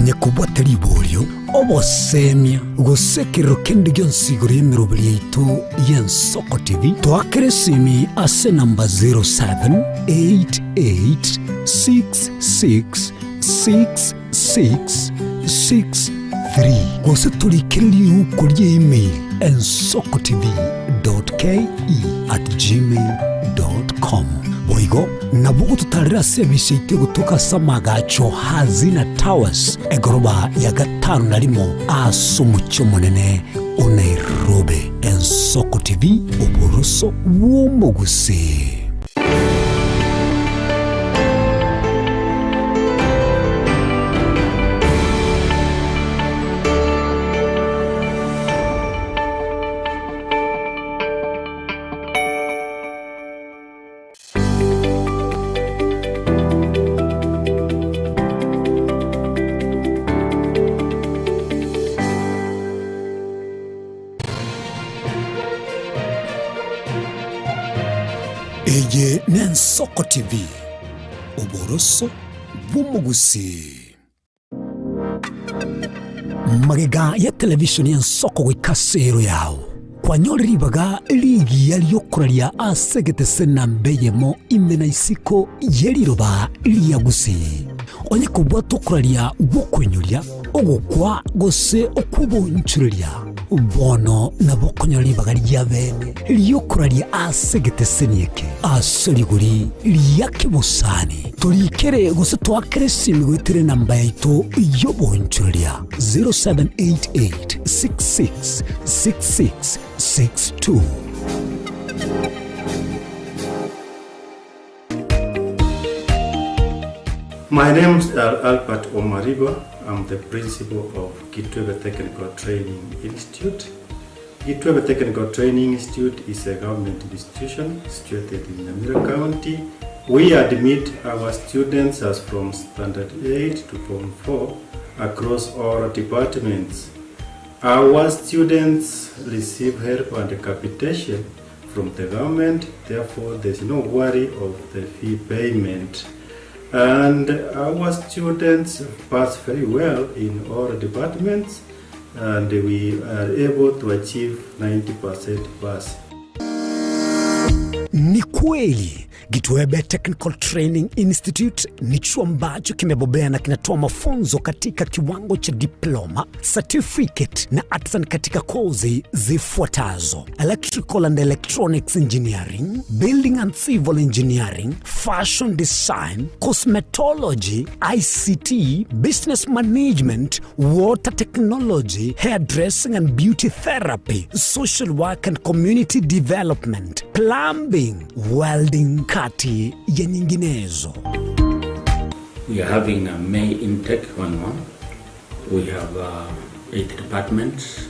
Onye kobwate riborio, obosemia, gose ekerero kende gionsi igoro y'emeroberi yaito y'Ensoko TV, toakere esimi ase enamba 0788666663 gose torikere riuko rie email ensokotv.ke@gmail.com. Boigo nabo ogototarera ase ebise yaito egotoka ase amagacho Hazina Towers, egoroba ya gatano na rimo ase omochie omonene o Nairobi. Ensoko TV, oboroso bw'omogusii. Eye n'Ensoko TV, oboroso bw'omogusii. Magega ya televishoni y'ensoko goika ase ero yao, kwanyore ribaga rigiya ri'okoraria ase egetese namba eyemo ime na isiko ye riroba ria Gusii. Onye kobwata okoraria gw'okoinyoria, ogokwa gose okw'oboonchoreria, bono nabo okonyora ribaga ria bene ri'okoraria ase egeteseni eke ase rigori ria kebosani. Torikere gose toakere esimi goetera enamba yaito y'oboonchoreria 0788 66 66 62. My name is Albert Omariba. I'm the principal of Kitwebe Technical Training Institute. Kitwebe Technical Training Institute is a government institution situated in Nyamira County. We admit our students as from standard 8 to form 4 across all departments. Our students receive help and capitation from the government, therefore there's no worry of the fee payment. And our students pass very well in all departments and we are able to achieve 90% pass. Ni kweli Gitwebe Technical Training Institute ni chuo ambacho kimebobea na kinatoa mafunzo katika kiwango cha diploma, certificate na artisan katika kozi zifuatazo: electrical and electronics engineering, building and civil engineering, fashion design, cosmetology, ICT, business management, water technology, hairdressing and beauty therapy, social work and community development, plumbing, welding, kati ya nyinginezo. We are having a May intake going on. We have uh, eight departments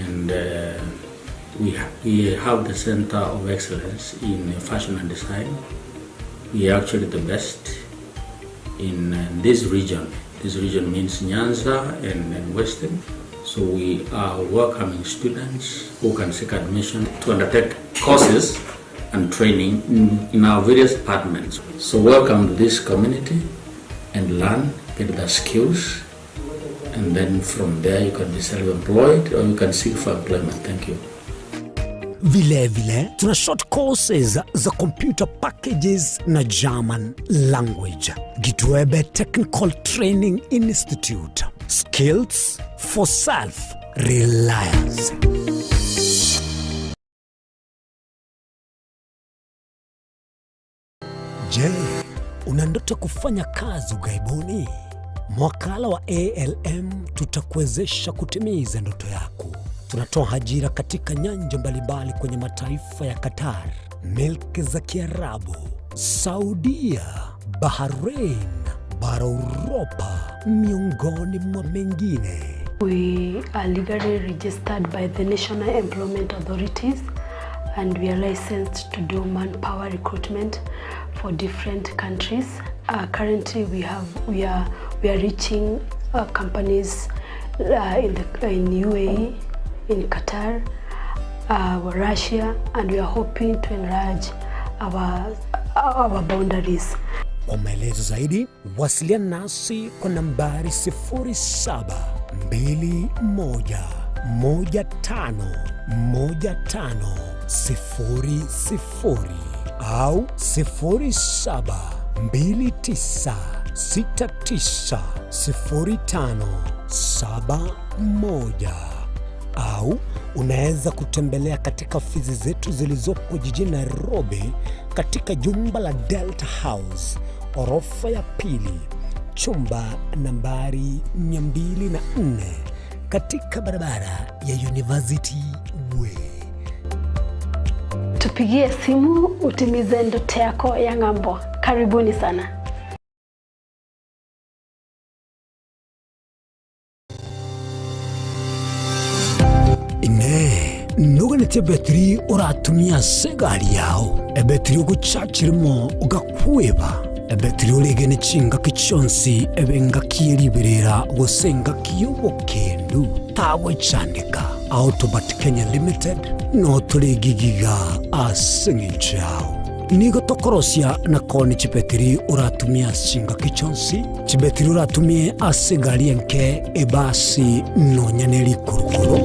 and uh, we, ha we have the Center of Excellence in Fashion and Design. We are actually the best in uh, this region. This region means Nyanza and, and Western. So we are welcoming students who can seek admission to undertake courses and training in, in our various departments. So welcome to this community and learn, get the skills, and then from there you can be self-employed or you can seek for employment. Thank you. Vile vile tuna short courses za computer packages na German language. Gitwebe Technical Training Institute. Skills for self reliance. Je, una ndoto kufanya kazi ughaibuni? Mwakala wa ALM tutakuwezesha kutimiza ndoto yako. Tunatoa ajira katika nyanja mbalimbali kwenye mataifa ya Qatar, milki za Kiarabu, Saudia, Bahrain, bara Uropa, miongoni mwa mengine. We are legally registered by the National Employment Authorities and we are licensed to do manpower recruitment for different countries. Currently we have we are we are reaching companies in the in UAE, in Qatar, Russia, and we are hoping to enlarge our our boundaries. Kwa maelezo zaidi wasiliana nasi kwa nambari 0721151500 au 0729690571 au unaweza kutembelea katika ofisi zetu zilizopo jijini Nairobi katika jumba la Delta House orofa ya pili chumba nambari 204 katika barabara ya University Way. Tupigie simu utimize ndoto yako ya ng'ambo. Karibuni sana. Inee! Noganetie ebetiri oratumie ase egari yao, ebetiri ogochachirimo ogakweba, ebetiri oregene chingaki chionsi ebe engaki ye riberera gose engaki y'obokendu, tagwechandeka. Autobat Kenya Limited notore egigiga ase eng'encho yao. Nigo tokorosia na koonia chibetiri oratumie ase chingaki chionsi, chibetiri oratumie ase egari enke, ebasi, nonya ne rikurukuru.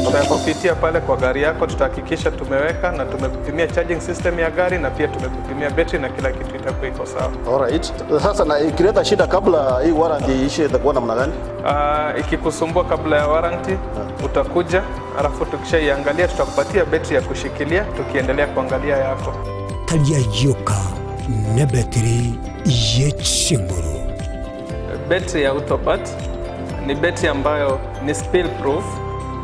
Tutakupitia pale kwa gari yako, tutahakikisha tumeweka na tumekupimia charging system ya gari na pia tumekupimia betri na kila kitu itakuwa iko sawa. Alright. Sasa na ikileta shida kabla hii warranty iishe itakuwa namna gani? Ikikusumbua kabla ya warranty utakuja, alafu tukishaiangalia tutakupatia betri ya kushikilia tukiendelea kuangalia yako. Tari ayioka nebetiri ye chinguru. Betri ya Autobat ni betri ambayo ni spill proof,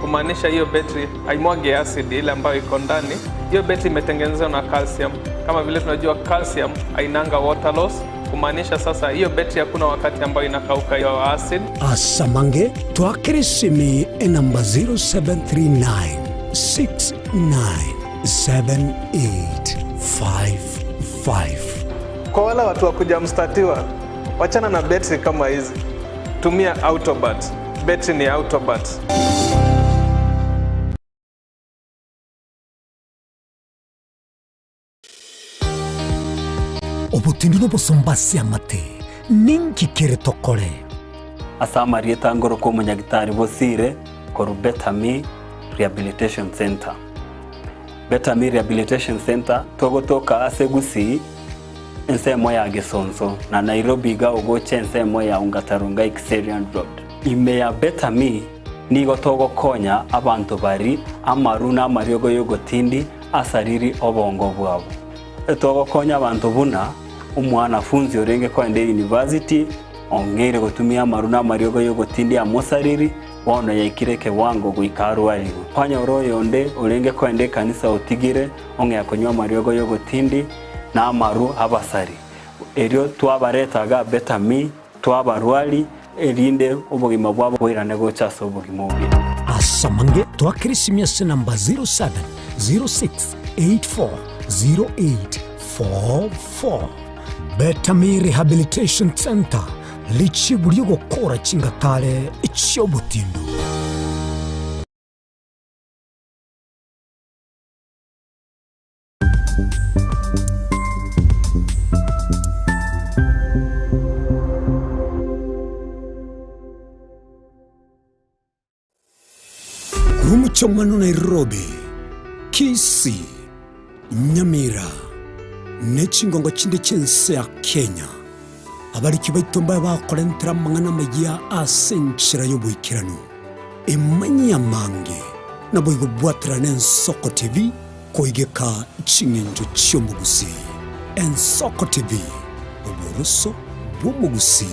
kumaanisha hiyo betri haimwagi acid ile ambayo iko ndani. Hiyo betri imetengenezwa na calcium. Kama vile tunajua calcium hainanga water loss, kumaanisha sasa hiyo betri hakuna wakati ambayo inakauka hiyo acid. Asamange twakere esimi enamba 0739 697855. Kwa wale watu wa kuja mstatiwa, wachana na betri kama hizi, tumia Autobat. Betri ni Autobat. Obotindu nobosomba ase amate, ninki kere tokore? Ase amarieta ngorokwa omonyagitari Bosire korwa Better Me Rehabilitation Centre. Better Me Rehabilitation Centre togotoka ase Gusii ensemo ya Gesonso na Nairobi iga ogocha ensemo ya Ongata Rongai Kiserian Road. Ime ya Better Me nigo togokonya abanto bari amaru na amariogo y'ogotindi asariri obongo bwabo. Togokonya abanto buna omwanafunzi orenge kogenda eyunivasiti ong'eire gotumia amaru na amariogo y'ogotindi amosariri bono yaikire ekewango goika arwarigwe. Kwanyora oyonde orenge kogenda ekanisa otigire ong'ea konywa amariogo y'ogotindi na amaru abasari. Erio twabareta iga Better Me, twabarwari, erinde obogima bwabo boirane gocha ase obogima obuya. Ase amange twakere esimi ase namba 0706840844. Better Me Rehabilitation Centre, richibu ri'ogokora chingatare chi'obotindu. Korwa omochie Nairobi, Kisii, Nyamira, ne chingongo chinde chi'ense ya Kenya, abariki baito mbabe bakorentera amang'ana amayia ase enchera y'oboikeranu. Emanyie amange, naboigo bwaterane Ensoko TV koigeka ching'encho chi'omogusii. Ensoko TV, oboroso bw'omogusii.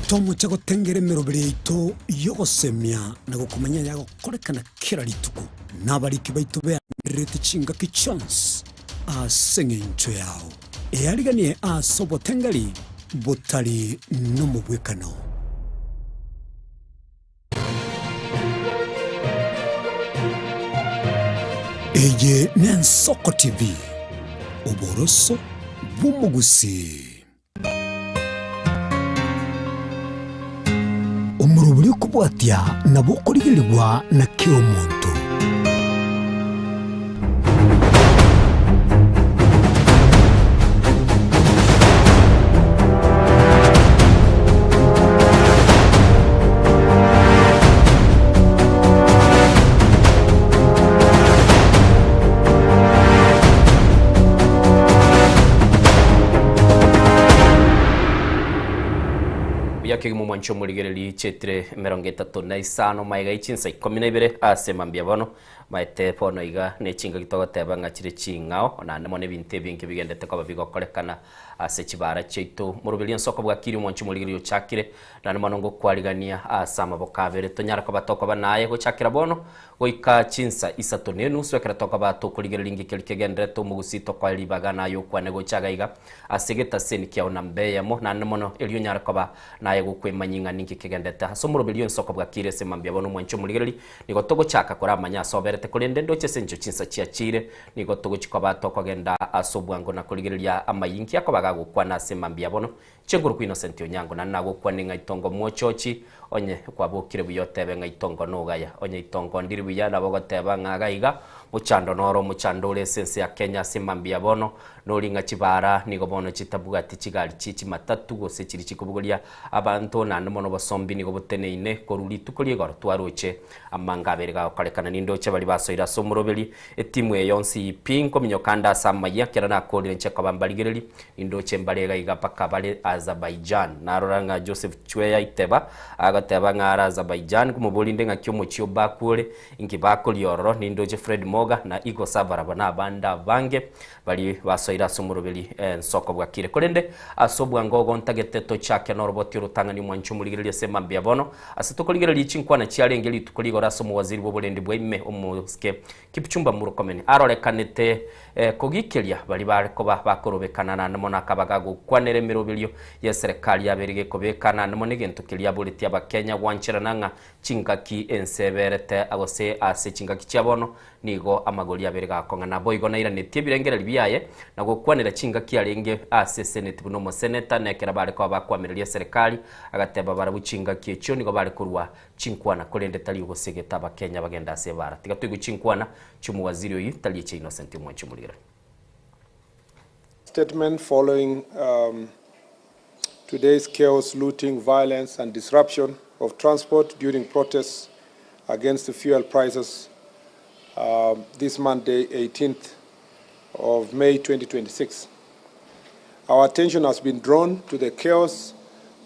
Tomocha gotengera emeroberi yaito y'ogosemia na gokomanya ayagokorekana kera rituko, na abariki baito beandererete chingaki chionsi ase engencho yao. Eariganie ase obotengeri botari nomobwekano. Eye n'Ensoko TV, oboroso bw'omogusii. Omorobori okobwatia nabo okorigererigwa na kera omonto. Buya kegima omwanche omorigereri chietire emerongo etato na isano maega ye chinsa ikomi na ibere ase mambia bono. Maete bono iga ne chingaki togoteba ng'a chire ching'ao naende mono ebinto ebinge bigendete koba bigokorekana ase chibara chiaito. Moroberio ensoko bwakire omwanche omorigereri ochakire naende mono ngokwarigania ase amaboko abere tonyare koba tokoba naye gochakera bono Goika chinsa isato na enusu ekero tokoba tokorigereria inki keria kegendererete omogusii tokoe ribaga naye okwane gocha iga iga ase egetaseni kiao namba eyemo, naende mono erio onyare koba naye gokwemanyia ng'a ninki kegendererete ase omoroberio ensoko bwakire ase mambia bono omwanche omorigereri nigo togochaka koramanya ase oberete korende ndoche ase engencho chinsa chiachire nigo togochi koba tokogenda ase obwango na korigereria amayinki akoba gagokwana ase mambia bono Chenguru kwa Innocent Onyango, naende nagokwane ng'a itongo mwochochi, onye kwabokire buya otebe ng'a itongo nogaya, onye itongo ndiri buya nabo ogoteba ng'a iga iga, mochando noro omochando ore ase ense ya Kenya ase mambia bono, nori ng'a chibaara nigo bono chitabwati chigari chie chimatatu gose chiria chikobogoria abanto, naende mono obosombi nigo boteneine korwa rituko ria igoro twaroche amanga abere gagokorekana nindoche baria basoire ase omoroberi Etimu eye yonsi pi nkominyoka ande ase amayia, kera nakoorire inche koba mbarigererie, nindoche mbare iga iga mpaka bare Azerbaijan. Narora ng'a Joseph Chweya Iteba agoteba ng'a are Azerbaijan, nkomoboria inde ng'aki omochie o Baku ore, inki bakoria ororo. Nindoche Fred Moga na Igor Savarova na abande abange baria basoire ase omoroberi ensoko bwakire. Korende ase obwango ogo ntagete tochake noroboti orotang'ani omwanche omorigereria ase mambia bono, ase tokorigereria chinkwana chiarenge rituko rigoro ase omowaziri bw'oborendi bwa ime omosike Kipchumba Murkomen arorekanete kogikeria baria bare koba bakorobekana naende mono akaba gagokwanera emeroberio y'eserekari yabeire gekobeka naende mono egento keria aboretie abakenya gwancherana ng'a chingaki ense eberete gose ase chingaki chia bono Nigo amagori abere gakong'a. Naboigo nairanetie ebirengererio biaye na gokwanera chingaki arenge ase eseneti buna omoseneta, na ekero bare koba bakoamereria eserekari, agateba barabwo chingaki echio nigo bare korua chinkwana, korende tari ogosegeta Abakenya bagende ase ebara. Tiga toigwe chinkwana chi'omowaziri oyio, tari echia Innocent Omwanchi Omorigera. Statement following today's chaos, looting, violence and disruption of transport during protests against the fuel prices this Monday 18th of May 2026. Our attention has been drawn to the chaos,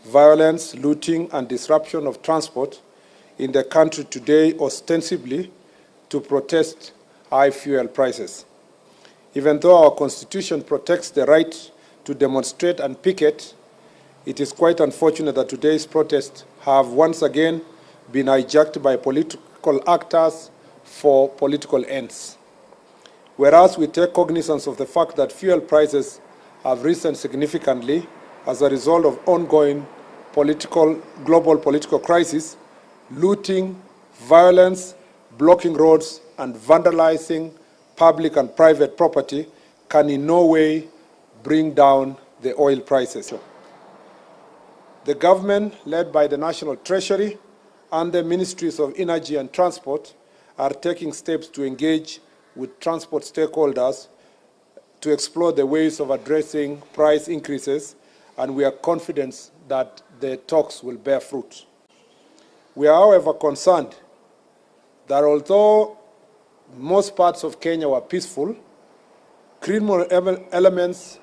violence, looting and disruption of transport in the country today ostensibly to protest high fuel prices. Even though our constitution protects the right to demonstrate and picket, it is quite unfortunate that today's protests have once again been hijacked by political actors for political ends. Whereas we take cognizance of the fact that fuel prices have risen significantly as a result of ongoing political, global political crisis, looting, violence, blocking roads and vandalizing public and private property can in no way bring down the oil prices. The government, led by the National Treasury and the Ministries of Energy and Transport, are taking steps to engage with transport stakeholders to explore the ways of addressing price increases, and we are confident that the talks will bear fruit. We are, however, concerned that although most parts of Kenya were peaceful, criminal elements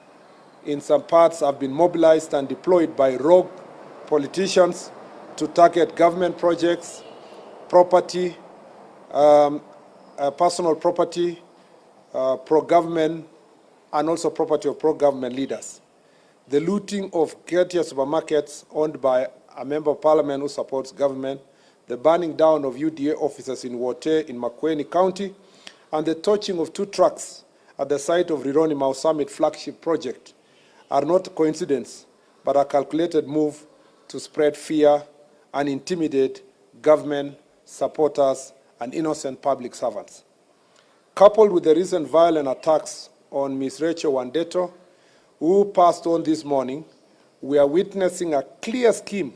in some parts have been mobilized and deployed by rogue politicians to target government projects, property, personal property, pro-government, and also property of pro-government leaders. The looting of Ketia supermarkets owned by a member of parliament who supports government, the burning down of UDA offices in Wote in Makueni County, and the torching of 2 trucks at the site of Rironi Mau Summit flagship project are not coincidence, but a calculated move to spread fear and intimidate government supporters and innocent public servants. Coupled with the recent violent attacks on Ms. Rachel Wandeto, who passed on this morning, we are witnessing a clear scheme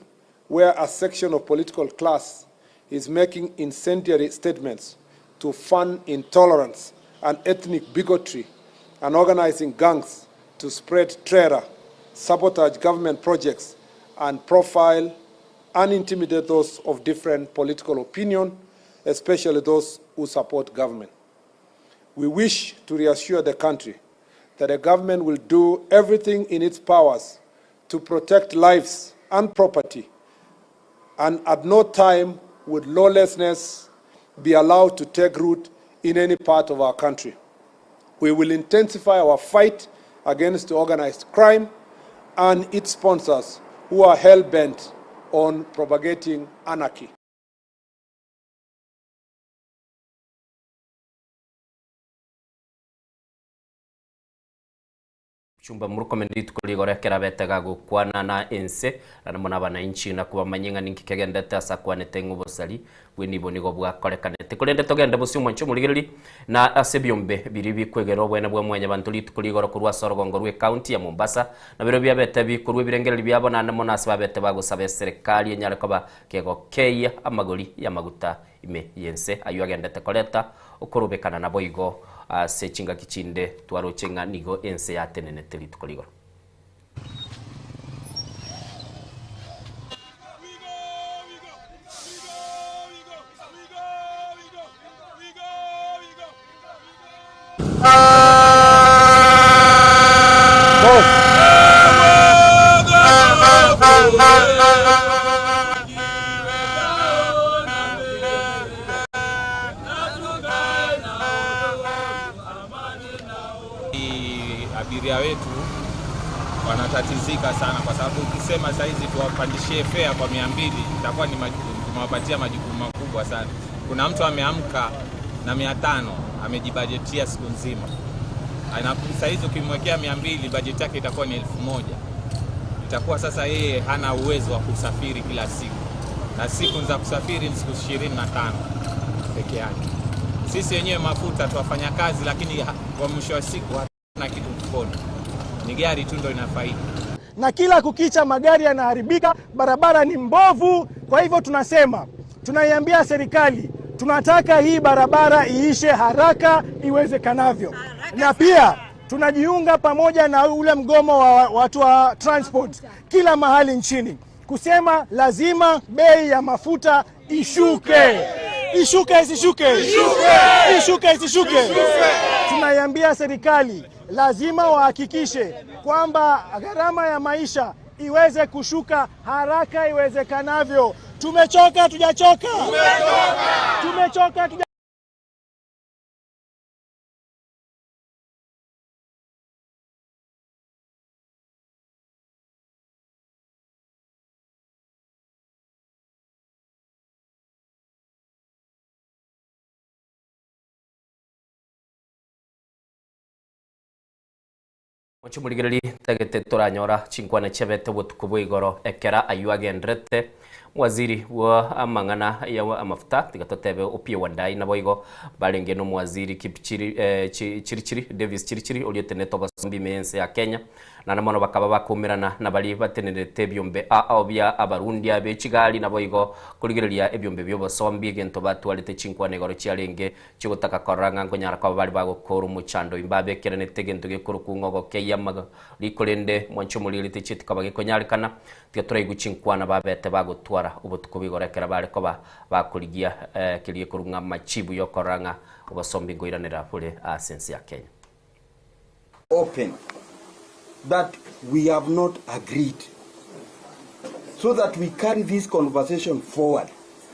where a section of political class is making incendiary statements to fund intolerance and ethnic bigotry and organizing gangs to spread terror, sabotage government projects, and profile and intimidate those of different political opinion, especially those who support government. We wish to reassure the country that the government will do everything in its powers to protect lives and property, and at no time would lawlessness be allowed to take root in any part of our country. We will intensify our fight against organized crime and its sponsors who are hell-bent on propagating anarchy. Chumba Murkomen rituko rigoro ekero abete gagokwana na ense na namo nabananchi na kobamanyia ng'a ninki kegendete ase akwanete ng'a obosari bw'enibo nigo bwakorekanete. Korende togende bosio omwanche omorigereria na ase ebiombe biria bikwegera obwene bwa mwanyabanto rituko rigoro korwa ase orogongo rw'ecounty ya Mombasa na biria biabete bikorwa ebirengererio biabo naende mono ase babete bagosaba eserekari enyare koba kegokeyia amagori y'amaguta ime y'ense ayio agendete koreta okorobekana naboigo ase chingaki chinde twaroche ng'a nigo ense yatenenete rituko rigoro. Abiria wetu wanatatizika sana, kwa sababu ukisema saizi tuwapandishie fea kwa 200 itakuwa ni tumewapatia majukumu makubwa sana. Kuna mtu ameamka na 500 amejibajetia siku nzima, saizi ukimwekea 200 bajeti yake itakuwa ni 1000. Itakuwa sasa yeye hana uwezo wa kusafiri kila siku, na siku za kusafiri ni siku 25 peke yake. Sisi wenyewe mafuta tuwafanya kazi, lakini kwa mwisho wa siku hatuna kitu mfukoni, ni gari tu ndo ina faida. Na kila kukicha magari yanaharibika, barabara ni mbovu. Kwa hivyo tunasema, tunaiambia serikali tunataka hii barabara iishe haraka iwezekanavyo, na pia tunajiunga pamoja na ule mgomo wa watu wa transport kila mahali nchini kusema lazima bei ya mafuta ishuke. Ishuke isishuke? Ishuke isishuke? Tunaiambia serikali lazima wahakikishe kwamba gharama ya maisha iweze kushuka haraka iwezekanavyo. Tumechoka, tujachoka? Tumechoka, tuja Mochimorigereri tagete toranyora chinkwana chiabete botuko bwa igoro ekera aywo agenderete mwaziri wa amang'ana ya amafuta tiga totebe Opiyo Wandayi nabo igo barenge no mwaziri Kipchiri Chirichiri Davis Chirichiri oria otenete obosombi ime y'ense ya Kenya naende mono bakaba bakumerana na baria batenerete ebiombe ao bia abarundi abe chigari nabo igo korigereria ebiombe bia obosombi egento batwarete chinkwana igoro chiarenge chigotaka korora ng'a nkonyara koba bari bagokora omochando imbe abekeranete egento gekorokwa ng'a ogokeyia amagori korende mwanche omorierete chieti koba gekonyarekana tiga toraigwe chinkwana babete bagotwara obotuko bwa igoro ekero bare koba bakorigia keria gekorwa ng'a amachibu yokorora ng'a obosombi nkoiranera bore ase ense ya Kenya. Open that we have not agreed, so that we carry this conversation forward.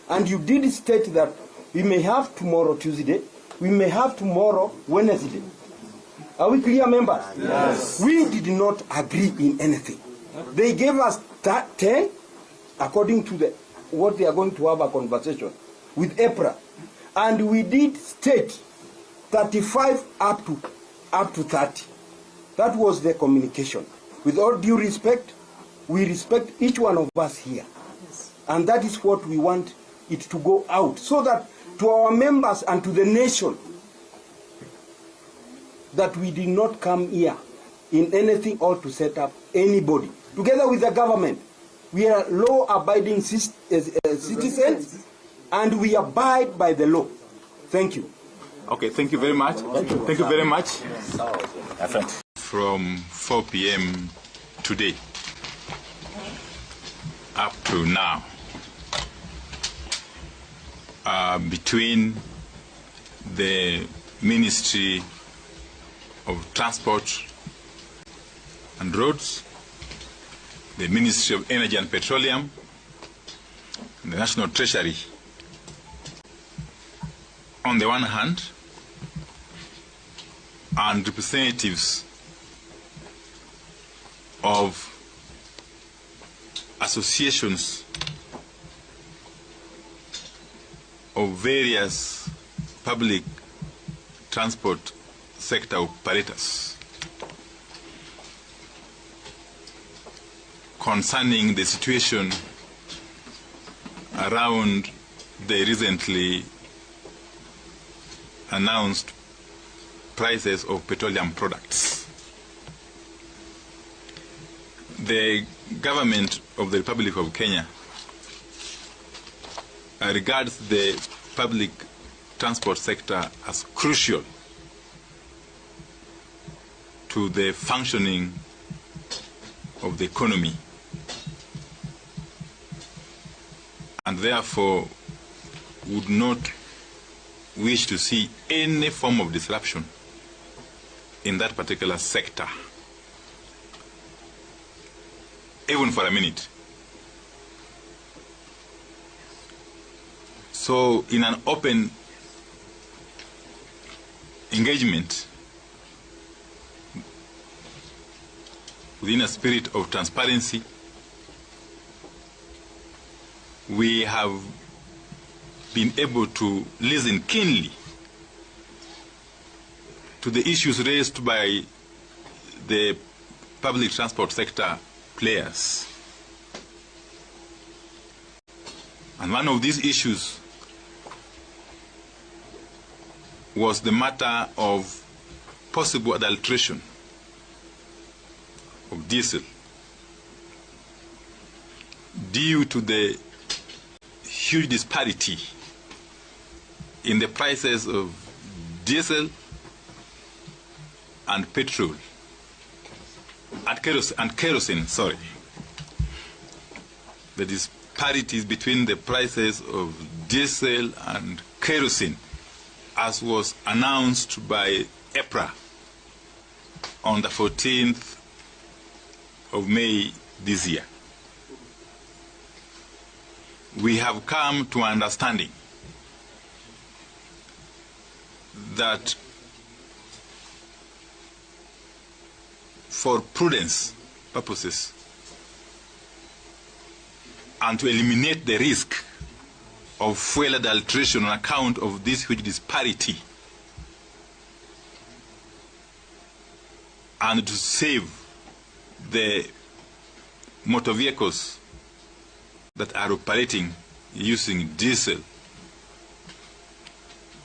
And you did state that we may have tomorrow Tuesday, we may have tomorrow Wednesday. Are we clear, members? Yes. We did not agree in anything. They gave us 10 according to the what they are going to have a conversation with EPRA. And we did state 35 up to 30. That was the communication. With all due respect, we respect each one of us here. Yes. And that is what we want it to go out, so that to our members and to the nation, that we did not come here in anything or to set up anybody. Together with the government, we are law-abiding citizens and we abide by the law. Thank you. Okay, thank you very much. Thank you very much. From 4 p.m. today up to now, between the Ministry of Transport and Roads the Ministry of Energy and Petroleum, and the National Treasury on the one hand, and representatives of associations of various public transport sector operators concerning the situation around the recently announced prices of petroleum products. The government of the Republic of Kenya regards the public transport sector as crucial to the functioning of the economy and therefore would not wish to see any form of disruption in that particular sector, even for a minute. So, in an open engagement, within a spirit of transparency, we have been able to listen keenly to the issues raised by the public transport sector players. And one of these issues was the matter of possible adulteration of diesel due to the huge disparity in the prices of diesel and petrol and kerosene, and kerosene sorry the disparities between the prices of diesel and kerosene as was announced by EPRA on the 14th of May this year. We have come to understanding that for prudence purposes and to eliminate the risk of fuel adulteration on account of this huge disparity and to save the motor vehicles that are operating using diesel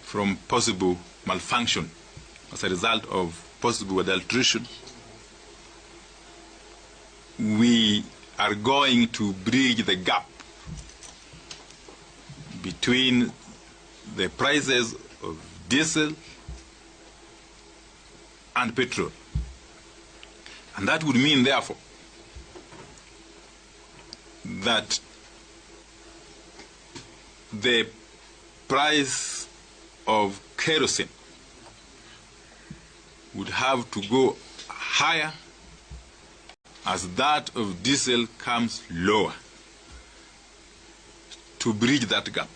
from possible malfunction as a result of possible adulteration, we are going to bridge the gap between the prices of diesel and petrol. And that would mean, therefore, that the price of kerosene would have to go higher as that of diesel comes lower to bridge that gap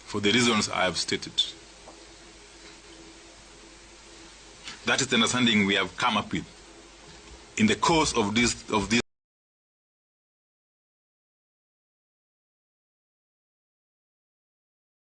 for the reasons I have stated. That is the understanding we have come up with in the course of this of this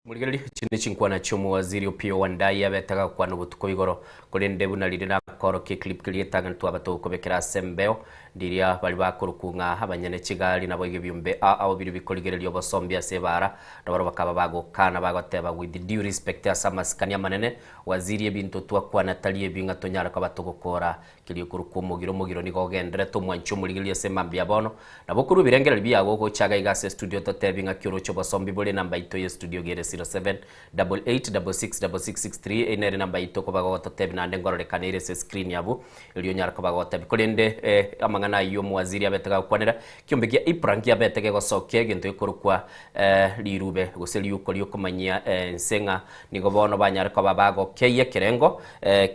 Morigereria, echi nechinkwana chi'omowaziri Opiyo Wandayi abete agakwana obotuko igoro, korende buna riria nakorokia eclip keria getang'ani twaba togokobekera ase embeo, ndiria baria bakorokwa ng'a abanyene chigari naboigo ebiombe ao ao biria bikorigereria obosombi ase ebaara, nabarobwo bakaba bagokana bagoteba with due respect ase amasikani amanene, waziri ebinto twakwana tari ebi ng'a tonyare koba togokora Keria okorokwa omogiro, omogiro nigo ogenderete omwanchi omorigereria ase mambia bono. Nabo korwa ebirengererio biago gocha iga iga ase estudio totebi ng'aki oroche obosombi bore enamba yaito ye estudio iga ere 0788666663 eyio nere enamba yaito koba gogototebi naende ngororekana ere ase escreen abwo erio onyare koba gogotebi. Korende amang'ana. y'amang'ana ayio omowaziri abete gagokwanera, ekiombe gia EPRA nkiabete gegosokia egento gekorokwa rirube gose riuko riokomanyia ense ng'a nigo bono banyare koba bagokeyia ekerengo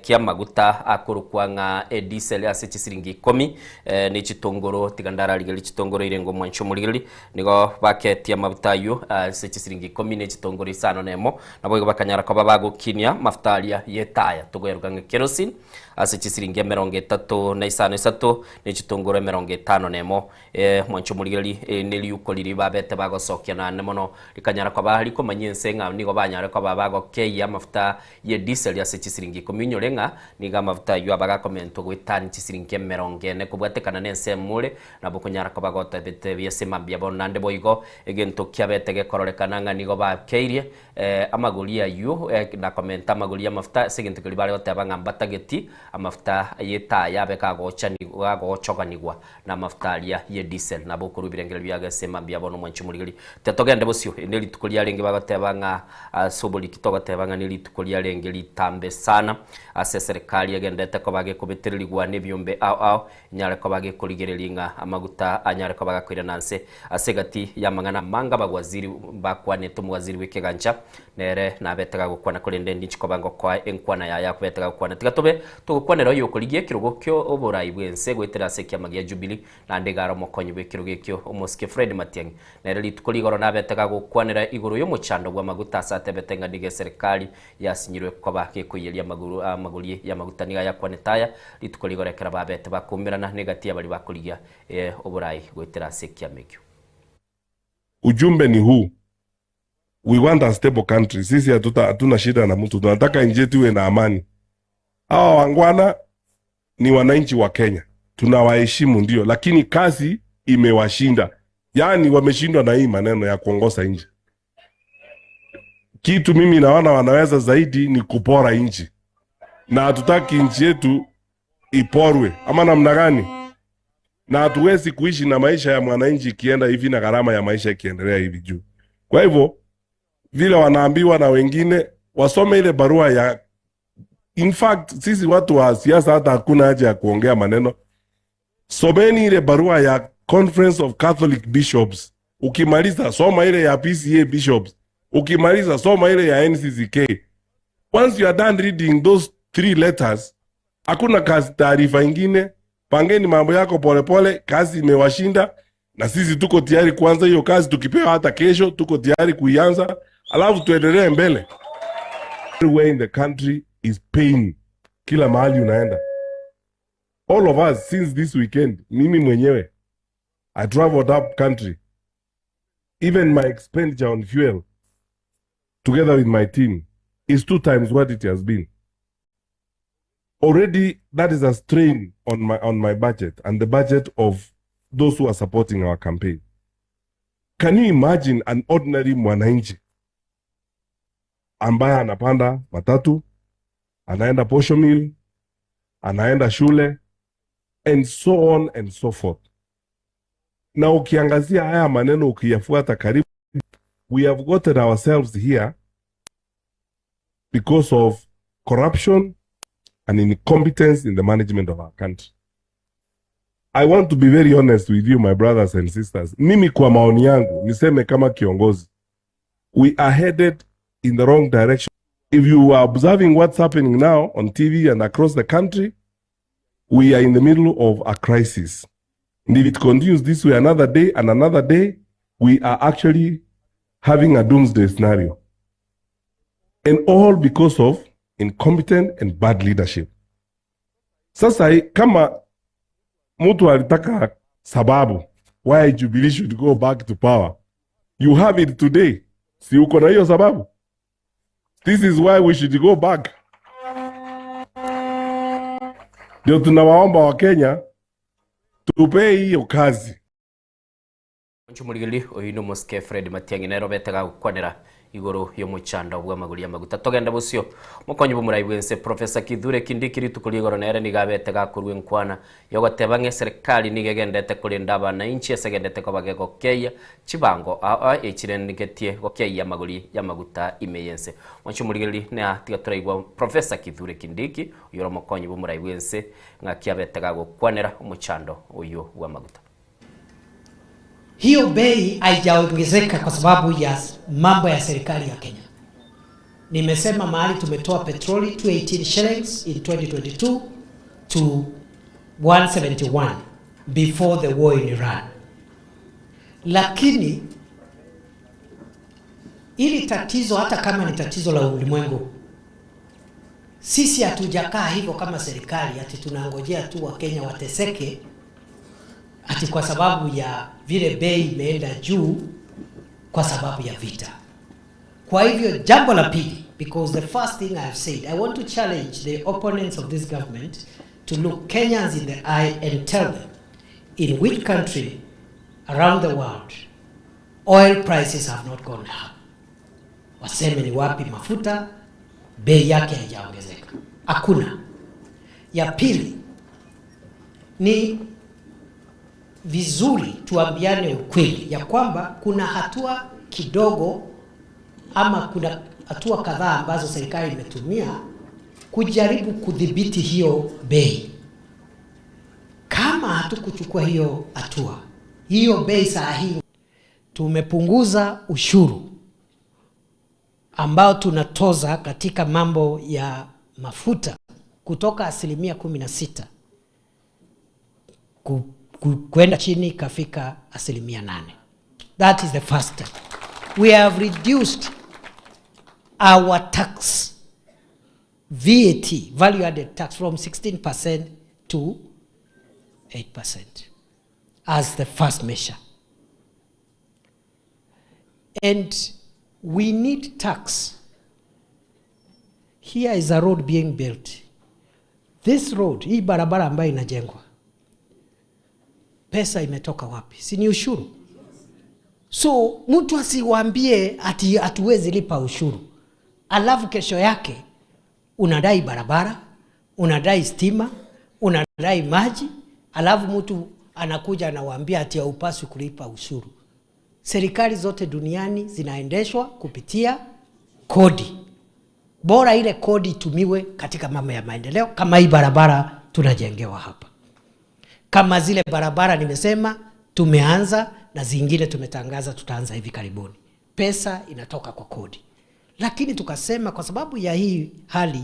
ki'amaguta akorokwa ng'a edisel ase chisiringi ikomi ne chitongoro, tiga ndararigererie chitongoro irenge omwancho omorigereria, nigo baketie amaguta ayio ase chisiringi ikomi ne chitongoro isano nemo, naboigo bakanyara koba bagokinia amafuta aria y'etaya tokoyaruga ng'a kerosene ase chisiringi emerongo etato na isano isato ne chitongoro emerongo etano nemo. Mwanche omorigereria, eri neriuko riria babete bagosokia naende mono, rikanyara koba rikomanyia ense ng'a nigo banyare koba bagokeyia amafuta ye diseli ase chisiringi ikomi. Onyore ng'a nigo amafuta ayio aba gakomentwa goetania chisiringi emerongo ene kobwatekana nensemo ore nabo okonyara koba gotebete ase mambia bono. Naende boigo egento kiabete gekororekana ng'a nigo bakeirie amagori ayio na komenta amagori y'amafuta ase egento keria bare goteba ng'a mbatageti amafuta y'etaya abe kagochoganigwa namafuta aria ye diesel. Nabo okorua ebirengererio biago ase mambia bono omwanchi omorigereria. Tiga togende bosio, eri nerituko riarenge bagoteba ng'a ase oboriki togoteba ng'a nerituko riarenge ritambe sana ase eserekari egenderete koba gekobetererigwa nebiombe ao ao enyare koba gekorigereria ng'a amaguta anyare koba gakoirana nse ase egati y'amang'ana amange abawaziri mbakwanete omowaziri bw'ekegancha Nere nabete gagokwana, korende ninche koba ngokoa enkwana yaye akobete gagokwana. Tiga tobe togokwanera oyokorigia ekerogo ki'oborai bw'ense goetera ase ekiama gia Jubilee, naende iga are omokonyi bw'ekerogo ekio, omosike Fred Matiang'i. Nere rituko rigoro nabete gagokwanera igoro y'omochando bw'amaguta ase atebete ng'a nigo eserekari yasinyirwe koba gekoiyeria amaguru amagori y'amaguta. Nigo ayakwanete aya rituko rigoro ekero babete bakoumerana negati y'abaria bakorigia oborai goetera ase ekiama ekio. Ujumbe ni huu, we want a stable country. Sisi hatuta hatuna shida na mtu, tunataka nchi yetu iwe na amani. Hawa wangwana ni wananchi wa Kenya, tunawaheshimu ndio, lakini kazi imewashinda, yaani wameshindwa na hii maneno ya kuongoza nchi. Kitu mimi naona wanaweza zaidi ni kupora nchi, na hatutaki nchi yetu iporwe ama namna gani? Na hatuwezi kuishi na maisha ya mwananchi ikienda hivi na gharama ya maisha ikiendelea hivi juu. Kwa hivyo vile wanaambiwa na wengine wasome ile barua ya in fact, sisi watu wa siasa hata hakuna haja ya kuongea maneno. Someni ile barua ya Conference of Catholic Bishops. Ukimaliza soma ile ya PCA Bishops. Ukimaliza soma ile ya NCCK. Once you are done reading those three letters, hakuna kazi taarifa ingine. Pangeni mambo yako polepole, kazi imewashinda na sisi tuko tayari kuanza hiyo kazi. Tukipewa hata kesho, tuko tayari kuianza, alafu tuendelee mbele. Everywhere in the country is pain, kila mahali unaenda. All of us since this weekend, mimi mwenyewe I traveled up country, even my expenditure on fuel together with my team is two times what it has been. Already that is a strain on my, on my budget and the budget of those who are supporting our campaign. Can you imagine an ordinary mwananchi ambaye anapanda matatu, anaenda posho mill, anaenda shule and so on and so forth. Na ukiangazia haya maneno ukiyafuata karibu, we have gotten ourselves here because of corruption and incompetence in the management of our country. I want to be very honest with you my brothers and sisters. Mimi kwa maoni yangu niseme kama kiongozi, we are headed in the wrong direction. If you are observing what's happening now on TV and across the country, we are in the middle of a crisis. And if it continues this way another day and another day, we are actually having a doomsday scenario. And all because of incompetent and bad leadership. Sasa kama mtu alitaka sababu why Jubilee should go back to power, you have it today. Si uko na hiyo sababu? This is why we should go back. Ndio tunawaomba Wakenya tupee hiyo kazi. Mwanche omorigereria, oyio nomosike Fred Matiang'i nere obete gagokwanera Igoro y'omochando bw'amagori y'amaguta. Togende bosio. Mokonyi bw'omorai bw'ense Professor Kithure Kindiki rituko ri'igoro nere nigo abete gakorua enkwana yogoteba ng'a eserekari nigo egendete korenda abanainchi ase egendete koba gegokeyia chibango ao echirengetie gokeyia amagori y'amaguta ime y'ense. Mwanche omorigereria nea tiga toraigwa Professor Kithure Kindiki oyore omokonyi bw'omorai bw'ense ng'aki abete gagokwanera omochando oyio bw'amaguta. Hiyo bei haijaongezeka kwa sababu ya mambo ya serikali ya Kenya. Nimesema mahali tumetoa petroli 218 shillings in 2022 to 171 before the war in Iran. Lakini ili tatizo hata kama ni tatizo la ulimwengu, sisi hatujakaa hivyo kama serikali ati tunangojea tu Wakenya wateseke ati kwa sababu ya vile bei imeenda juu kwa sababu ya vita. Kwa hivyo jambo la pili, because the first thing I have said, I want to challenge the opponents of this government to look Kenyans in the eye and tell them in which country around the world oil prices have not gone up. Waseme ni wapi mafuta bei yake haijaongezeka? Hakuna. Ya pili ni vizuri tuambiane ukweli ya kwamba kuna hatua kidogo ama kuna hatua kadhaa ambazo serikali imetumia kujaribu kudhibiti hiyo bei. Kama hatukuchukua hiyo hatua, hiyo bei saa hii tumepunguza ushuru ambao tunatoza katika mambo ya mafuta kutoka asilimia 16 kwenda chini ikafika asilimia 8. That is the first step. We have reduced our tax VAT, value added tax, from 16% to 8% as the first measure. And we need tax. Here is a road being built. This road, hii barabara ambayo inajengwa, pesa imetoka wapi? Si ni ushuru? So mtu asiwaambie ati hatuwezi lipa ushuru, alafu kesho yake unadai barabara, unadai stima, unadai maji, alafu mtu anakuja anawaambia ati haupaswi kulipa ushuru. Serikali zote duniani zinaendeshwa kupitia kodi. Bora ile kodi itumiwe katika mambo ya maendeleo, kama hii barabara tunajengewa hapa, kama zile barabara nimesema tumeanza na zingine tumetangaza tutaanza hivi karibuni. Pesa inatoka kwa kodi, lakini tukasema kwa sababu ya hii hali,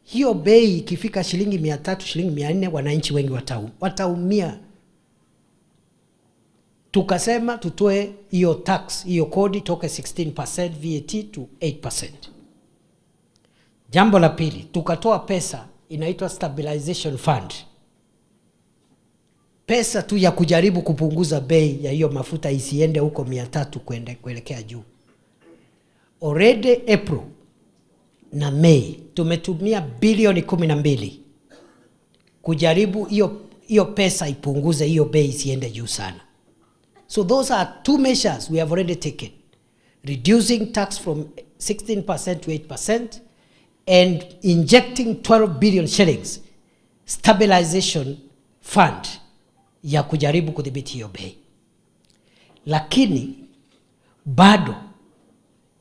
hiyo bei ikifika shilingi 300, shilingi 400, wananchi wengi wataumia. Tukasema tutoe hiyo tax, hiyo kodi toke 16% VAT to 8%. Jambo la pili, tukatoa pesa inaitwa stabilization fund, pesa tu ya kujaribu kupunguza bei ya hiyo mafuta isiende huko 300 kuelekea juu. Already April na May tumetumia bilioni 12 kujaribu hiyo pesa ipunguze hiyo bei isiende juu sana. So those are two measures we have already taken. Reducing tax from 16% to 8% and injecting 12 billion shillings stabilization fund ya kujaribu kudhibiti hiyo bei. Lakini bado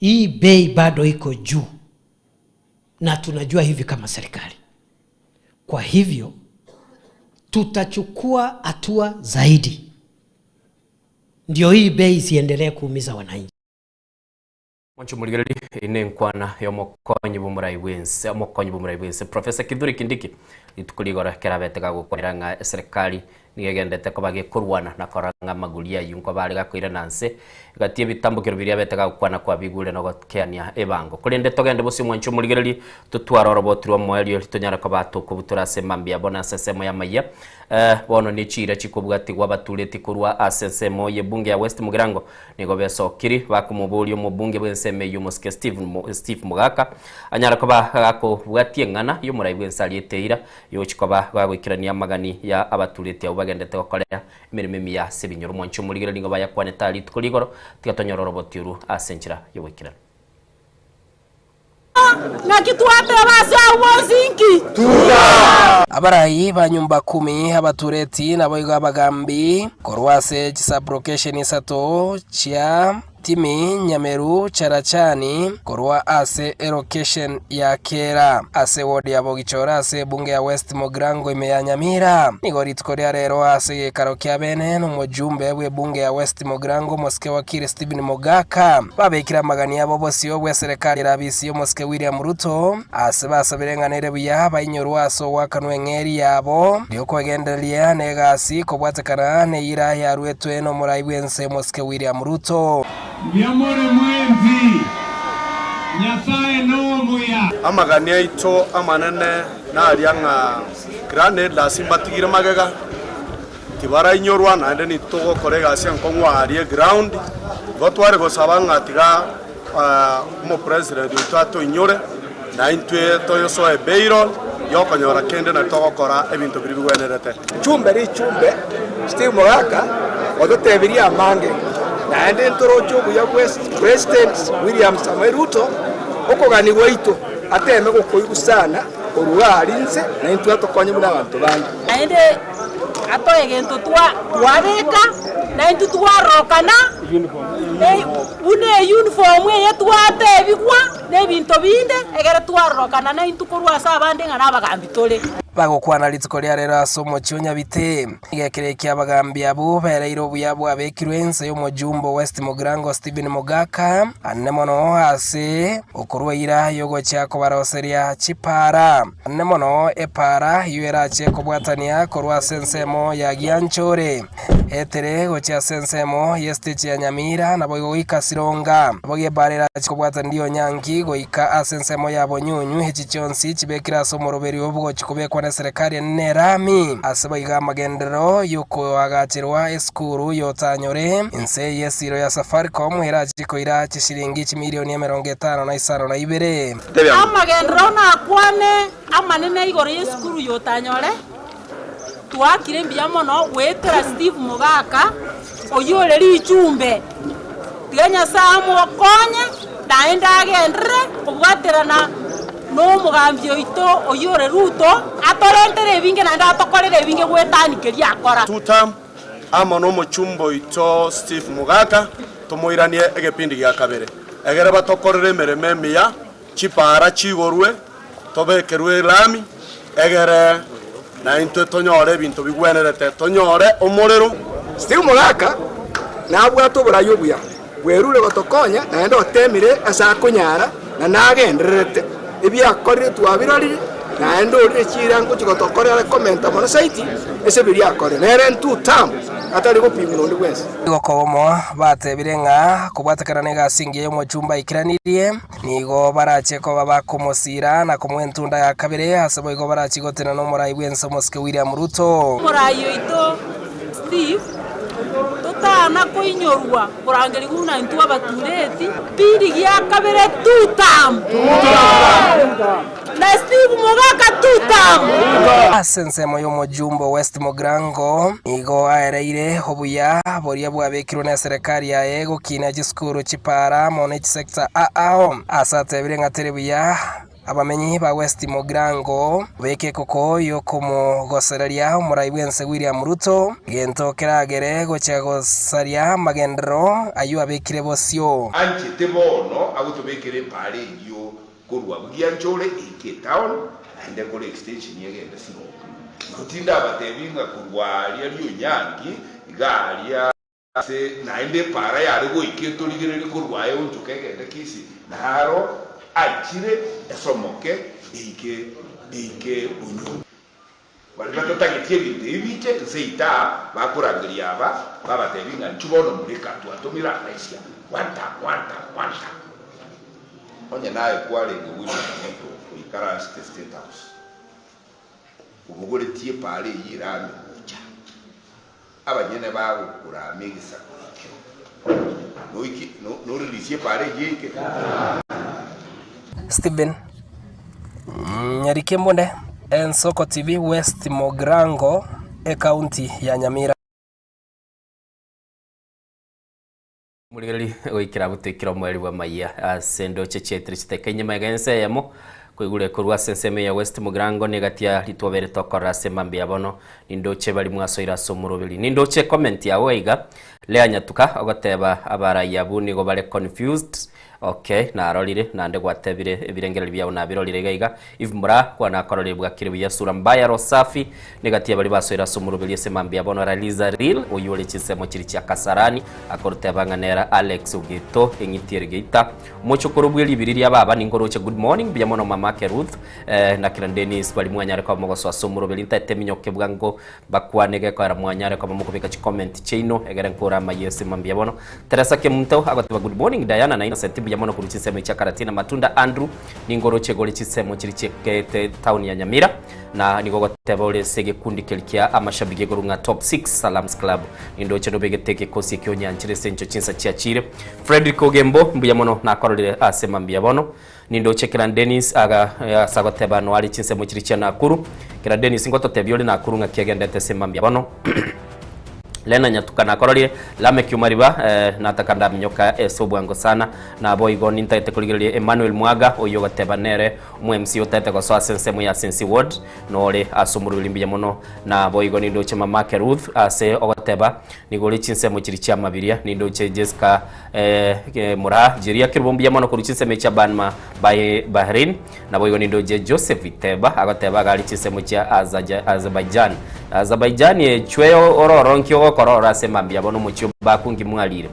hii bei bado iko juu, na tunajua hivi kama serikali. Kwa hivyo tutachukua hatua zaidi ndio hii bei isiendelee kuumiza wananchi. Mwancho morigereria ine enkwana y'omokonyi bw'omorai bw'ense omokonyi bw'omorai bw'ense Professor Kithure Kindiki rituko rigoro ekero abete gagokwanera ng'a eserekari nigo egendete koba gekorwana na korora ng'a amagori ayio nkoba are gakoirana nse egati y'ebitambokero biria abete gagokwana kwabigure na gokeania ebango. Korende togende bosio mwancho morigereria totware oroboti rwa omoerio ritonyare koba tokobutora ase mambia bono ase ensemo y'amayia Bono ne chiira chikobwatigwa abatureti korwa ase ensemo y'ebunge ya West Mugirango nigo besokiri bakomoboria omobunge bw'ensemo eyio omosike Steve Mogaka anyare koba gakobwatia eng'ana y'omorai bw'ense ariete eira yogochia koba gagoikerania amagani ya abatureti abwo bagendete gokorera emeremo emiya ase ebinyoro. Mwanche omorigereria nigo bayakwanete aa rituko rigoro tiga tonyore oroboti orwo ase enchera y'ogoikerana. Naki twateba ase abwo bonsi inki? Abarai ba nyumba kumi, abatureti, naboigo abagambi korwa ase chisublocation isato chia Timi, Nyameru, Charachani, korwa ase elocation ya Kera ase ward ya Bogichora ase ebunge ya West Mugirango ime ya Nyamira. Nigo rituko ria rero ase egekaro kia bene nomojumbe bw'ebunge ya West Mugirango omosike wakili Stephen Mogaka babekire amagani abo bosio bw'eserekari erabisi y'omosike William Ruto ase basabire ng'a nere buya bainyorwe ase ogoakanwa eng'eria yabo ri'okwegendereria negasi kobwatekana neira yaruetwe nomorai bw'ense omosike William Ruto. Mbuya more mwensi, Nyasae nomuya. Amagani aito amanene naria ng'a Grand Elders mbatigire magega, tibarainyorwa naende nitogokora egasi enkong'u aaria eground, igo tware gosaba ng'a tiga omopresident oito atoinyore na intwe toyosoe bail yokonyora kende nari togokora ebinto biria bigwenerete. Chumbe richumbe, Steve Mogaka ototebirie amange naende ntoroche obuya bwe President William Samoei Ruto okogania gwaito ateme gokoigwa sana korwa iga aria inse naintwe atokonye buna abanto bande. Naende atoe egento twabeka, naintwe twarorokana buna eyunifomu eye twatebigwa, na ebinto binde, ekero twarorokana naintwe korwa ase abande ng'a nabagambi tore. Bagokwana rituko ria rero ase omochie o Nyabite, egekero ekia abagambi abwo bereire obuya bwabekirwe inse y'omojumbe o West Mugirango Stephen Mogaka, anene mono ase okorua eira y'ogochia kobaroseria chipaara. Anene mono epaara eyio erache kobwatania korwa ase ensemo ya Gianchore. Etere gochia ase ensemo y'esitechi ya Nyamira, naboigo goika Sironga. Naboigo ebaara erache kobwatania Rionyangi goika ase ensemo ya Bonyunyu, echi chionsi chibekire ase omoroberio obogochi kobekwa neserekari enene erami. Ase boigo amagenderero y'okoagacherwa esukuru y'otanyore inse y'esiiro ya Safaricom erache koira chishilingi chimilioni 52. Amagenderero nakwane amanene igoro y'esukuru y'otanyore. Twaakire mbuya mono goetera Steve Mogaka oyio ore richumbe. Tiga Nyasae amokonye naende agenderere kobwaterana nomogambi oito oyio ore Ruto atorentere ebinge naende atokorere ebinge goetania keria akora. Tutam amo nomochumba oito Steve Mogaka tomoiranie egepindi gia kabere, egere batokorere emeremo emiya, Chipaara chigorwe, tobekerwe elami, egere naintwe tonyore ebinto bigwenerete, tonyore omorero. Steve Mogaka nabwate oborai obuya, bwerure gotokonya naende otemire ase akonyara na nagendererete. Ebiakorire twabirorire naende orire chiira ngochia gotokorera komenta mono zaidi ase biria akorire. Nere ntwo term atari gopimwa nonde bwensi. Nigo kobomo batebire ng'a kobwatekana negasi engiya y'omochumba aikeranirie, Nigo barache koba bakomosiira na komoa entunda ya kabere, ase boigo barachie gotenena omorai bw'ense omosike William Ruto. Omorai oito Steve totana koinyorwa korangerigwa buna intwe abatureti pindi gia kabere tutam na Steve Mogaka tutam. Ase ensemo y'omojumbe o West Mugirango nigo aereire obuya boria bwabekirwe neserekari yaye gokina chisukuru chipara amo ne chisecta ao ase atebire ng'a teri buya abamenyi ba West Mugirango beke ekoko y'okomogosereria omorai bw'ense William Ruto gento keragere gochia gosaria amagenderero ayio abekire bosio. Anchete bono agotobekera epaara eyio Korwa abwo gianchore eike etown, naende nkore extension egende Sironga. Igo tindabatebi ng'a korwa aria Rionyangi iga aria ase naende epaara yare goika etorigererie korwa aye onchoke egende Kisii, naro aichire esomoke eike eike Bonyunyu. Baria batatageti ebinto ebi biche nse ita bakorangeria aba, babatebia ng'a inchuo bono moreka twatomire amaisia, one term, one term, one term. Onye naye kwarenge William Ruto oikaransete State House, obogoretie epaara eyio erame gocha, abanyene bagokorama egesaku ekio, noiki noririsie epaara eyio eike? Stephen Nyarikembunde, Ensoko TV, West Mugirango, Ekaunti ya Nyamira. Morigereria goikera abwo toikire omoerio bw'amayia ase endoche chiaitire chiteka inyuma iga ense eyemo koigure korwa ase ensemo ya West Mugirango na egati ya ritwobere tokorora ase mambia bono nindoche bari mwasoire ase omoroberi nindoche comment yao aiga Lea Nyatuka ogoteba abarai abwo nigo bare confused Okay, narorire, naende gwatebire ebirengererio biao nabirorire iga iga. Eve Mura, kwanakororire bwakire buya sura mbaya Rosafi, negati ya baria basoire ase omoroberi ase mambia bono Raliza Real, oyio ore chinsemo chiria chia Kasarani, akoruteba ng'a nere Alex Ogeto, eng'iti ere geita. Omochokoro bwe ribiri ria baba ninkoroche good morning, mbuya mono mamake Ruth, eh, na kera Dennis baria mwanyare koba mogosoa ase omoroberi ntaete eminyoke bwango Bakwane gekoera mwanyare koba mokobeka chicomment chiaino egere nkore amayia ase mambia bono. Teresa Kemunto agoteba good morning Diana na Innocent mbuya mono korwa chinsemo chia Karatina Matunda Andrew ningo oroche gore chinsemo chiri chie town ya Nyamira na nigo ogoteba ore ase egekundi keri kia amashabiki igoro ng'a top 6 Salams Club nindoche nobegete egekosi ekio onyanchire ase encho chinsa chiachire. Fredrick Ogembo mbuya mono nakororire ase mambia bono. Nindoche kera Dennis aga ase agoteba noare chinsemo chiria chia Nakuru. Kera Dennis ngototebia ore Nakuru ng'aki agendete ase mambia bono. Lena Nyatuka nakororire Lameck Omariba eh, nataka ndaminyoka ase obwango sana naboigo nintagete korigereria Emmanuel Mwaga oyio ogoteba nere omo MC otagete gosoa ase ensemo ya Sensi Ward nore ase omorweri mbuya mono naboigo nindoche mamake Ruth ase ogoteba nigo ore chinsemo chiria chia Mabiria nindoche Jessica Eh, Moraa Jeria Kerubo mbuya mono korwa chinsemo chia Banma by Bahrain. Naboigo nindoche Joseph Iteba agoteba agari chinsemo chia Azaja, Azerbaijan. Azerbaijan echwe ororo nki ogokora oro ase mambia bono omochie o Baku nki mwarire.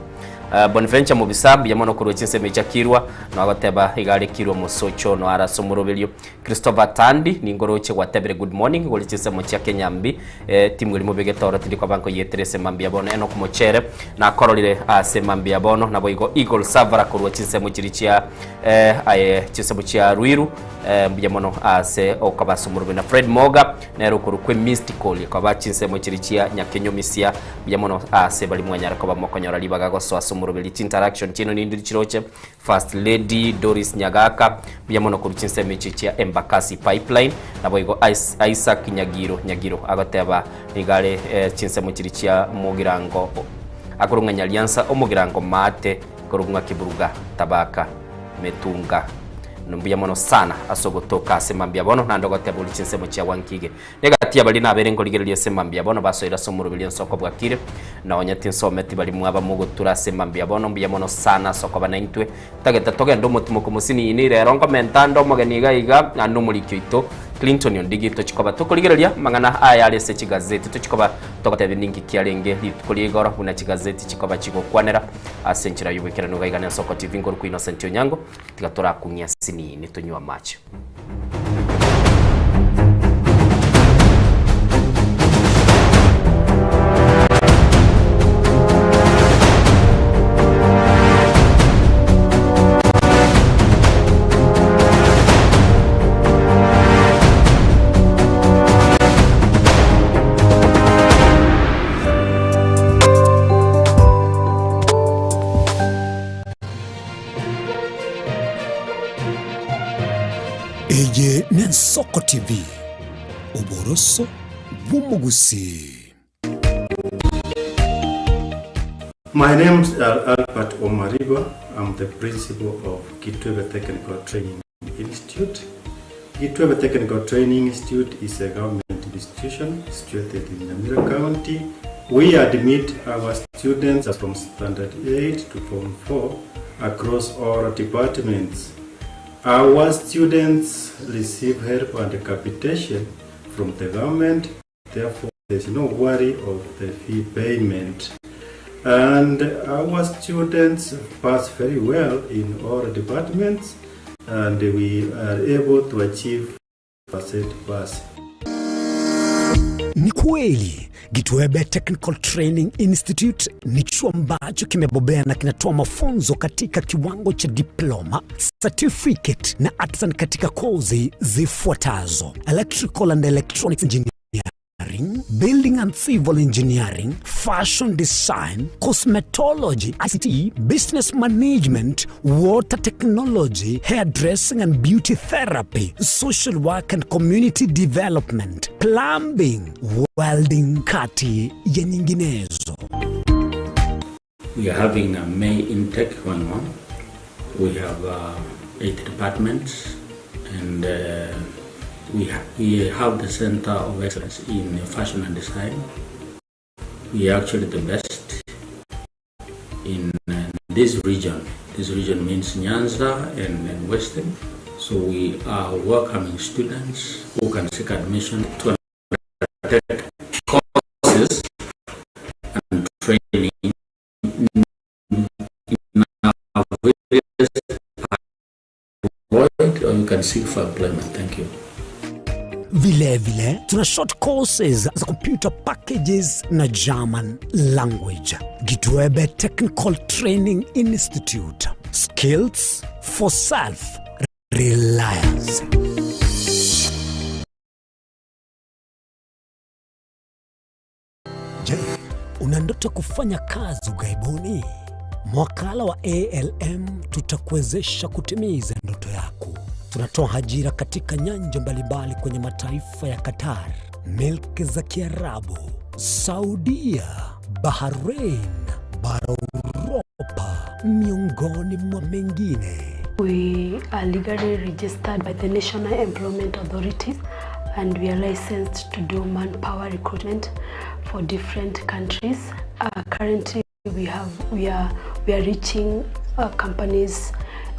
Uh, Bonaventure Mobisa mbuya mono korwa chinsemo chia Kirwa nagoteba iga are Kirwa mosocho no ara ase omoroberio. Christopher Tandi ningoroche gwatebire good morning gore chinsemo chia Kenyambi eh, timu eri mobegete oro tindi koba nkoyetere ase mambia bono Enock Mochere nakororire ase mambia bono naboigo Eagle Savara korwa chinsemo chiri chia eh, aye chinsemo chia Ruiru eh, mbuya mono ase okoba ase omorobe na Fred Moga nere okorwa kwe Mystical koba chinsemo chiri chia Nyakenyomisia mbuya mono ase bari mwanyara koba mokonyora ribaga gosoa ase omoroberi chinteraction chiaino nindiri chiroche First Lady Doris Nyagaka, mbuya mono korwa chinsemo echi chia Embakasi Pipeline, naboigo Isaac Nyagiro Nyagiro agoteba nigo are chinsemo chiria chia Mogirango akorwa ng'a Nyariansa Omogirango Maate korwa ng'a Kiburuga Tabaka Metunga. Mbuya mono sana ase ogotoka ase mambia bono naende ogoteba ori chinsemo chia Wankige. Egati ya baria nabere nkorigereria ase mambia bono basoire ase omoroberi ensoko bwakire, na onye tinsometi baria mwaba mogotura ase mambia bono, mbuya mono sana ase okoba naintwe. Ntagete togende omotimoko mosinini rero nkomenta ande omogeni iga iga naende omoriki oito Clinton Ondigi tochikoba tokorigereria amang'ana aya are ase chigazeti tochikoba togotebia ninki kiarenge rituko ria igoro buna chigazeti chikoba chigokwanera ase enchera y'oboikeranu iga iga na Ensoko TV nkorokwa Innocent Onyango tiga torakung'ia sinini tonywe amache. Eye n'Ensoko TV, oboroso bw'omogusii. My name is Albert Omariba. I'm the principal of Kitwebe Technical Training Institute. Kitwebe Technical Training Institute is a government institution situated in Nyamira County. We admit our students from Standard 8 to Form 4 across all departments. Our students receive help and capitation from the government, therefore there's no worry of the fee payment. And our students pass very well in all departments and we are able to achieve percent pass. Ni kweli Gitwebe Technical Training Institute ni chuo ambacho kimebobea na kinatoa mafunzo katika kiwango cha diploma, certificate na artisan katika kozi zifuatazo: electrical and electronics engineering, building and civil engineering, fashion design, cosmetology, ICT, business management, water technology, hairdressing and beauty therapy, social work and community development, plumbing, welding, kati ya nyinginezo. We are having a May intake going on. We have 8 departments and we, we have the Center of Excellence in Fashion and Design. We are actually the best in this region. This region means Nyanza and, and Western. So we are welcoming students who can seek admission to undertake courses and training in our various employed or you can seek for employment. Thank you. Vilevile tuna short courses za computer packages na German language. Gitwebe Technical Training Institute. Skills for self reliance. Je, una ndoto kufanya kazi ughaibuni? Mwakala wa ALM tutakuwezesha kutimiza ndoto yako. Tunatoa ajira katika nyanja mbalimbali kwenye mataifa ya Qatar, milki za Kiarabu, Saudia, Bahrain, bara Uropa, miongoni mwa mengine. We are legally registered by the National Employment Authorities and we are licensed to do manpower recruitment for different countries. Currently we have we are we are reaching companies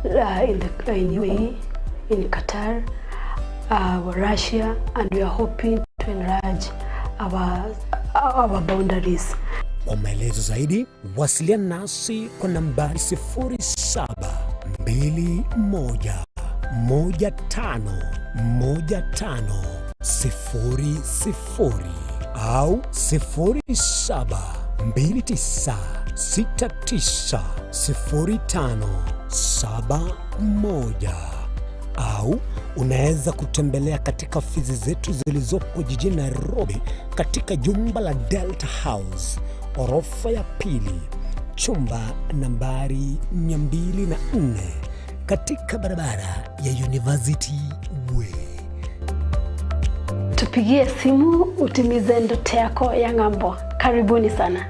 in the in UAE, in Qatar, Russia, and we are hoping to enlarge our our boundaries. Kwa maelezo zaidi wasiliana nasi kwa nambari 0721 15 15 00 au 0729 69 05 71 au unaweza kutembelea katika ofisi zetu zilizopo jijini Nairobi katika jumba la Delta House orofa ya pili chumba nambari 204 katika barabara ya University Way. Tupigie simu utimize ndoto yako ya ng'ambo. Karibuni sana.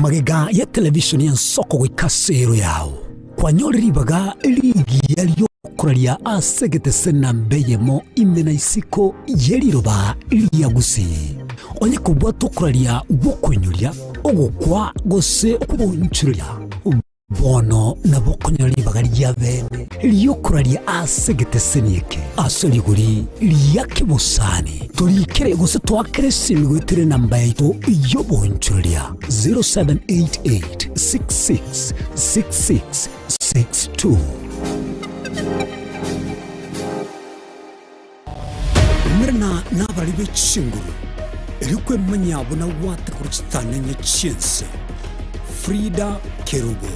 Magega ya televishoni ya nsoko goika sero yao kwanyore ribaga rigiya riokoraria ase egetese namba eyemo ime na isiko ye riroba ria gusii. Onye kobwata okoraria gw'okoinyoria, ogokwa gose okw'ogoonchoreria, bono nabo okonyora ribaga ria bene ri'okoraria ase egeteseni eke ase rigori ria kebosani. Torikere gose toakere esimi goetera enamba yaito y'oboonchoreria 0788 66 66 62. Umerana nabari be chinguru, erio kwemanyia buna gwate korwa chitanenye chi'ense. Frida Kerubo,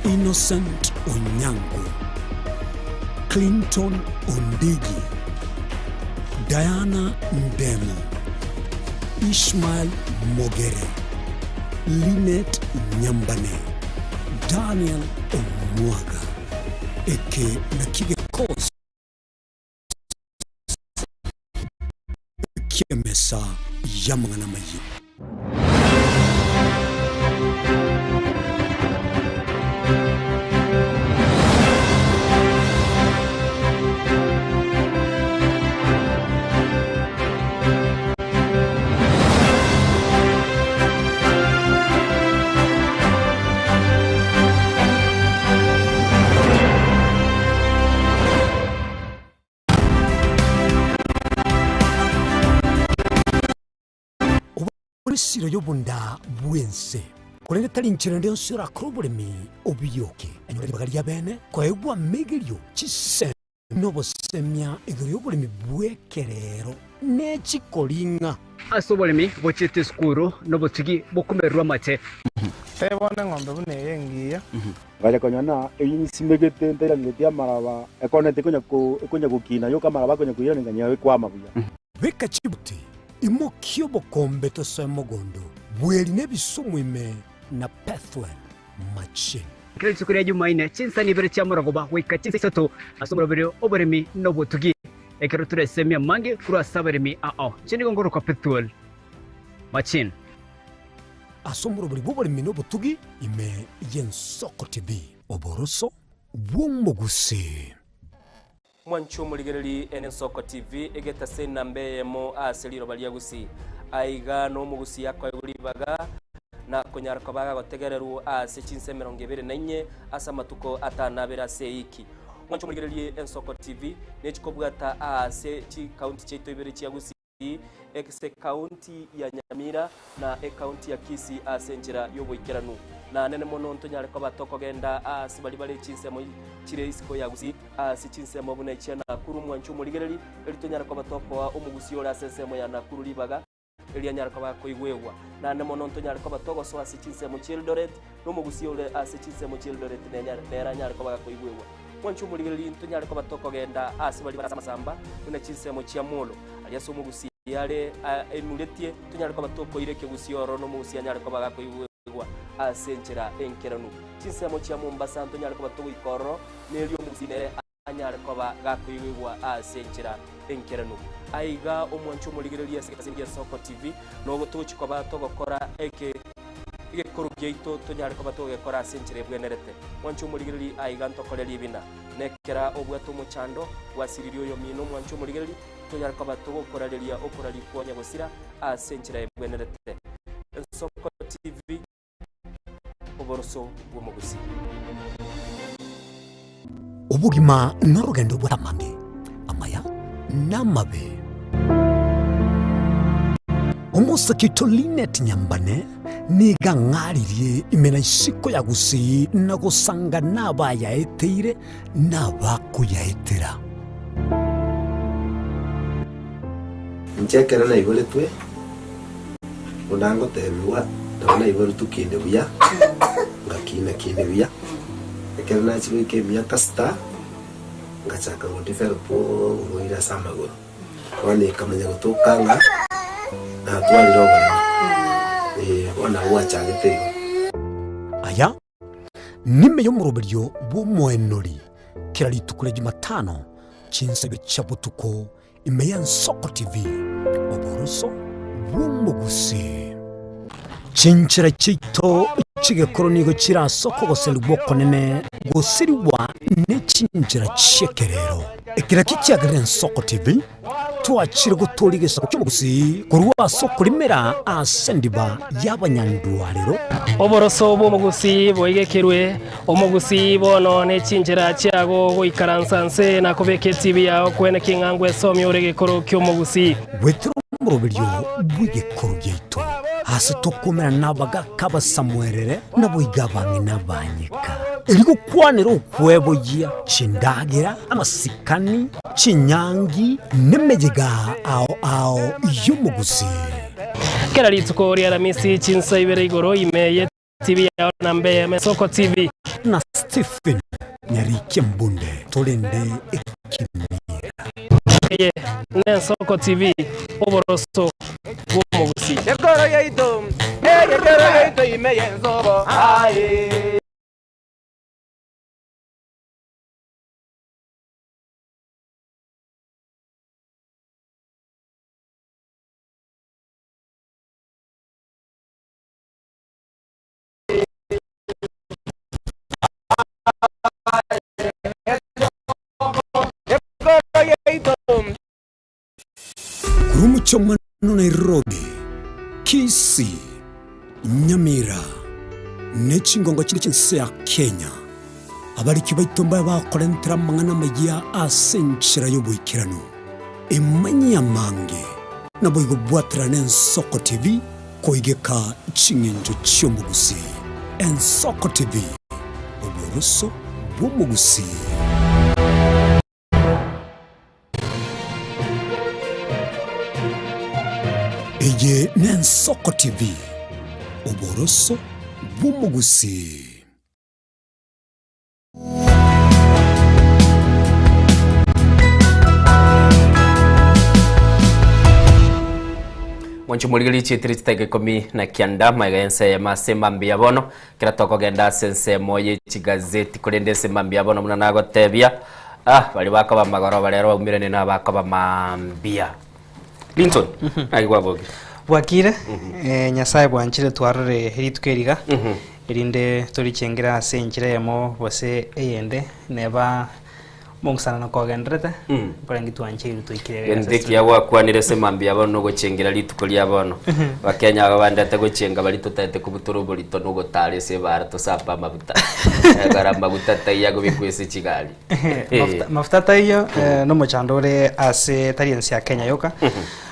Innocent Onyango, Clinton Ondigi, Diana Ndemo, Ishmael Mogere, Linet Nyambane, Daniel Omwaga. Eke nakio gekosi ki'emesa y'amang'ana amayia. Oborisiro y'obonda bw'ense. Korende tari nchera ende yonsi orakore oboremi obiyoke. Enyora ribaga ria bene koegwa amegerio, chisemi, na obosemia igoro y'oboremi bw'ekerero ne chikoring'a. Ase oboremi bochiete esukuru nobotugi bokomererwa amache. Tebona eng'ombe buna eye engiya. Ngacha konyora ng'a eyio nsimegete ntairangeretie amaraba, ekoneti ekonya ko ekonya gokina yoka amaraba akonya koirana ng'a ekwama buya. Beka chibuti, imokia obokombe tosoe mogondo, bweri na ebisumu ime na Pethuel machine. Kera rituko ria Jumaine, chinsani ibere chia morogoba goika chinsa isato, ase omoroberi oboremi na obotugi. Ekero toresemie amange korwa ase abaremi ao. Inche nigo nkorokwa Pethuel Machin. Ase omoroberi bw'oboremi na obotugi ime y'Ensoko TV. Oboroso bw'omogusii. Mwanche omorigereri ene Ensoko TV egetase enamba eyemo ase riroba ria Gusii. Aiga nomogusii akoegwa ribaga na konyara koba agagotegererwa ase chinsa 24 ase amatuko atanabere ase eiki. Mwanche omorigererie Ensoko TV nechikobwata aase chikaunti chiaito ibere chia Gusii, ase ekaunti ya Nyamira na ekaunti ya Kisii ase enchera y'oboikeranu. Na nene mono ntonyare koba tokogenda aase baria bare chinsemo chire isiko ya Gusii, ase chinsemo buna echia Nakuru. Mwanche omorigereri, eri tonyare koba tokoa omogusii ore ase ensemo ya Nakuru ribaga. erio anyare koba akoigwegwa. Naende mono ntonyare koba togosoa ase chinsemo chi'Eldoret, na omogusia ore ase chinsemo chi'Eldoret nere anyare koba gakoigwegwa. Mwanche omorigereria ntonyare koba tokogenda ase baria bare ase amasamba, buna chinsemo chia Molo, aria ase omogusia are aimuretie, tonyare koba tokoira ekegusia ororo na omogusia anyare koba gakoigwegwa ase enchera enkeranu. Chinsemo chia Mombasa ntonyare koba togoika ororo, na erio omogusia nere anyare koba gakoigwegwa ase enchera enkeranu. Aiga omwanche omorigereria ase egetasini gi'Ensoko TV, nogo togochia koba togokora eke egekoro giaito tonyare koba togegekora ase enchera ebwenerete. Mwanche omorigereria aiga ntokore ribina. Nekera obwate omochando, gwasiririe oyomino omwanche omorigereria, tonyare koba togokorareria okoraria kwa nyagosira ase enchera ebwenerete. Ensoko TV. Oboroso bw'omogusii. Obogima norogendo bw'amange, amaya na amabe. Omosake oito Linet Nyambane nigo ang'aririe ime na isiko ya Gusii na gosanga nabayaeteire na abakoyaetera. Inche ekero naiboretwe, buna ngotebigwa, nabo naiboretwe kinde buya, ngakina kinde buya. Ekero nachia goika emiaka sita, ngachaka go develop oborwaire ase amagoro. Bono ekamanya gotoka ng'a natwarire oboremo, eh, bono nabo gwachagete igo. Aya nime y'omoroberio bw'omoenori kera rituko ria Jumatano chinsa ibere chia botuko ime y'Ensoko TV, oboroso bw'omogusii. Chinchera chiaito chi'egekoro nigo chire ase okogoserigwa okonene gosirigwa ne chinchera chi'ekerero. Ekero ekio kiagerire Ensoko TV Twachire gotooria egesaku ki'omogusii korwa ase okorimera ase endiba y'abanyandwarero. Oboroso bw'omogusii boigekerwe, omogusii bono ne chinchera chiago goikaransa nse na kobeka etibi yao kwene king'a ngwesomia ore egekoro ki'omogusii. Goetera omoroberio bw'egekoro giaito, ase tokomerana nabagaaka abasamuerere, naboigo abang'ina abanyeka, erio gokwanera okweboyia chindagera, amasikani, Chinyangi nemeyega ao ao y'omogusii. Kera rituko ri'Aramisi chinsa ibere igoro ime ye TV yao na mbe Mesoko TV. Na Stephen Nyarikia Mbunde torende ekemira. Eye n'Ensoko TV, oboroso bw'omogusii. Gekoro yaito, egekoro yaito ime y'ensobo aye. Korwa omochie omwana o Nairobi, Kisii, Nyamira, ne chingongo chinde chi'ense ya Kenya, abariki baito mbabe bakorentera amang'ana amayia ase enchera y'oboikeranu. Emanyie amange, naboigo bwaterane Ensoko TV koigeka ching'encho chi'omogusii. Ensoko TV, oboroso bw'omogusii. Eye n'Ensoko TV, oboroso bw'omogusii. Mwanche omorigereria chietire chitageka ikomi na kianda magega y'ense eyemo ase mambia bono kera tokogenda ase ensemo ye chigazeti korende ase mambia bono buna nagotebia. Ah, baria bakoba magoroba rero baumerane na abakoba mambia. Clinton, naki kwabokire? Bwakire, eh, Nyasaye bwanchire twarore rituko eriga, erinde torichengere ase enchera eyemo gose eyende, neba Omong'usanano kogendererete, nkorenge twancheirwe twaikire iga ase Gento ekiya gwakwanire ase mambia bono nogochengera rituko ria bono. Abakenya aba bandete gochenga baria totaete kobutora oborito na ogotara ase ebara tosambe amaguta. Ekero amaguta taiyo akobekwa ase chigari. Mafuta, mafuta taiyo eh, nomochando ore ase tari ense ya Kenya yoka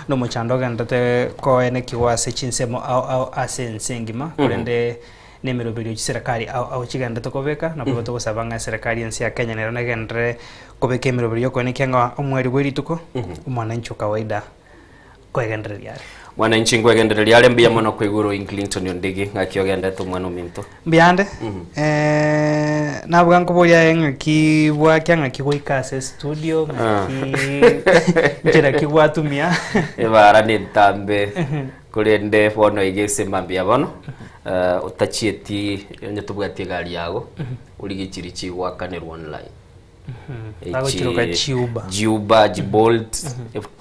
nomochando ogenderete koenekigwa ase chinsemo ao ao ase ense engima korende Nemeroberio chiserekari ao ao chigenderete kobeka, naboigo togosaba ng'a eserekari y'ense ya Kenya nero negenderere kobeka emeroberio y'okoenekia ng'a omweri bwe rituko, omwananchi o kawaida koegendereria are. Mwananchi nkwegendereria are mbuya mono koigwa oroin Clinton Ondigi ng'aki ogendete omwana ominto. Mbuyande, nabuga nkoboria aye ng'aki bwakia ng'aki goika ase estudio ng'aki nchera ki gwatumia. Ebara nentambe Korende bono iga ase mambia bono, otachieti onye tobwati egari yago, origie chiria chigoakanerwa online. Bagochiroka chiuber. Chiuber, chibolt,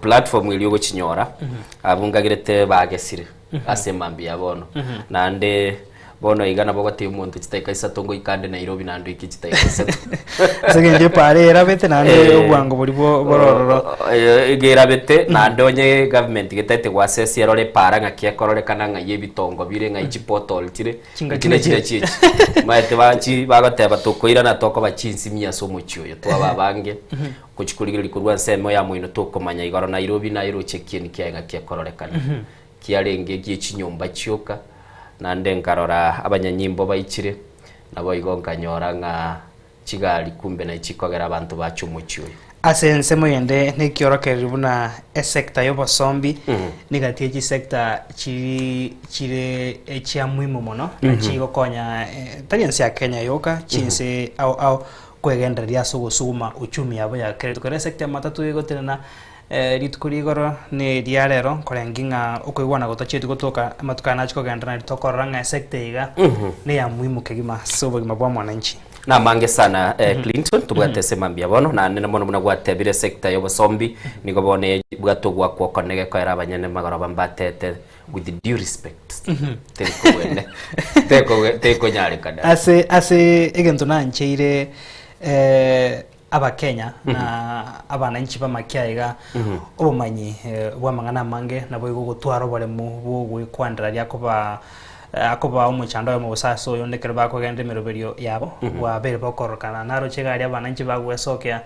platform eria ogochinyora, abwo ngagerete bagesire ase mambia bono. Naende Bono iga nabo ogotebia omonto chidakika isato ngoika ande Nairobi naende oike chidakika isato. Ase eng'encho epaara erabete naende Eh. obwango boria bo- bore ororo. Eh, iga erabete naende onye government getagete goassess erore epaara ng'aki ekororekana ng'ai ebitongo bire ng'ai chipothole chire Chingaki echi nachio. nachire chiachi omanyete bachi bagoteba tokoirana tokoba chinsimia ase omochie oyo twaba abange gochi korigereria korwa ensemo ya moino tokomanya igoro Nairobi naye roche ekieni kiaye ng'aki ekororekana. Kiarenge egie chinyomba chioka, naende nkarora abanyanyimbo baichire, naboigo nkanyora ng'a chigari kumbe naye chikogera abanto bache omochie oyo. Ase ensemo eyende nekiorokererio buna esecta y'obosombi negati ye chisecta chiri chire echia muhimu mono na chigokonya tari ense ya Kenya yoka chinse ao ao kwegendereria ase ogosuguma uchumi yabo ya kera rituko. Ere esecta ya matatu egotenena Rituko rigoro neria rero, nkorengi ng'a okoigwana gotachieti gotoka amatuko aya nachia kogenderera nario tokorora ng'a esecta eye iga neya muhimu kegima ase obogima bwa mwananchi. Namange sana Clinton, tobwate ase mambia bono, naende na mono buna gwatebire esecta ya obosombi nigo bono ebwate ogwakwa okone gekoera abanyene magoroba mbatete with due respect teri kobwene teko tekonyarekana. Ase ase egento nancheire Abakenya na abananchi b'amakia aiga obomanyi bw'amang'ana amange naboigo gotwara oboremu bw'ogwekwanera aria akoba akoba omochando oyomo gose ase oyonde ekero bakogenda emeroberio yabo bwabeire bokororokana. Naroche iga aria abananchi bagwesokia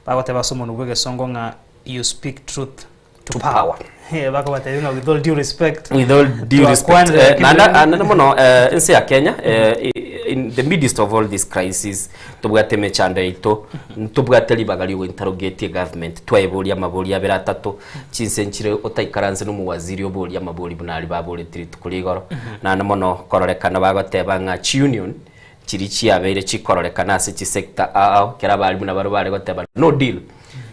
bagoteba ase omonwa bw'egesongo ng'a you speak truth to power. Eh, bakobatebia ng'a with all due respect With all due respect. twakwanire Eh, lakini naende rende- naende mono eh, ense ya Kenya eh, i- in the midst of all this crisis tobwate emechando yaito ntobwate ribaga ria gointerrogate government twaiboria amabori abere atato chinse nchire otaikaranse na omowaziri oborie amabori buna aria baboretie rituko ria igoro naende mono kororekana bagoteba ng'a chiunion chiria chiabeire chikororekana ase chisector ao ao kera abarimu nabarobwo bare goteba no deal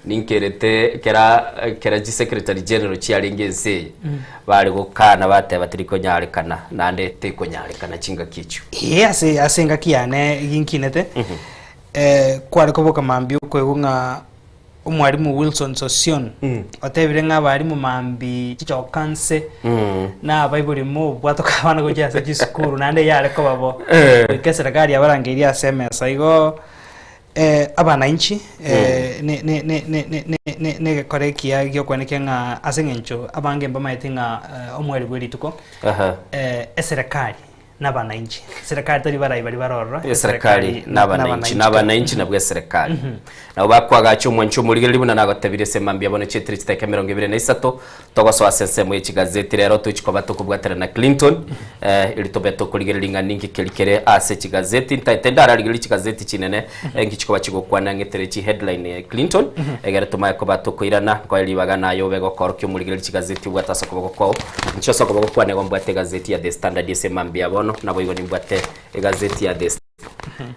Ninkerete kera kera chisecretary general chiarenge ense eye bare gokana bateba tirikonyarekana naende tekonyarekana chingaki echio. Ee, ase ase engaki yane ginkinete, eh, kware koboka mambia okoigwa ng'a omwalimu Wilson Sossion otebire ng'a abalimu mambia chichoka nse na abaibori mobwatoka abana gochia ase chisukuru naende yare koba bo. Goika eserekari yabarangeirie ase emesa igo. Abanainchi negekora ekiya gi'okwenekia ng'a ase eng'encho abange mbamaete ng'a omweri bwe rituko, eserekari nabanainchi. Eserekari tari barai baria bare ororo, Eserekari nabananchi, nabananchi nabwo eserekari. Nabo bakoagacha omwancho omorigereria buna nagotebirie ase mambia bono chietire chidakika 23 Togosoa ase ensemo ye chigazeti rero tochi koba tokobwatana na Clinton eh, eri tobe tokorigereria ng'a ninki keri kere ase chigazeti ntaete ndararigereria chigazeti chinene enki chikoba chigokwana ng'etere chi headline eh, Clinton egere tomaye koba tokoirana nkoe ribaga naye obe gokorokia omorigereria chigazeti obwate ase okoboko kwao inche ase okoboko kwane igo mbwate egazeti ya The Standard ase mambia bono naboigo nimbwate egazeti ya The.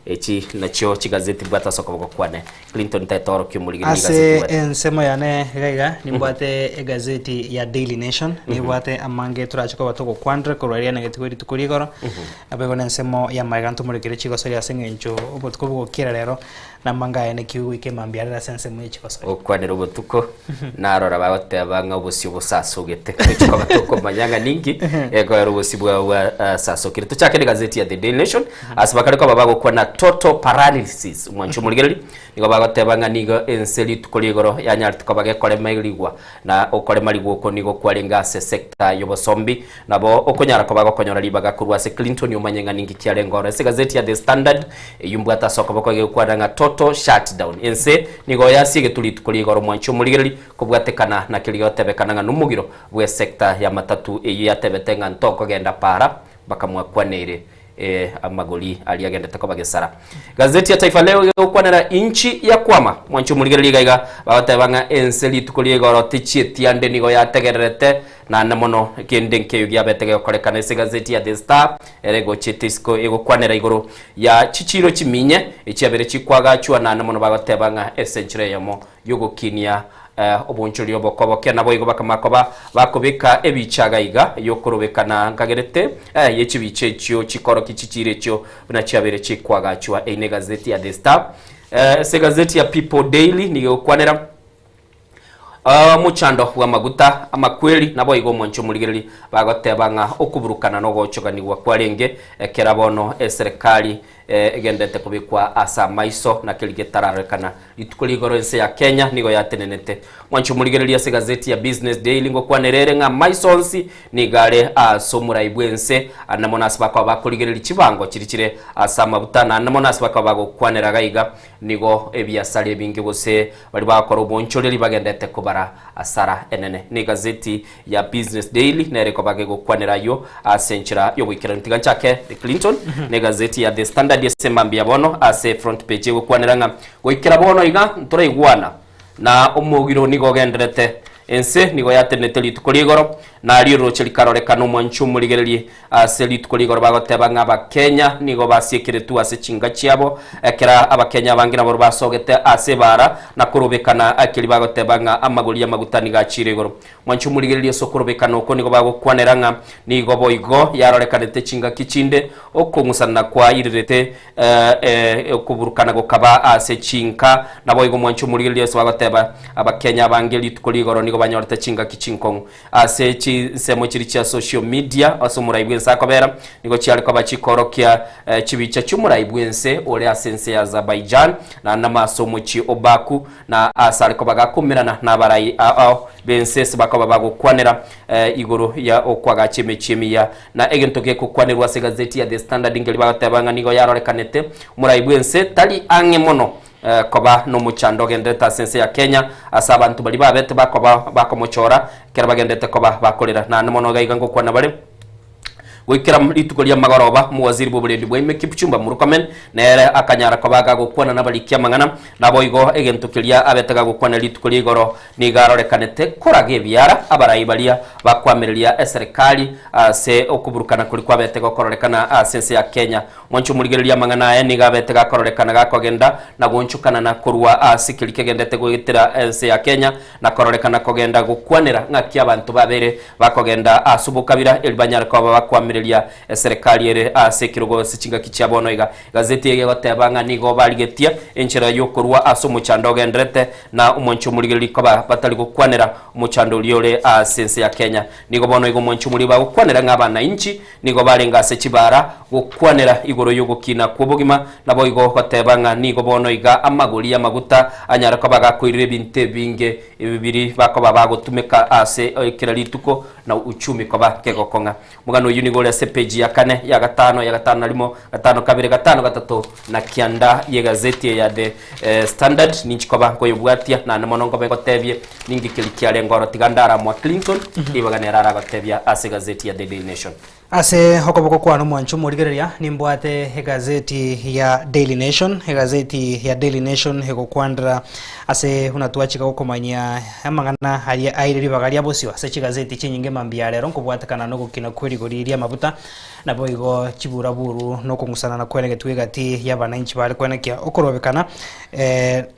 Echi nachio chigazeti mbwate ase okoboko kwane. Clinton taete orokia omorigeri Ase rigazeti bwate. ensemo yane iga iga nimbwate egazeti ya Daily Nation, nibwate amange torache koba togokwanera korwa riria nagetigwe rituko rigoro, naboigo na ensemo ya magega ntomorekere chigosoria ase eng'encho obotuko bogokira rero namange aye naki goika emambia arere ase ensemo ye chigosoria. Gokwanera obotuko narora bagoteba ng'a obosio bosasogete tochi koba tokomanya ng'a ninki ekoera obosio bwao bwasasokire. Tochake negazeti ya The Daily Nation ase bakare koba bagokwana total paralysis omwancho omorigereria nigo bagoteba ng'a nigo ense rituko ria igoro yanyarete koba gekoremerigwa na okoremarigwa oko nigo kwarenge ase sector y'obosombi Nabo okonyara koba gokonyora ribaga korwa ase Clinton omanye ng'a ninki kiarenge oro. Ase egazeti ya The Standard, eyio mbwate ase okoboko egekwana ng'a Total Shutdown. Ense nigo yasiegete rituko ria igoro mwanche omorigereri kobwatekana na keria gotebekana ng'a nomogiro bw'esector ya matatu eyio yatebete ng'a ntokogenda para bakamwakwaneire amagori aria agendete koba gesara. Gazeti ya Taifa Leo egokwanera inchi yakwama mwanche omorigereri iga iga bagoteba ng'a ense rituko ria igoro tichieti ande nigo yategererete Naende mono kende nkeiyo giabete gegokorekana ase egazeti ya The Star, ere egochete isiko egokwanera igoro ya chichiiro chiminye echiabere chikwagachwa, naende mono bagoteba ng'a ase enchera eyemo y'ogokinia obonchori obokoboke. Naboigo bakamanya koba bakobeka ebicha iga iga y'okorobekana nkagerete ye chibicha echio chikorokia chichiiro echio buna chiabere chikwagachwa. Eyio negazeti ya The Star. Ase egazeti ya People Daily nigo egokwanera Omochando bw'amaguta amakweri naboigo omonche omorigereria bagoteba ng'a okoburukana na ogochoganigwa kwarenge ekera bono eserekari egenderete kobekwa ase amaiso na keria getararorekana rituko rigoro ense ya Kenya nigo yatenenete. Mwanche omorigereria ase egazeti ya Business Daily ngokwanera ere ng'a amaiso onsi nigo are ase omorai bw'ense ande mono ase bakoba bakorigereria chibango chiria chire ase amaguta naende mono ase bakoba bagokwanera iga iga nigo ebiasara ebinge gose Baria bagokora oboonchoreri bagendete kobara asara enene. Negazeti ya Business Daily nere ekoba gegokwanera ayio ase enchera y'oboikeranu. Tiga nchake The Clinton negazeti ya The Standard ase mambia bono ase front page egokwanera ng'a goikera bono iga ntoraigwana na omogiro nigo ogenderete ense nigo yatenenete rituko rigoro na riroche rikarorekana omwancho omorigererie Ase rituko rigoro bagoteba ng'a Abakenya nigo basiekeretwe ase chinka chiabo, ekero Abakenya abange nabarobwo basogete ase ebaara na korobekana keria bagoteba ng'a amagori y'amaguta nigo achiire igoro. Mwanche omorigererie ase okorobekana oko nigo bagokwanera ng'a nigo boigo yarorekanete chingaki chinde okong'usanana kwairerete okoburukana gokaba ase chinka. Naboigo mwanche omorigererie ase bagoteba Abakenya abange rituko rigoro nigo banyorete chingaki chinkong'u. Ase chinsemo chiria chia social media ase omorai bw'ense akobera, nigo chiare koba chikorokia chibicha chi'omorai bw'ense ore ase ense ya Azerbaijan, na namo ase omochie o Baku, na ase are koba gakomerana nabarai ao b'ense ase bakoba bagokwanera igoro ya okoagacha emechie emiya. Na egento gegokwanerwa ase egazeti ya The Standard nkeria bagoteba ng'a nigo yarorekanete omorai bw'ense tari ang'e mono Koba nomochando ogenderete ase ense ya Kenya, ase abanto baria babete bakoba bakomochora, ekero bagenderete koba bakorera. Naende mono iga iga ngokwana bare, goikera rituko ri'amagoroba, omowaziri bw'oborendi bwa ime Kipchumba Murkomen nere akanyara koba gagokwana nabariki amang'ana, naboigo egento keria abete gagokwana rituko ria igoro nigo arorekanete koraga ebiara abarai baria bakoamereria eserekari ase okoburukana koria kwabete gokororekana ase ense ya Kenya. Mwanche omorigereria amang'ana aya nigo abete gakororekana gakogenda na goonchokanana korwa ase keria kegendete goetera ense ya Kenya na kororekana kogenda gokwanera ng'aki abanto babere bakogenda ase obokabira eri banyare koba bakoamereria eserekari ere ase ekerogo ase chingaki chia bono iga. Egazeti eye egoteba ng'a nigo barigetie enchera y'okorua ase omochando ogenderete na omwanche omorigereria koba batari gokwanera omochando oria ore ase ense ya Kenya. Nigo bono iga omwanche omorigereria bagokwanera ng'a abanainchi Nigo barenge ase chibaara gokwanera igoro y'ogokina kw'obogima, naboigo goteba ng'a nigo bono iga amagori y'amaguta anyare koba gakoirera ebinto ebinge ebi biri bakoba bagotumeka ase kera rituko na uchumi koba kegokong'a. Omogano oyio nigo ore ase epeji ya kane, ya gatano, ya gatano na rimo, gatano kabere, gatano gatato na kianda y'egazeti eye ya The Standard. Ninchi koba nkoyobwatia naende mono nkobe ngotebie Ninki keria kiarenge oro tiga ndaramwa Clinton, ribaga nere aragotebia ase egazeti ya The Daily Nation. Ase okoboko kwane omwancho omorigereria, nimbwate egazeti ya Daily Nation, egazeti ya Daily Nation egokwanera ase buna twachika gokomanyia amang'ana aria aire ribaga ria bosio ase chigazeti chinyinge mambia ya rero nkobwatekana nogokina kwe rigori ri'amabuta Naboigo chiburaburu na okong'usanana kweregetwe egati y'abananchi bare kwenekia okorobekana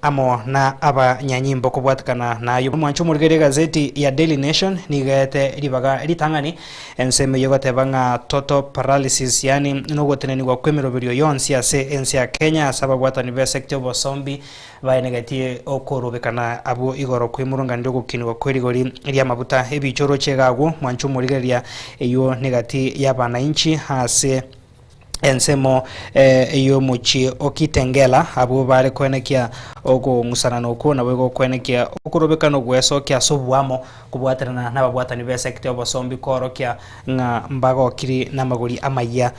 amo na abanyanyimbo kobwatekana nayio. Omwancho omorigereria egazeti ya Daily Nation nigo eete ribaga ritang'ani ensemo eyio egoteba ng'a total paralysis yaani nogotenenigwa kw'emeroberio yonsi ase ense ya Kenya ase ababwatani b'esecta y'obosombi Baenegetie okorobekana abwo igoro kw'emurunganire ogokinigwa kwe rigori ri'amabuta ebiicho oroche iga agwo, mwanche omorigereria, eyio negati y'abanainchi ase ensemo y'omochie o Kitengela, abwo bare koenekia okong'usanana okwo, naboigo okoenekia okorobekana ogwesokia ase oboamo kobwaterana nababwatani b'esekta y'obosombi koorokia ng'a mbagokiri namagori amayia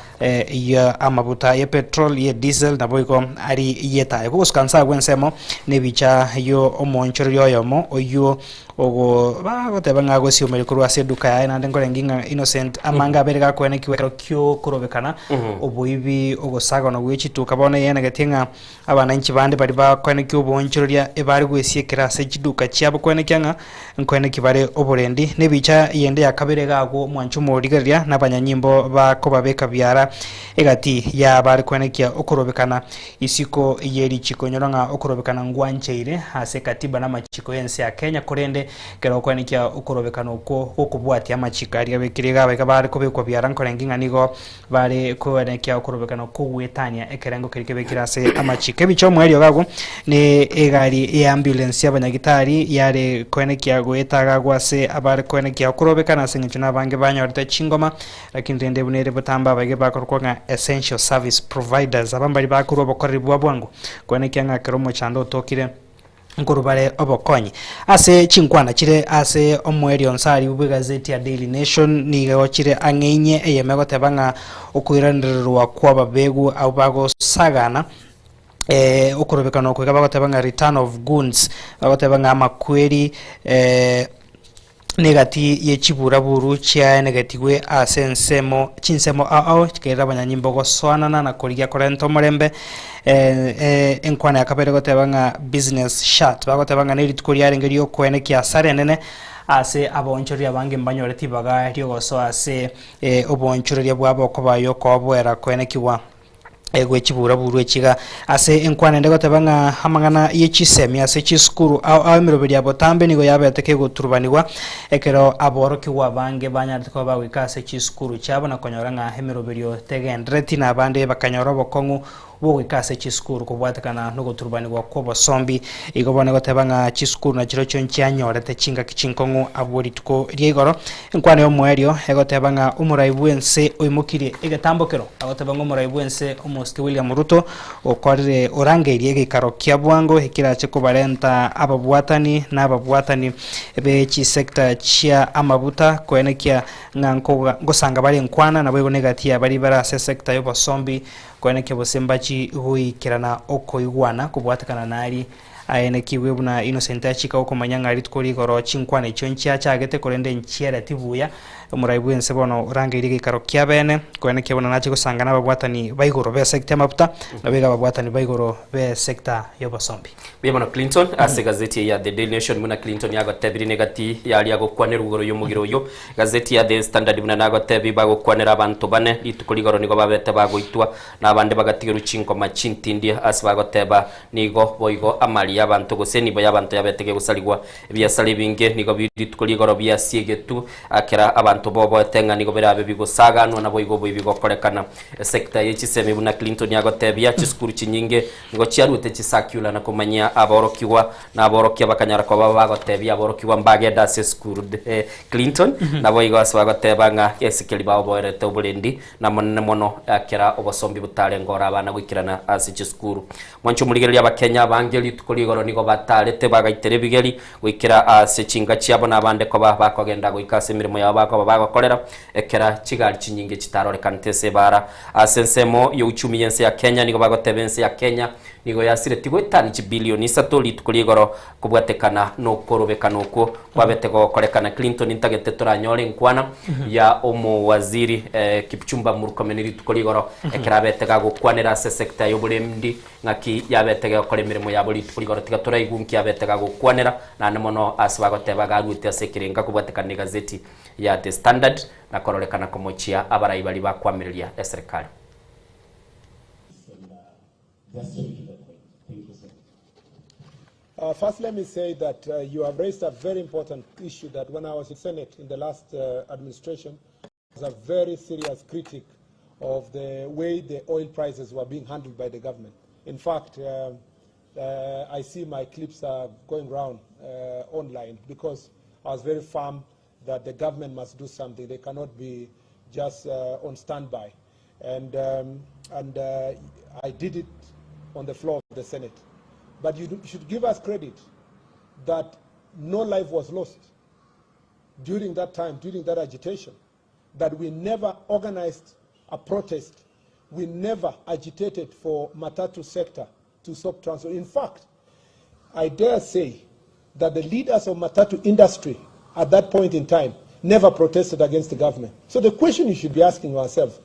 ya amabuta ye petrol, ye diesel naboigo ari yetayo. Kogosuka nse agwo ensemo nebicha yo omoonchoreria oyomo oyio ogo bagoteba ng'a agosiomeria korwa ase eduka yaye naende nkorenge ng'a Innocent amange abere gakoenekiwa ekero kiokorobekana oboibi ogosaganwa gwe chituka bono eyenegetie ng'a Abananchi bande baria bakoenekia oboonchoreria ebare gwesiekera ase chiduka chiabo koenekia ng'a nkoenekia bare oborendi. Nebicha yende ya kabere iga agwo omwancho omorigereria na abanyanyimbo bakobabeka biara egati y'abare koenekia okorobekana isiko ye richiko. Inyora ng'a okorobekana ngwancheire ase katiba na amachiko y'ense ya Kenya korende ekero okoenekia okorobekana okwo gokobwatia amachiko aria abekire iga abaiga bare kobekwa biara nkorengi ng'a nigo Bare koenekia okorobekana kogwetania ekerengo keria kebekire ase amachiko. Ebicha omoerio iga agwo ne egari ya ambulance y'abanyagitari yare koenekia goeta iga agwo ase abare koenekia okorobekana ase eng'encho nabange banyorete chingoma lakini rende buna ere botambe abaige bakorokwa ng'a essential service providers aba mbari bakorwa obokoreri bwa bwango koenekia ng'a ekero omochando otokire Nkorwa bare obokonyi. Ase chinkwana chire ase omoerio onsari bw'egazeti ya Daily Nation nigo chire ang'e inye eyemo egoteba ng'a okoiranererwa kw'ababegu abwo bagosagana okorobekana okwo iga bagoteba ng'a return of goons bagoteba ng'a amakweri Negati ye chiburaburu chiaenegetigwe ase ensemo chinsemo ao ao chikerera abanyanyimbo gosoanana na korigia korenta omorembe. Enkwana ya kabere egoteba ng'a business shut, bagoteba ng'a nerituko riarenge riokoenekia asara enene ase abaonchoreria abange mbanyoreti ribaga riogosoa ase oboonchoreria bwabo okoba yokoboera koenekigwa. gwe chiburaburu echi iga. Ase enkwana ende goteba ng'a amang'ana ye chisemi ase chisukuru ao ao emeroberi ya botambe nigo yabete kegoturubanigwa ekero aborokigwa abange banyarete koba bagoika ase chisukuru chiabo na konyora ng'a emeroberio tegendereti na abande bakanyora obokong'u bwogoika ase chisukuru kobwatekana nogoturubanigwa kw'obosombi. Igo bono egoteba ng'a chisukuru nachirochio nchianyorete chingaki chinkong'u abwo rituko ria igoro. Enkwana y'omoerio egoteba ng'a omorai bw'ense oimokirie egetambokero, agoteba ng'a omorai bw'ense omosike William Ruto okorire orangeirie egeikaro kia bwango ekerache kobarenta ababwatani na ababwatani be chisector chia amabuta koenekia ng'a ngosanga bare enkwana naboigo negati ya baria bare ase esector y'obosombi koenekia gose mbachi goikerana okoigwana kobwatekana nari Aenekigwe buna Innocent achika gokomanya ng'a rituko rigoro chinkwana echio nchiachagete korende nchiareti buya. Omorai bw'ense bono orangeirie egeikaro kia bene, koenekia buna nache gosanga nababwatani ba igoro b'esecta y'amafuta, naboigo ababwatani ba igoro b'esecta y'obosombi. Mbuya mono Clinton ase egazeti eye ya The Daily Nation buna Clinton yagotebirie negati yaria agokwanerwa igoro y'omogiro oyio. Egazeti ya The Standard buna nagotebi bagokwanera abanto bane rituko rigoro nigo babete bagoitwa na abande bagatigerwa chinkoma chintindi ase bagoteba Nigo boigo amari y'abanto gose enibo y'abanto yabete gegosarigwa. Ebiasara ebinge nigo biri rituko ri'igoro biasiegetwe, kera abanto boboete ng'a nigo birabe bigosaganwa naboigo oboibi gokorekana. Esekta ye chisemi buna Clinton agotebia, chisukuru chinyinge nigo chiaruete chisakula na komanyia aborokigwa, na aborokia bakanyara koba bagotebia aborokigwa mbagende ase esukuru. Clinton naboigo ase bagoteba ng'a esikeri baoboerete oborendi Namonene mono kera obosombi botarenge ore abana goikerana ase chisukuru. Mwanche omorigereria Abakenya abange rituko rigoro nigo batarete bagaitera ebigeri goikera ase chinka chiabo na abande koba bakogenda goika ase emeremo yabo bakoba bagokorera ekera chigari chinyinge chitarorekanete ase ebara. Ase ensemo ya uchumi y'ense ya Kenya nigo bagoteba ense ya Kenya. Nigo yasiretie goetania chibilioni isato rituko ri'igoro kobwatekana nokorobekana okwo kwabete gokorekana. Clinton ntagete toranyore enkwana ya omowaziri Kipchumba Murkomen rituko ri'igoro ekero abete gagokwanera ase esecta y'oborendi ng'aki yabete gegokora emeremo yabo rituko ri'igoro. Tiga toraigwe nki abete gagokwanera naende mono ase bagoteba garuete ase ekerenga kobwatekana negazeti ya The Standard na kororekana komochia abarai baria bakwamireria eserekari. Uh, first, let me say that uh, you have raised a very important issue that when I was in Senate in the last uh, administration, I was a very serious critic of the way the oil prices were being handled by the government. In fact, um, uh, I see my clips are going round uh, online because I was very firm that the government must do something. They cannot be just uh, on standby. And, um, and uh, I did it on the floor of the Senate. But you do, should give us credit that no life was lost during that time, during that agitation, that we never organized a protest. We never agitated for Matatu sector to stop transfer. In fact, I dare say that the leaders of Matatu industry at that point in time never protested against the government. So the question you should be asking yourself,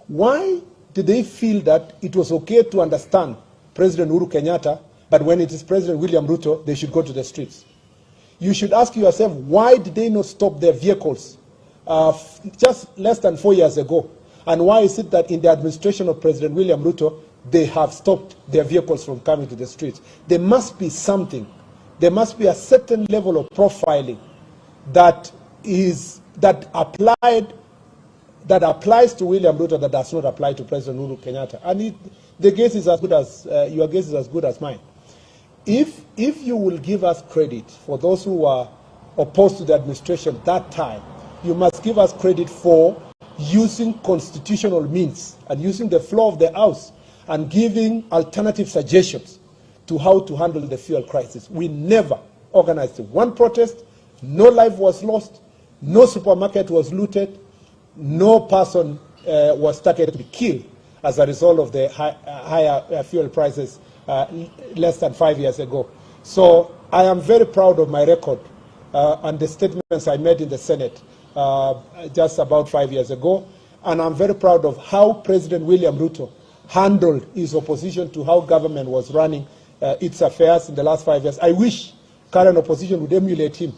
why did they feel that it was okay to understand President Uhuru Kenyatta, but when it is President William Ruto, they should go to the streets? You should ask yourself, why did they not stop their vehicles uh, just less than four years ago? And why is it that in the administration of President William Ruto, they have stopped their vehicles from coming to the streets? There must be something. There must be a certain level of profiling that is that applied that applies to William Ruto that does not apply to President Uhuru Kenyatta. And it, the guess is as good as uh, your guess is as good as mine. If if you will give us credit for those who were opposed to the administration that time, you must give us credit for using constitutional means and using the floor of the house and giving alternative suggestions to how to handle the fuel crisis. We never organized one protest, no life was lost, no supermarket was looted, no person uh, was targeted to be killed as a result of the high, uh, higher uh, fuel prices uh, less than five years ago. So I am very proud of my record uh, and the statements I made in the Senate uh, just about five years ago. And I'm very proud of how President William Ruto handled his opposition to how government was running uh, its affairs in the last five years. I wish current opposition would emulate him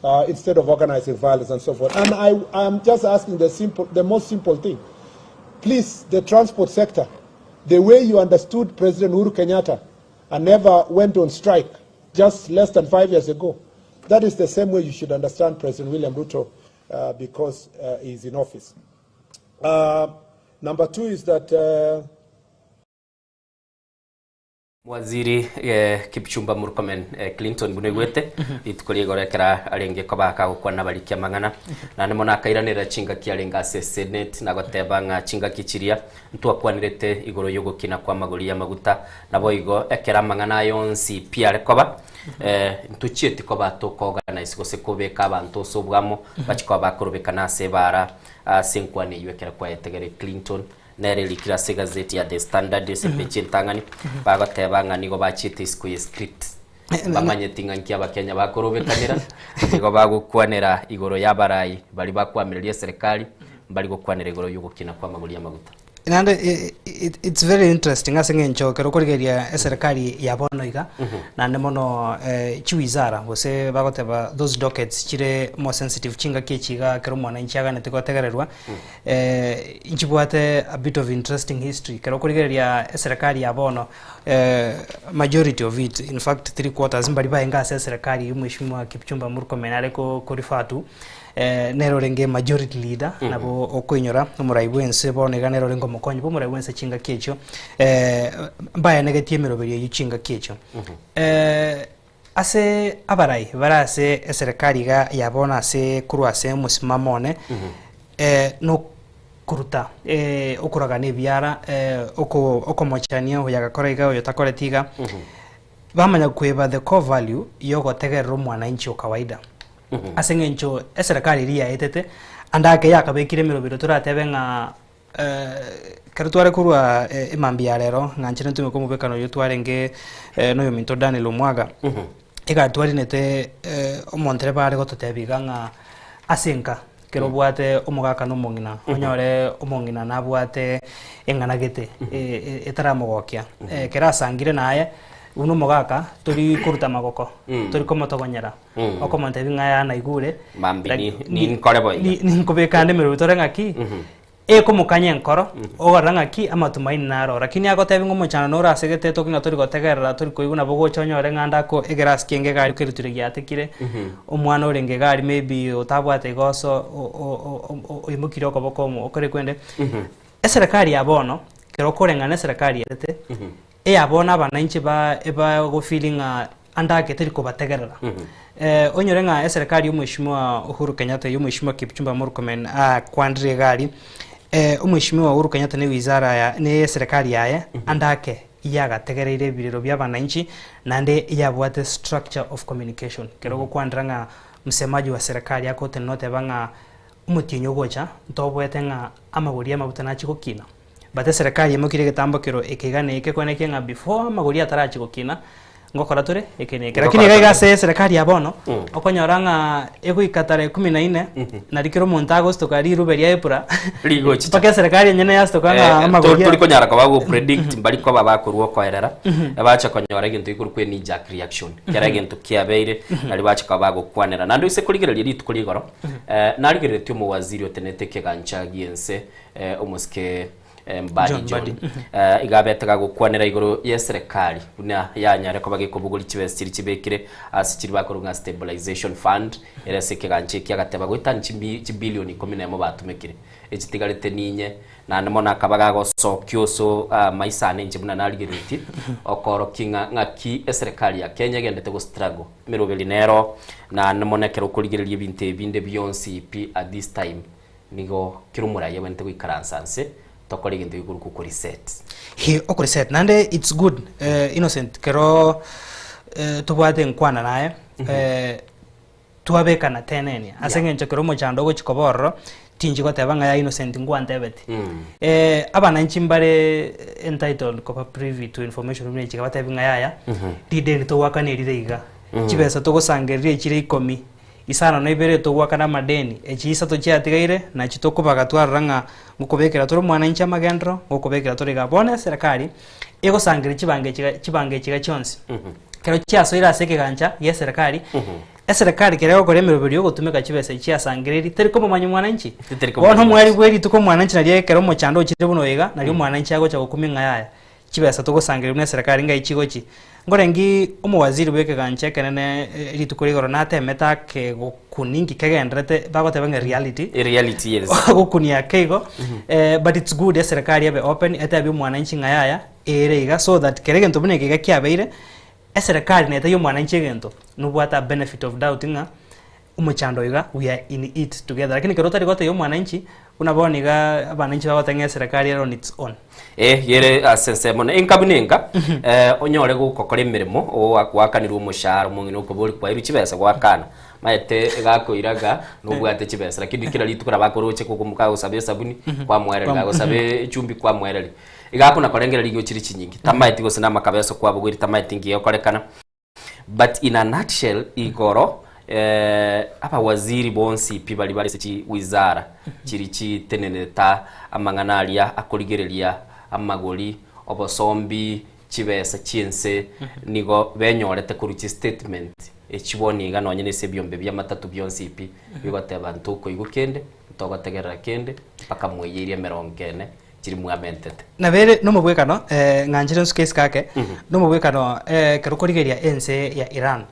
uh, instead of organizing violence and so forth. And I am just asking the, simple, the most simple thing. Please, the transport sector, the way you understood President Uhuru Kenyatta and never went on strike just less than five years ago, that is the same way you should understand President William Ruto uh, because uh, he's in office. Uh, number two is that uh, Waziri eh, Kipchumba Murkomen eh, Clinton buna igwete rituko rigoro ekera arenge koba akagokwana barikia mang'ana naende mono akairanera chingaki arenge ase senate na goteba ng'a chingaki chiria ntwakwanirete igoro yogokina kwa amagori ya amaguta nabo igo ekera amang'ana ayonsi pi are koba eh, ntochieti koba tokoorganize gose kobeka abanto ase obwamo bachikoba bakorobekana ase ebara ase enkwana eywo ekero kwayetegere Clinton Nere erikire ase egazeti ya The Standard ase epeji entang'ani, bagoteba ng'a nigo bachiete isiko ye script. Bamanyeti ng'a nki Abakenya bakorobekanera, nigo bagokwanera igoro y'abarai baria bakwamireria eserekari, mbari gokwanera igoro y'ogokina kw'amagori y'amaguta. Naende i- i- it's very interesting ase eng'encho ekero okorigereria eserekari ya bono iga, naende mono eh, chiwizara gose bagoteba those dockets chire more sensitive chingaki echi iga ekero omwananchi aganete gotegererwa, Eh, nchibwate a bit of interesting history ekero okorigereria eserekari ya bono eh, majority of it in fact three quarters mbari baenge ase eserekari eywo mweshimiwa Kipchumba Murkomen are ko ko refer to eh, nere orenge majority leader mm -hmm. nabo okoinyora omorai bwense bono iga nere orenge omokonyi bwa omorai bwense chingaki echio eh, mbaenegetie emeroberio eywo chingaki echio mm -hmm. eh, Ase abarai bare ase eserekari iga ya bono ase korwa ase omosimamo one, nokoruta okoragana ebiara, okomochania oyo agakora iga oyo takoreti iga, bamanya koeba the core value yogotegerera omwananchi o kawaida. Ase eng'encho eserekari eria yaetete, ande ake yakabekire emeroberi toratebe ng'a. Ekero tware korwa emambia ya rero, ng'anchire ntume komobekano oyio twarenge noyominto Daniel Omwaga, egari twarinete omontereba are gototebia iga ng'a ase enka ekero obwate omogaka na omong'ina, onyore omong'ina nabwate eng'ana gete etaramogokia, ekero asangire naye buna omogaka tori koruta amagoko, tori komotogonyera, okomotebia ng'a yaya naigure, Mambia ninkore boigo. ninkobeka ande emerobio tore ng'aki, Ekomokanya enkoro, ogorora ng'aki amatumaini naro. Lakini agotebi ng'a omochando nore ase egeteto ng'a tori gotegerera, tori koigwa nabo ogocha onyore ng'a ande ako egerasi kiaye egari keruture giatekire, omwana orenge egari maybe otabwate igoso oimokirie okoboko omo okore kwende. Eserekari ya bono, ekero okoreng'ana eserekari erete, Eya bono abananchi ba ebagofeeli ng'a ande ake teri kobategerera. Onyore ng'a eserekari ya omweshimiwa Uhuru Kenyatta ya omweshimiwa Kipchumba Murkomen akwandire iga aria, omweshimiwa Uhuru Kenyatta ne wizara ya ne eserekari yaye ande ake yagategereire ebirero bia abananchi naende yabwate structure of communication. Ekero ogokwandera ng'a msemaji wa serikali agotenena oteba ng'a omotienyi ogocha ntoboete ng'a amagori y'amaguta nachie gokina. But eserekari yaimokirie egetambo kero eke iga na eke koenekia ng'a before amagori atarachia gokina, ngokora tore eke na eke. Lakini iga iga ase eserekari ya bono, okonyora ng'a egoika tarehe kumi na nne, nari kera omonto agostoka rirube ria Epura, Rigochicha. mpaka eserekari enyene yastoka ng'a amagori tori konyara koba go predict mbari koba bakorwa okoerera bacha konyora egento gekorokwa knee jerk reaction kera egento kiabeire nari bacha koba bagokwanera naende ase korigereria rituko ria igoro narigereretie omowaziri otenenete ekegancha giense Omosike Mbadi John John Mbadi. iga abete gagokwanera igoro y'eserekari buna yanyare koba gekobogoria chibesa chiria chibekire ase chiria bakorwa ng'a stabilization fund ere ase ekegancha eki agateba goetania chimbi chibilioni ikomi na emo batumekire echitigarete ninye naende mono akaba gagosokia oso maiso ane inche buna narigereretie okorokia ng'a ng'aki eserekari ya Kenya egendete go struggle emeroberi nero naende mono ekero okorigereria ebinto ebi binde bionsi pi at this time Nigo kera omoraia abwenerete goikaransa nse tokore egento gekorokwa okoriset. He okoriset naende it's good eh, Innocent kero eh, tobwate enkwana naye eh, twabekana tenenia ase eng'encho kero omochando ogochi koba ororo tinchi goteba ng'a ya Innocent ngwantebeti eh, abananchi mbare entitled koba privy to information buna echi batebi ng'a yaya rideni togoakana erire iga chibesa togosangereria echire ikomi Isano na ibere togoakana amadeni, echi isato chiatigaire, nachi tokobaga twarora ng'a ngokobekera tore omwananchi amagenderero, ngokobekera tore igaa. Bono eserekari egosangereria chibango echi iga chibango echi iga chionsi. Ekero chiasoire ase ekegancha gia eserekari, eserekari kere egokora emeroberi ya ogotumeka chibesa echi chiasangereiri, teri komomanya omwananchi. Teri komomanya Bono omweri omwananchi. bwe rituko omwananchi nario ekero omochando ochire buna oyo iga, nario omwananchi agocha gokumia ng'a yaya, Chibesa togosangereria buna eserekari ngai chigochi. Nkorengi omowaziri bw'ekegancha ekenene rituko ria igoro natemete ake gokuni nki kegenderete bagoteba ng'a reality. Reality yes. Gokunia ake igo but it's good eserekari ebe open etebie omwananchi ng'a yaya ere iga so that kera egento buna eke iga kiabeire eserekari netebie omwananchi egento nobwate a benefit of doubt ng'a omochando oyo iga we are in it together lakini ekero otari gotebia omwananchi buna bono iga abananchi bagoteba ng'a eserekari ere on its own. Eh, yere ase ensemo na enka buna enka eh, onyore gokokora emeremo oakanirwe omoshahara omong'ina okobori kwairwe chibesa gwakana maete egakoiraga nobwate chibesa lakini kera rituko nabo akoroche kagosaba esabuni kwamwereria kagosaba echumbi kwamwereria iga akona korengereria igo chire chinyingi tamaeti gose na amakabeso kwabogoiri tamaeti nki gekorekana But in a nutshell igoro eh, abawaziri bonsi pi baria bare ase chiwizara chiri chitenenerete amang'ana aria akorigereria amagori, obosombi, chibesa chi'ense nigo benyorete korwa chistatement echi bono iga nonye na ase ebiombe bi'amatatu bionsi pi bigoteba ntokoigwa kende, ntogotegerera kende mpaka mweyeirie emerongo ene. chiri mwamentete. Nabere nomobwekano, ng'anchire nsuke isiko ake, nomobwekano ekero okorigereria ense ya Iran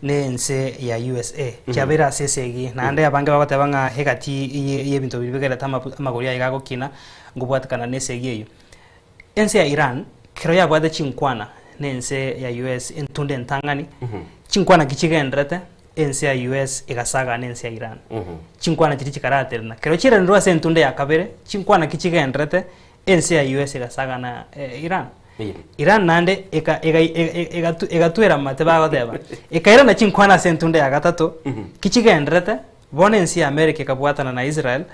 na ense ya USA, chiabeire ase esegi, naende abange bagoteba ng'a egati ye y'ebinto biria bigerete amabu amagori aye gagokina, nkobwatekana na esegi eyio. Ense ya Iran, kero yabwate chinkwana na ense ya US entunda entang'ani, chinkwana ki chigenderete, Ense ya US egasagana ense ya Iran. Chinkwana chiria chikaraterana. Kero chiairanerwe ase entunda ya kabere, chinkwana ki chigenderete, ense ya US egasagana Iran. Iran naende eka ega egatu egatwera amate bagoteba. Ekairana chinkwana ase entunda ya gatato, ki chigenderete, bono ense ya America ekabwatana na Israel,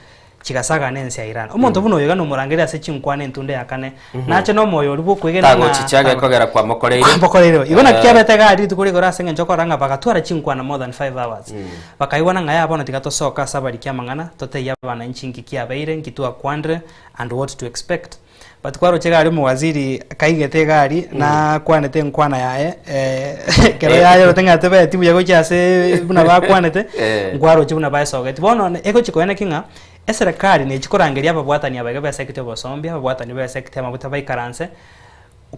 Chigasagana ense ya Iran. Omonto buna oyo iga nomorangerie ase chinkwana entunda ya kane, nache nomoyo oria bw'okwegena ng'a Tagochicha gekogera kwamokoreire. kwamokoreire. Igo naki kiabete iga aria rituko rigoro ase eng'encho okorora ng'a bagatwara chinkwana more than 5 hours. Bakaigwana ng'a yaya bono tiga tosoke ase abariki amang'ana, totebie abananchi nki kiabeire, nki twakwanire and what to expect. But kwaroche iga aria omowaziri kaigete iga aria, nakwanete enkwana yaye ekero yayorete ng'a tebeti buya gochia ase buna bakwanete, nkwaroche buna baesogeti. Bono egochi koena ki ng'a, eserekari nechi korangeria ababwatani aba iga besegete obosombi, ababwatani besegete amaguta baikaranse,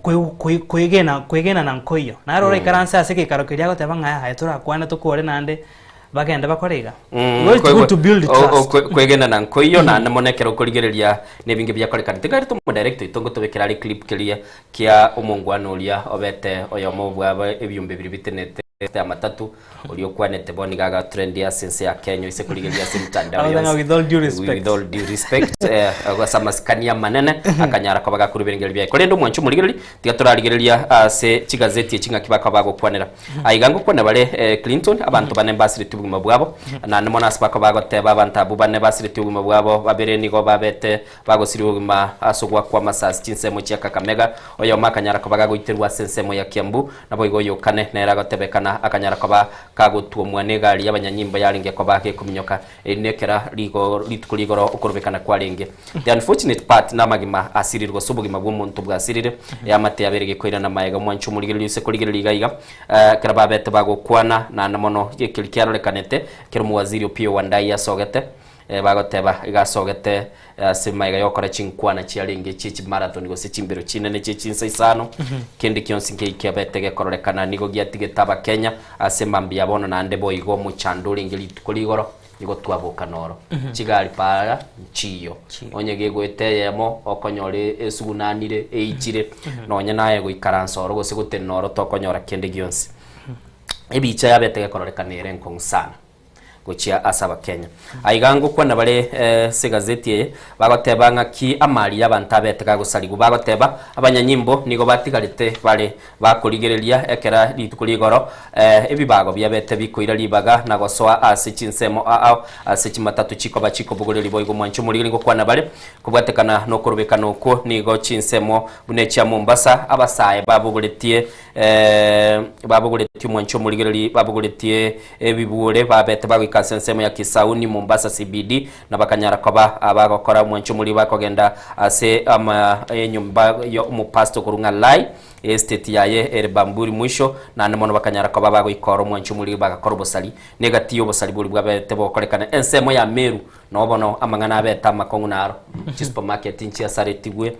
koi- koi- koegena koegenana nkoiyo. Naro oraikaranse ase egeikaro keria agoteba ng'a aye torakwane tokore naende. Bagende bakore iga. Igo it's good to build trust. Kwegenana nkoiyo naende mono ekero okorigereria nebinge biakorekanete. Tigari tomodirect oito ngotobekera are clip keria kia omongwana oria obete oyomo bwabo ebiombe biria bitenete amatatu oria okwanete bono iga agatrend ase ense ya Kenya oise korigereria ase emitandao Agoteba yonsi. with all due respect. With all due respect ase amasikani amanene akanyara koba gakorwa ebirengererio biaye. Korende omwancho omorigereria tiga torarigereria ase chigazeti echi ng'aki bakoba bagokwanera. Aiga ngokwana bare Clinton, abanto bane mbasiretie obogima bwabo, naende mono ase bakoba bagoteba abanto abwo bane basiretie obogima bwabo, babere nigo babete bagosiria obogima ase ogoakwa amasasi chinsemo chia Kakamega, oyomo akanyara koba gagoiterwa ase ensemo ya Kiambu, naboigo oyokane nere agotebekana akanyara koba kagotuomwa negari y'abanyanyimbo yarenge koba gekominyoka. Eri nekera rigo rituko rigoro okorobekana kwarenge. The unfortunate part namagima asirire gose obogima bw'omonto bwasirire, eamate yabere gekoirana maega omwancho omorigereria ase korigereria iga iga ekero babete bagokwana naende mono ekeri kiarorekanete ekero omowaziri Opiyo Wandayi asogete bagoteba iga asogete ase maega yogokora chinkwana chiarenge chie chimarathon gose chimbero chinene chie chinsa isano kende kionsi nkei kiabete gekororekana nigo giatigete abakenya ase mambia bono naende boigo omochando orenge rituko rigoro Nigo twaboka noro. Chigari para nchiyo. Onye gegoeta eyemo, okonyora esugunanire, eichire, nonye naye goikaransa oro gose gotenena oro tokonyora kende gionsi. Ebicha yabete gekororekana ere enkong'u sana gochia ase abakenya. Aiga ngokwana bare ase egazeti eye, bagoteba ng'aki amari y'abanto abete gagosarigwa. Bagoteba abanyanyimbo nigo batigarete bare Bakorigereria ekera rituko rigoro ebibago biabete bikoira ribaga na gosoa ase chinsemo ao ase chimatatu chikoba chikobogoreria boigo mwanche omorigeri ngokwana bare kobwatekana nokorobekana okwo nigo chinsemo buna echia Mombasa abasae babogoretie babogoretie omwanche omorigereri babogoretie ebibuore babete bagoika ase ensemo ya Kisauni Mombasa CBD na bakanyara koba abagokora omwanche omoriri bakogenda ase ama enyomba ya omopastor okorwa ng'a Lai Estate yaye ere Bamburi mwisho, naende mono bakanyara koba bagoikora omwancho omoriri bagakora obosari, na egati y'obosari boria bwabete bogokorekana ensemo ya Meru, noo bono amang'ana abete amakong'u naro. Chisupermarket nchiasaretigwe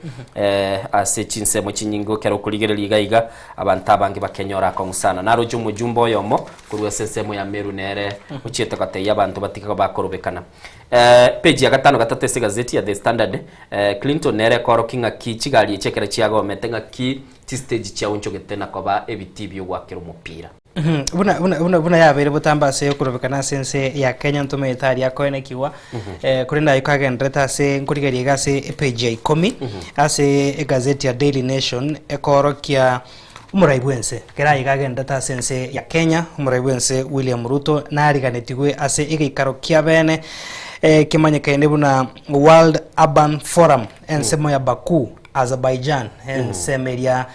ase chinsemo chinyinge ekero okorigereria iga iga, abanto abange bakenyora akong'u sana. Naroche omojumbe oyomo korwa ase ensemo ya Meru nere ochiete gotebia abanto batige bakorobekana. Page ya gatano gatato ase egazeti ya The Standard, Clinton nere ekorokia ng'aki chigari echi ekero chiagomete ng'aki chistage chiaonchogete na koba ebitii bi'ogoakera omopira. Buna, buna, buna, buna yabeire botambe ase okorobekana ase ense ya Kenya ntomanyete aria akoenekigwa korende ayio kagendererete ase nkorigereria iga ase epage ya ikomi ase egazeti ya Daily Nation ekorokia Omorai bw'ense, ekero aye iga agenderete ase ense ya Kenya, omorai bw'ense William Ruto nariganetigwe ase egeikaro kia bene kemanyekaine buna World Urban Forum ensemo ya Baku, Azerbaijan, ensemo eria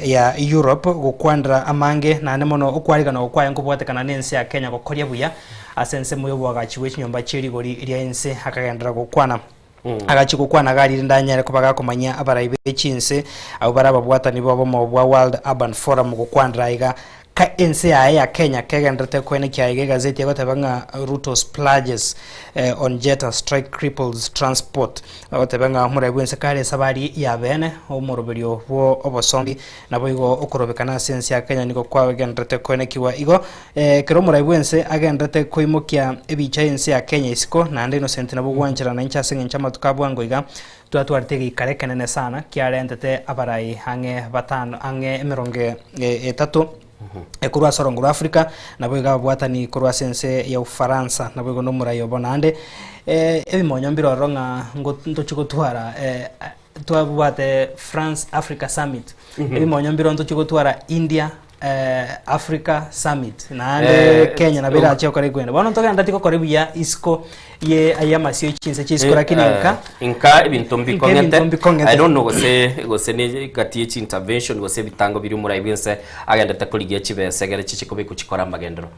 ya Europe gokwanera amange naende mono okwariganwa kwaye nkobwatekana nense ya Kenya gokoria buya ase ensemo y'oboagachi bwe chinyomba chie rigori ria ense akagenderera gokwana. Agachia gokwana iga rinde anyare koba gakomanyia abarai be chinse abwo bare ababwatani b'obomo bwa World Urban Forum gokwanera iga ka ense yaye ya Kenya kegendererete koenekia iga egazeti egoteba ng'a Ruto splurges on jet as strike cripples transport bagoteba ng'a omorai bw'ense kare esabari ya bene omoroberio bwo obosombi Naboigo okorobekana ase ense ya Kenya nigo kwagendererete koenekigwa igo, ekero omorai bw'ense agendererete koimokia ebicha y'ense ya Kenya isiko, naende Innocent nabo gwancherana inche ase eng'encho amatuko a bwango iga twatwarete egeikaro ekenene sana kiarentete abarai ang'e batano ang'e emerongo etato korwa ase orongo rwa Africa, naboigo ababwatani korwa ase ense ya Ufaransa, naboigo na omorai obo naende ebimonyo mbire ororo ng'a ntochi gotwara. Twabwate France Africa Summit, ebimonyo mbire ntochie gotwara India, Africa Summit naende Kenya nabo erache gokora ekwenda. Bono ntogenda gokora buya isiko ye ayamasio chinse chia isiko lakini nka Nka ebinto Nka mbikong'ete. ebinto mbikong'ete. I don't know gose gose ne gati ye chi-intervention gose ebitango biria omorai bwense agendete korigia chibesa egere chiche kobekwa chikore amagenderero.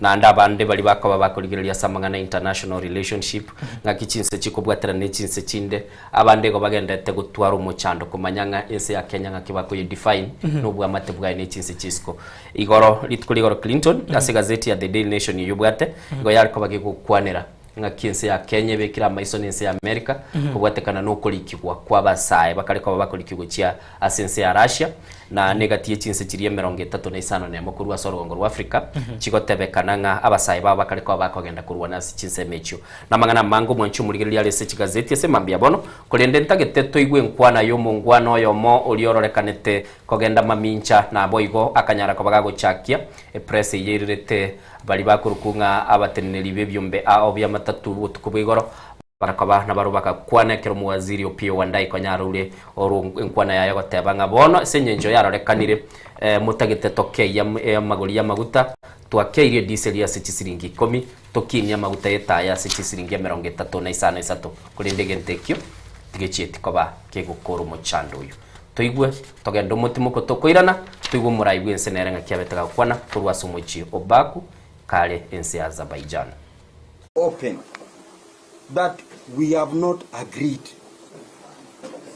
Naende abande baria bakoba bakorigereria ase amang'ana ya international relationship, ng'aki chinse chikobwaterana ne chinse chinde, abande igo bagenderete gotwara omochando komanya ng'a ense ya Kenya ng'aki bakoye define na obwamate bwaye ne chinse chia isiko. Igoro, rituko ria igoro Clinton, ase egazeti ya The Daily Nation eyio obwate, igo yare koba gegokwanera ng'aki ense ya Kenya ebekire amaiso na ense ya America, kobwatekana na okorikigwa kwa abasae bakare koba bakorikigwa gochia ase ense ya Russia, na negati ye chinse chiria emerongo etato na isano na emo korwa ase orogongo rwa Africa, chigotebekana ng'a abasae babo bakare koba bakogenda korwana ase chinsemo echio. Namang'ana amange omwanchi omorigereria are ase chigazeti ase mambia bono, korende ntagete toigwe enkwana y'omongwana oyomo oria ororekanete kogenda mamincha, naboigo akanyara koba gagochakia epress eyio eirerete baria bakorokwa ng'a abateneneri b'ebiombe ao bi'amatatu botuko bwa igoro, bagakoba nabarobwo bagakwana ekero omowaziri Opiyo Wandayi konya aroure oro enkwana yaye goteba ng'a bono ase engencho yarorekanire motagete tokeyia amagori y'amaguta, twakeirie ediseli ase chisiringi ikomi, tokinie amaguta y'etaya ase chisiringi emerongo etato na isano isato, korende egento ekio tigechieti koba kegokora omochando oyio. Toigwe, togende omotimoko tokoirana, toigwe omorai bw'ense nere ng'aki abete gagokwana korwa ase omochie o Baku kare ense ya Azerbaijan. Open that we have not agreed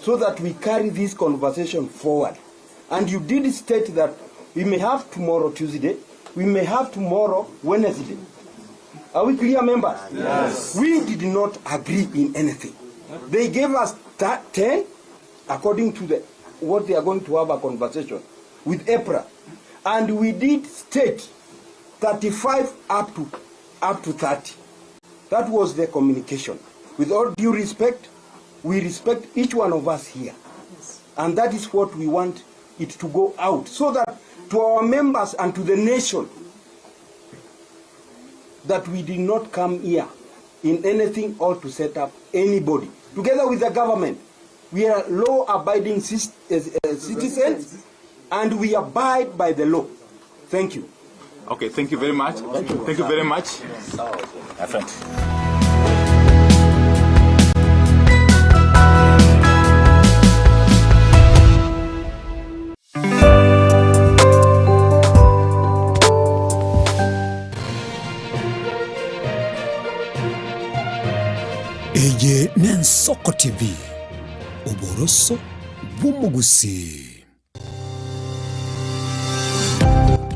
so that we carry this conversation forward and you did state that we may have tomorrow Tuesday, we may have tomorrow Wednesday. Are we clear members? Yes. We did not agree in anything. They gave us 10 according to the, what they are going to have a conversation with EPRA. And we did state 35 up to, up to 30. That was the communication. With all due respect, we respect each one of us here. And that is what we want it to go out, so that to our members and to the nation, that we did not come here in anything or to set up anybody. Together with the government, we are law-abiding citizens and we abide by the law. Thank you. Okay, thank you very much. Thank you, thank you very much. My friend. Eye n'Ensoko TV, oboroso bw'omogusii.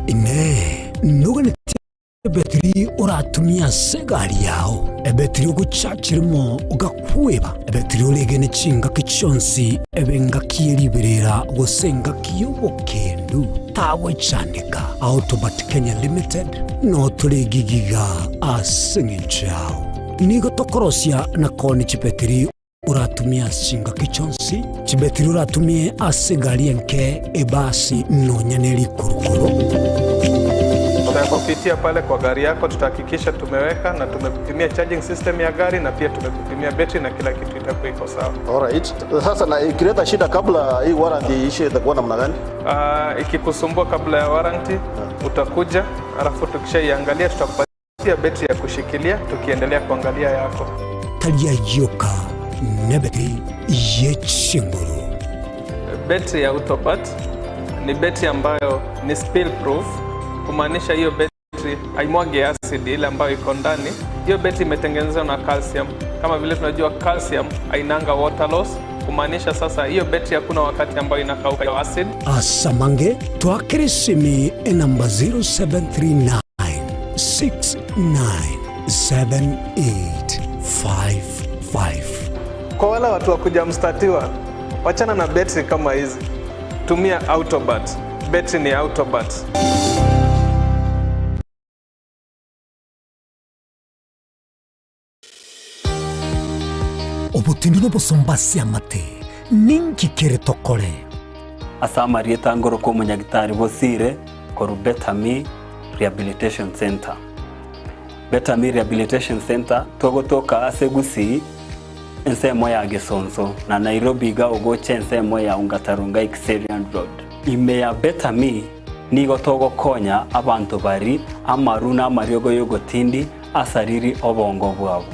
Inee! Noganetie ebetiri oratumie ase egari yao, ebetiri ogochacha rimo ogakweba, ebetiri oregene chingaki chionsi, ebe engaki ye riberera gose engaki y'obokendu? Tagwechandeka. Autobat Kenya Limited notore egigiga ase eng'encho yao. Nigo tokorosia na koonia chibetiri Oratumie ase chingaki chionsi, chibetiri oratumie ase egari enke, ebasi, nonya ne rikurukuru. Tutakupitia pale kwa gari yako, tutahakikisha tumeweka na tumekupimia charging system ya gari na pia tumekupimia betri na kila kitu itakuwa iko sawa. Alright. Sasa na ikileta shida kabla hii warranty iishe itakuwa namna gani? Ikikusumbua kabla ya warranty utakuja, alafu tukishaiangalia tutakupatia betri ya kushikilia tukiendelea kuangalia yako. Tari ayio ka nebetiri ye chinguru. Betri ya Autobat ni betri ambayo ni spill proof, kumaanisha hiyo betri haimwagi acid ile ambayo iko ndani. Hiyo betri imetengenezwa na calcium. Kama vile tunajua calcium hainanga water loss, kumaanisha sasa hiyo betri hakuna wakati ambayo inakauka hiyo acid. Asamange twakere esimi enamba 0739 697855. Kwa wale watu wa kuja mstatiwa, wachana na betri kama hizi, tumia Autobat. Betri ni Autobat. Obotindu nobosomba ase amate, ninki kere tokore? Ase amarieta ngorokwa omonyagitari Bosire korwa Better Me Rehabilitation Centre. Better Me Rehabilitation Centre togotoka ase Gusii ensemo ya Gesonso na Nairobi iga ogocha ensemo ya Ongata Rongai Kiserian Road. Ime ya Better Me Nigo togokonya abanto baria amaru na amariogo y'ogotindi asariri obongo bwabo.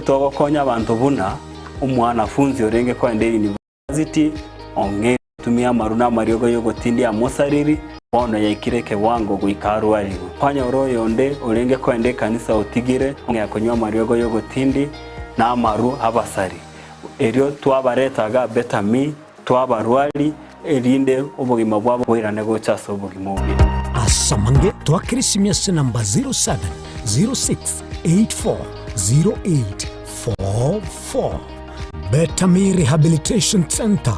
Togokonya abanto buna omwanafunzi orenge koenda eyunivasiti ong'e gotumia amaru na amariogo y'ogotindi amosariri, bono yaikire ekewango goika arwarigwe. Kwanyora oyonde orenge koenda ekanisa otigire ong'ea konywa amariogo y'ogotindi na amaru abasari. Erio twabareta iga Betami, twabarwari, erinde obogima bwabo boirane gocha ase obogima obuya. Ase amange twakera esimi ase namba 0706840844. Betami Rehabilitation Centre,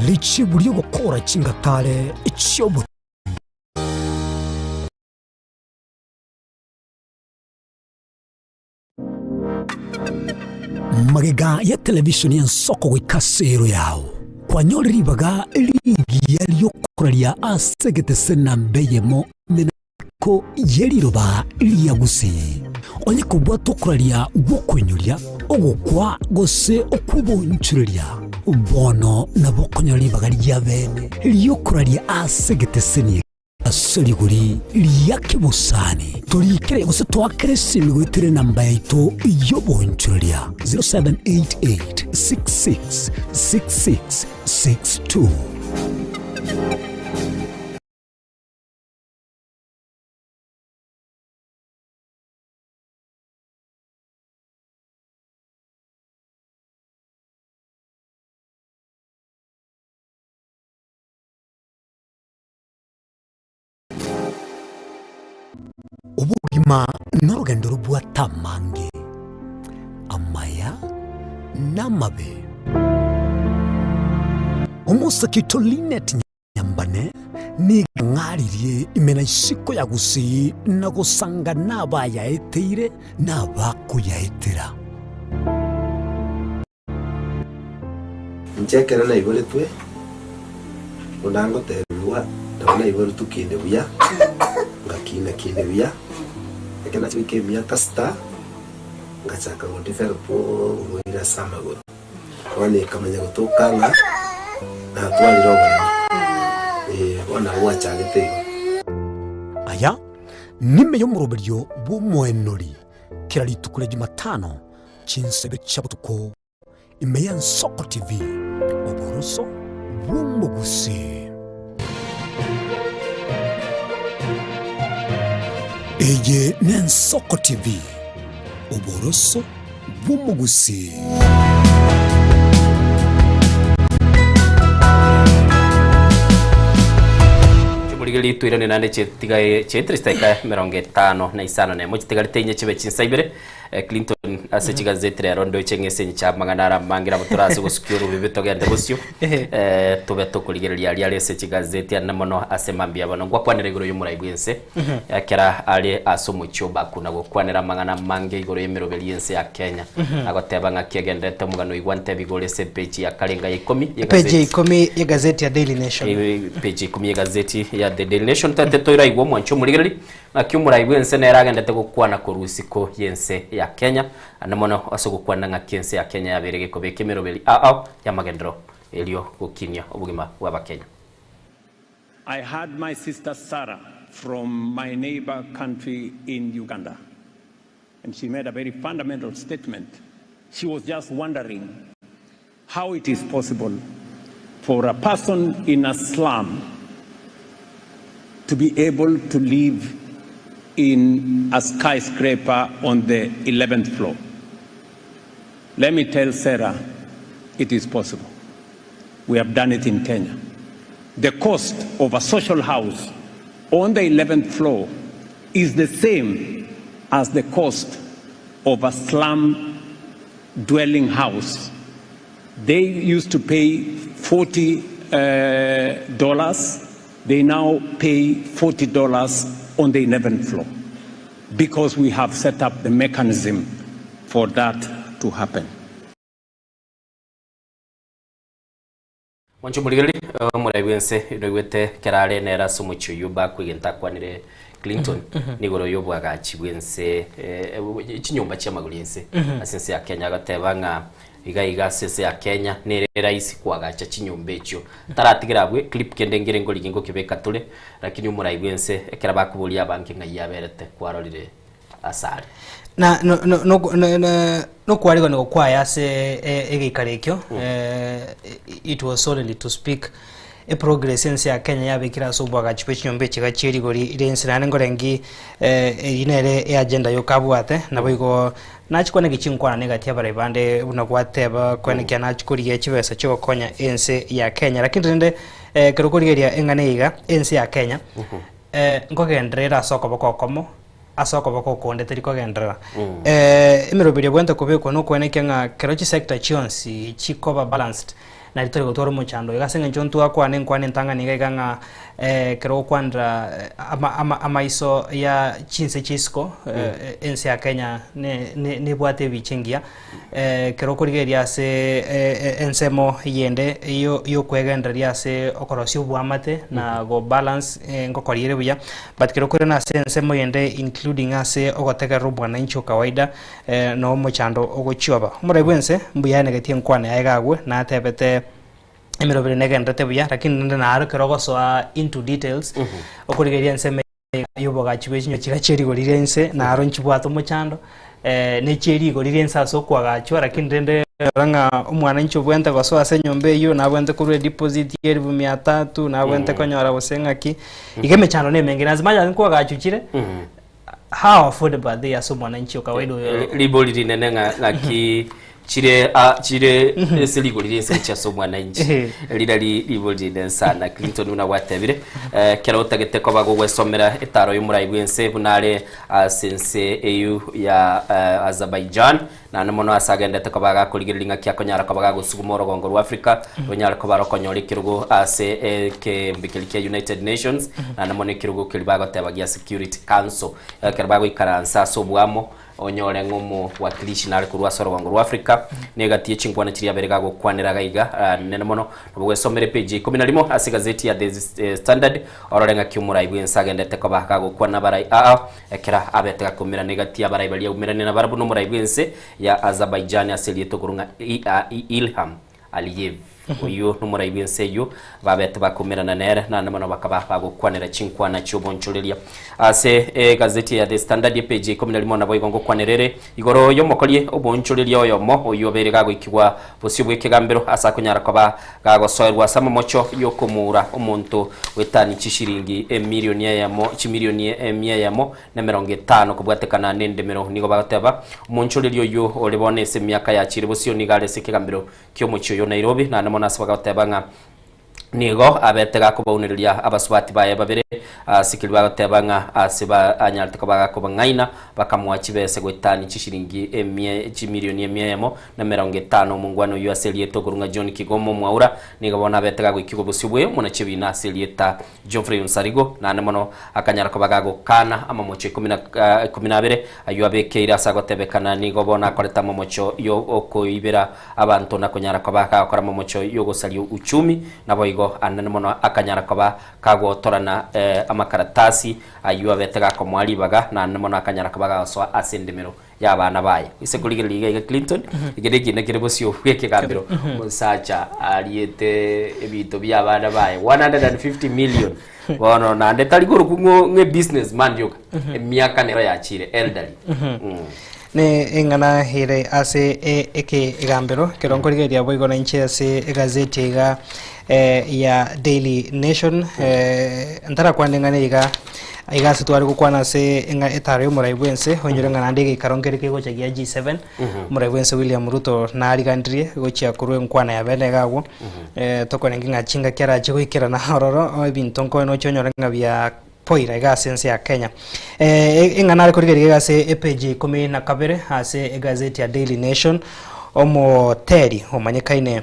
richibu ri'ogokora chingatare chi'obotuko. Magega ya televisheni y'ensoko goika ase ero yao, kwanyore ribaga rigiya ri'okoraria ase egetese namba eyemo emenako ye riroba ria Gusii. Onye kobwata okoraria gw'okoinyoria, ogokwa gose okw'obonchoreria, bono nabo okonyora ribaga ria bene ri'okoraria ase egeteseni. Ase rigori ria kebosani, torikere gose toakere esimi goetera enamba yaito y'obonchoreria 0788666662. Obogima norogendo robwate amange, amaya na amabe. Omosake oito Linet Nyambane nigo ang'aririe ime na isiko ya Gusii na gosanga nabayaeteire na abakoyaetera. Inche ekero naiboretwe, buna ngotebigwa, nabo naiboretwe kinde buya, ngakina kinde buya, ekero nachia goika emiaka sita, ngachaka go develop oborwaire ase amagoro. Bono ekamanya gotoka ng'a natwarire oboremo, eh, bono nabo gwachagete igo. Aya nime y'omoroberio bw'omoenori kera rituko ria Jumatano Chinsebe chia botuko ime y'Ensoko TV, oboroso bw'omogusii. Eye n'Ensoko TV, oboroso bw'omogusii. Chimorigereria toirane naende chitigae chiaetire chidakika 51 chitigarete inye chibe chinsa ibere Clinton ase chigazeti rero ndoche ng'a ase engencho y'amang'ana ara amange nabo torase gosukia orubibe togende bosio eh, tobe tokorigereria aria are ase chigazeti ane mono ase mambia bono ngwakwanera igoro y'omorai bw'ense ekera are ase omochie o Baku na gokwanera amang'ana amange igoro y'emeroberi y'ense ya Kenya agoteba ng'a kiagenderete omogano oigwa ntebi igoro ase epeji ya karenga ya ikomi Peji ya y'egazeti ikomi y'egazeti ya Daily Nation. Peji ya ikomi y'egazeti ya The Daily Nation tete toiraigwe omwancho omorigereria Naki omorai bw'ense nere agendete gokwana korwa isiko y'ense ya Kenya, ande mono ase ogokwana ng'aki ense ya Kenya yabeire gekobeka emeroberi ao ao y'amagenderero erio gokinia obogima bw'Abakenya. I had my sister Sarah from my neighbor country in Uganda and she made a very fundamental statement. She was just wondering how it is possible for a person in a slum to be able to live in a skyscraper on the 11th floor. Let me tell Sarah, it is possible. We have done it in Kenya. The cost of a social house on the 11th floor is the same as the cost of a slum dwelling house. They used to pay 40 uh, dollars. They now pay $40 on the 11th floor because we have set up the mechanism for that to happen. Mwanche omorigereria, omorai bw'ense noigwete kera are nere ase omochie oyio Baku egento akwanire Clinton nigoro y'obwagachi bw'ense eh, chinyomba chi'amagoro y'ense ase ense ya Kenya agateba ng'a. Iga iga ase ense ya Kenya nere rahisi koagacha chinyomba echio. Taratigera abwe, clip kende nkere nkorigia ngokebeka tore, lakini omorai bwense ekero bakoboria abange ng'ai aberete kwarorire asare. Na no no no no no nokwariganiwa kwaye ase egeikaro ekio, it was solely to speak eprogress ense ya Kenya yabekire ase oboagachi bwe chinyomba echi iga chie rigori ria ense naende nkorengi eyio nere eagenda yoka abwate naboigo nachia kwaneki chinkwana na egati y'abarai bande buna gwateba kwenekia nachia korigia chibesa chiogokonya ense ya Kenya. Lakini rende ekero okorigereria eng'ana eye iga ense ya Kenya nkogenderera ere ase okoboko okomo ase okoboko okonde teri kogenderera. Emeroberio ebwenerete kobekwa nokwenekia ng'a kero chisector chionsi chikoba balanced nari tore gotwara omochando oyo. Ase eng'encho ntwakwana enkwana entang'ani iga iga ng'a ekero gokwanera ama ama amaiso ya chinse chia isiko ense ya Kenya ne ne nebwate ebicha engiya. Ekero okorigereria ase ensemo eyende y'okwegendereria ase okorosia oboamate na go balance ngokori ere buya, but ekero okoirana ase ensemo eyende including ase ogotegerera obwananchi o kawaida noo omochando ogochioba. Omorai bwense mbuya aenegetie enkwana yaye iga agwo natebete emeroberi negendererete buya lakini rende naro ekero ogosoa into details okorigereria ensemo y'obogachi bwe chinyomba chiria chie rigori ria inse, naro nchibwate omochando, ne chie rigori ria inse ase okoagachwa, lakini rende rora ng'a omwananchi obwenerete gosoa ase enyomba eyio, nabwenerete korwa edeposit ya elifu mia tatu, nabwenerete konyora gose ng'aki, iga emechando na emenge. As much as nkoagachwa chire, how affordable are they ase omwananchi o kawaida oyo? Ribori rinene ng'a ng'aki chire ah, chire ase rigori ria ense gochia ase omwananchi rira ri ribori rinene sana Clinton buna gwatebire eh, kero otagete koba gogwesomera etaro y'omorai bw'ense buna are ase ense eyio ya eh, Azerbaijan naende mono ase agendete koba agakorigereria ng'aki akonyara koba gagosuguma orogongo rwa Africa ronyare koba rokonyora ekerogo ase ekembe keria kia United Nations naende mono ekerogo keria bagoteba gia Security Council ekero bagoikaransa ase oboamo Onyore ng'a omowakilishi nare korwa ase orogongo rwa Africa, na egati ye chinkwana chiria abere gagokwanera iga iga nene mono. Nabo gwesomera epeji ya ikomi na rimo ase egazeti ya The Standard, orore ng'aki omorai bw'ense agendete koba gagokwana abarai aa, ekero abete gakomerana egati y'abarai baria aumerane nabarabwo nomorai bw'ense ya Azerbaijan ase erieta okorwa ng'a Ilham Aliyev. Oyio nomorai bw'ense eyio, babete bakomerana nere, naende mono bakaba bagokwanera chinkwana chi'obonchoreria. Ase egazeti ya The Standard epeji ya ikomi na rimo naboigo ngokwanera ere igoro y'omokorie obonchoreria oyomo oyio obeire gagoikigwa bosio bw'ekegambero ase akonyara koba gagosoerwa ase amamocho y'okomoura omonto goetania chishiringi emilioni eyemo chimilioni emia eyemo na emerongo etano kobwatekana nendemero. Nigo bagoteba omonchoreria oyio ore bono ase emiaka yachiire bosio nigo are ase ekegambero ki'omochie oyo Nairobi, naende mono ase bagoteba ng'a nigo abete gakobaunereria abasubati baye babere ase keria bagoteba ng'a ase anyarete koba gakobang'aina bakamoa chibese goetania chishiringi emia chimilioni emia eyemo na emerongo etano. Omongwana oyio ase erieta okorwa ng'a John Kigomo Mwaura nigo bono abete gagoikigwa bosio bwe omonachi ebina ase erieta Geoffrey Onsarigo, naende mono akanyara koba gagokana amamocho ikomi na ikomi na abere ayio abekeire ase agotebekana nigo bono akorete amamocho y'okoibera abanto na konyara koba gagokora amamocho y'ogosaria uchumi, naboigo anene mono akanyara koba kagotorana amakaratasi ayio abete gakomoa ribaga naende mono akanyara koba gagosoa ase endemero y'abana baye. Ase korigereria iga iga Clinton, eke nekiina kere bosio bw'ekegambero, omosacha ariete ebinto bi'abana baye 150 million bono naende tari korokwa ng'o ng'e business man rioka, emiaka nero yachire elderly. Ne eng'ana ere ase e- ekegambero ekero nkorigereria boigo na inche ase egazeti iga ya Daily Nation ntarakwana eng'ana eye iga Aiga ase tware gokwana ase eng'a etaro y'omorai bw'ense, oinyore ng'a naende egeikaro nkere kegocha gia G7, omorai bw'ense William Ruto nariganirie gochia korwa enkwana ya bene iga agwo, tokorenge ng'a chingaki arache goikerana ororo, ebinto nkoe noche onyore ng'a bia poira iga ase ense ya Kenya. Eng'ana nare korigereria iga ase epage ya ikomi na kabere ase egazeti ya Daily Nation, omoteri omanyekaine.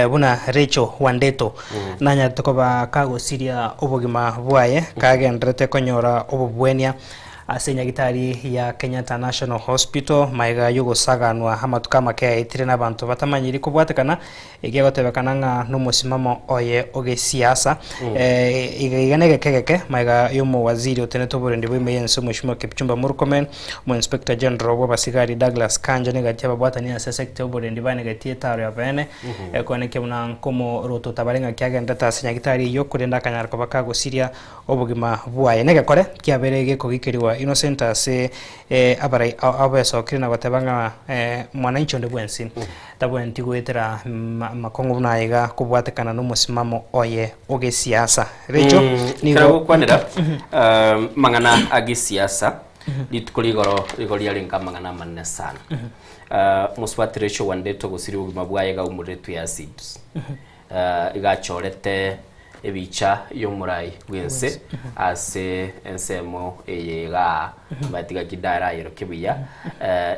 Buna Rachel Wandeto nanyarete koba kagosiria obogima bwaye kagendererete konyora obobwenia. Ase nyagitari ya Kenyatta National Hospital magega y'ogosaganwa amatuko amake aetire n'abanto batamanyiri kobwatekana ekiagotebekana ng'a nomosimamo oye ogesiasa. Iga iga negeke geke magega y'omowaziri otenete oborendi bwa ime y'ense Omweshimiwa Kipchumba Murkomen, Omoinspector General bw'abasigari Douglas Kanja negati ababwatani ase sector y'oborendi banegetie etaro ya beene koenekia buna nkomorotota bare ng'aki agenderete ase nyagitari eyio korende akanyara koba kagosiria Obogima bwaye negekore kiabeire gekogikerigwa Innocent ase abarai abesokire na goteba ng'a mwananchi onde bwensi tabwenereti goetera amakong'u buna aya iga kobwatekana nomosimamo oye ogesiasa. Rachel nigo. Ekero gokwanera amang'ana a gesiasa rituko rigoro rigo riarenge amang'ana amanene sana. Mosubati Rachel Wandeto gosiria obogima bwaye iga aumuretwe acid. Iga achorete ebicha y'omorai bw'ense ase ensemo eye igaa omanyete gaki ndarayeroke buya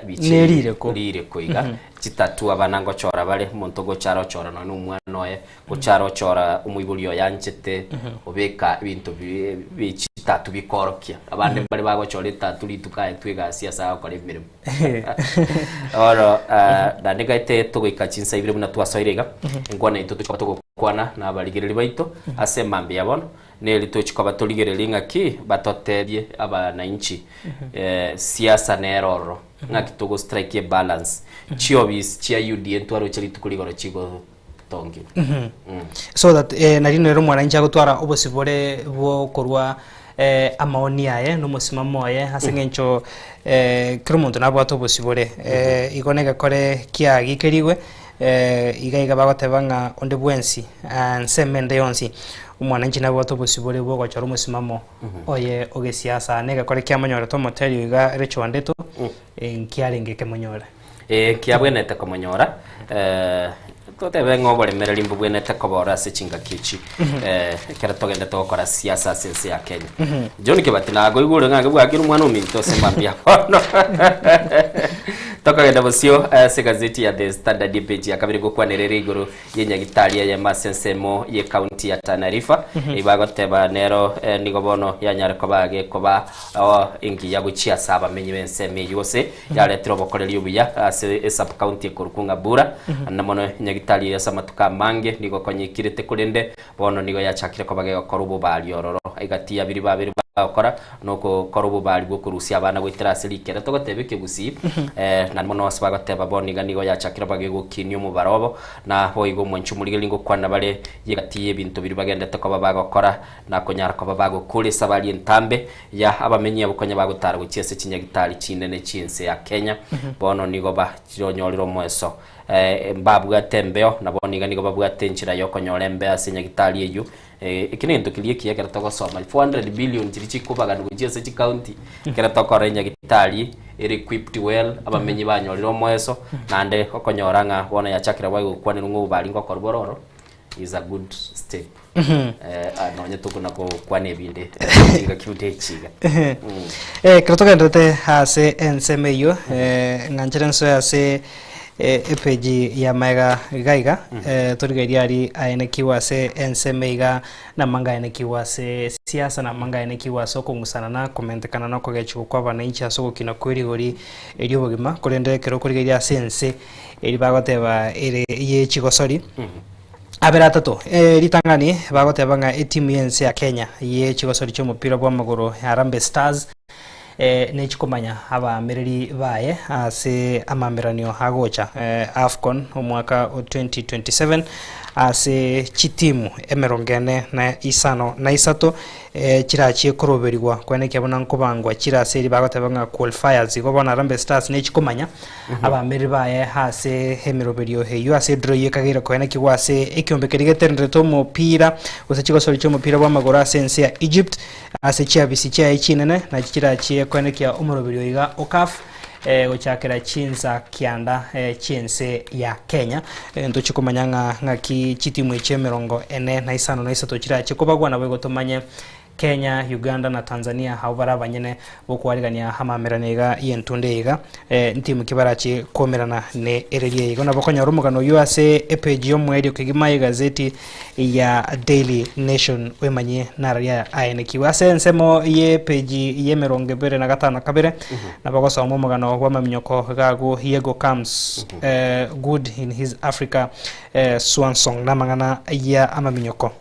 ebicha Ne eye rireko. rireko iga chitatu abana ngochora bare omonto gocha arochora nonye na omwana oye gocha arochora omoibori oye anchete obeka ebinto bi bi chitatu bikorokia abande mbare bagochora etatu rituko aetwe egasi ase agokora emeremo. Bono naende ngaete togoika chinsa ibere buna twasoire iga, enkwana yaito tochikoba togokwana na abarigereria baito ase emambia ya bono, neri tochikoba torigererie ng'aki batotebie abananchi siasa nere ororo, ng'aki togo strike ebalance, chiobisi chia UDA ntwaroche rituko rigoro chigotongiwa. So that nari nere omwananchi agotwara obosibore bwokorwa amaoni aye na omosimamo oye ase eng'encho kera omonto nabwate obosibore. Igo negekore kiagikerigwe iga iga bagoteba ng'a onde bwensi ensemo ende yonsi omwananchi nabwate obosibore bwogochora omosimamo oye ogesiasa. Negekore kiamonyorete omoteri oyo iga Rachel Wandeto nkiarenge kemonyore. Ee, nkiabwenerete komonyora. Totebe ng'a oboremereri mbobwenerete koba ase chingaki echi, ekero togendete gokora siasa ase ense ya Kenya. John Kibati nakoigure ng'a bwakire omwana ominto ase mambia bono. Tokogenda bosio ase egazeti ya The Standard epage ya kabere gokwanera ere igoro y'enyagitari eyemo ase ensemo ye county ya Tana River. Eyio bagoteba nero nigo bono yanyare koba gekoba engiya gochia ase abamenyi b'ensemo eyio gose Yaretire obokoreri obuya ase esub-county ekorokwa ng'a Bura, na mono nyagitari eye ase amatuko amange nigo konyekirete korende bono nigo yachakire koba gegokora obobari ororo. Egati ya biria babere bagokora nogokora obobari bw'okorusia abana goetera ase rikere togoteba ekegusii na mono ase bagoteba bono iga nigo yachakire koba gegokinia omobaro obo na boigo omwanchi omorigereria ngokwana bare y'egati y'ebinto biria bagendete koba bagokora na konyara koba bagokora esabari entambe ya abamenyi abwo konya bagotara gochia ase chinyagitari chinene chi'ense ya Kenya, bono nigo bachironyorire omoeso. Mbabwate embeo, na bono iga nigo babwate enchera y'okonyora embeo ase enyagitari eyio. Eki negento keria ekiya ekero togosoma, 400 billion chiria chikobaganwa gochia ase chicounty, ekero tokora enyagitari ere equipped well, abamenyi banyorire omoeso, naende okonyora ng'a bono yachakire boigo gokwanerwa ng'a obobari ngokorwa bore oro, is a good step. Nonye tokona gokwana ebinde chingaki onde echiga. Ekero togenderete ase ensemo eyio, ng'anchere nsoe ase epeji ya maega iga iga, torigererie aria aenekigwe ase ensemo iga, namanga aenekigwe ase siasa, namanga aenekigwe ase okong'usana na komentekana na okogechigwa kwa abananchi ase ogokina kwe rigori ri'obogima, korende ekero okorigereria ase ense eria bagoteba ere ye chigosori. Abere atato, ritang'ani bagoteba ng'a etimu y'ense ya Kenya ye chigosori chi'omopira bw'amagoro Harambee Stars nechi komanya abaamereri baye ase amameranio agocha Afcon omwaka o 2027 ase chitimu emerongo ene na isano na isato chirachie koroberigwa koenekia buna nkobangwa chire ase eri bagoteba ng'a qualifiers. Igo bono Harambee Stars nechi komanya Abamereri baye ase emeroberio eyio ase ediro eyio ekageire koenekigwa ase ekiombe keria getenderete omopira gose chigosori chi'omopira bw'amagoro ase ense ya Egypt ase chiabisi chiaye chinene nachi chirachie koenekia omoroberio oiga o CAF gochakera chinsa kianda chi'ense ya Kenya. Ntochie komanya ng'a ng'aki chitimu echi emerongo ene na isano na isato chirachie kobagwa naboigo tomanye. Kenya, Uganda na Tanzania abwo bare abanyene bokwarigania amamerano iga y'entunde eye iga ntimu ki barachie kwomerana ne ereri eye. Igo nabo okonyora omogano oyio ase epage y'omoerio kegima y'egazeti ya Daily Nation oemanyie nararia aenekiwe. Ase ensemo y'epage y'emerongo ebere na gatano na kabere nabo ogosoma omogano bw'amaminyoko gago Yego comes good in his Africa swan song namang'ana ya amaminyoko.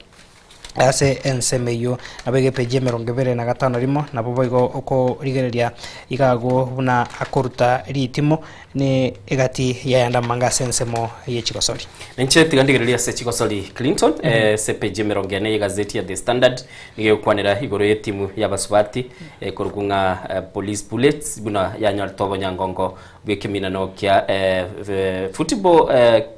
Ase ensemo eyio nabo egepeji emerongo ebere na gatano rimo, nabo boigo okorigereria iga agwo buna akoruta ritimo, ne egati y'ayande amanga ase ensemo ye chigosori. Ninche tiga ndigererie ase chigosori Clinton, ase epeji emerongo ene y'egazeti ya The Standard nigo egokwanera igoro y'etimu y'abasubati ekorokwa ng'a Police Bullets buna yanyorete obonyangongo bw'ekeminano kia Football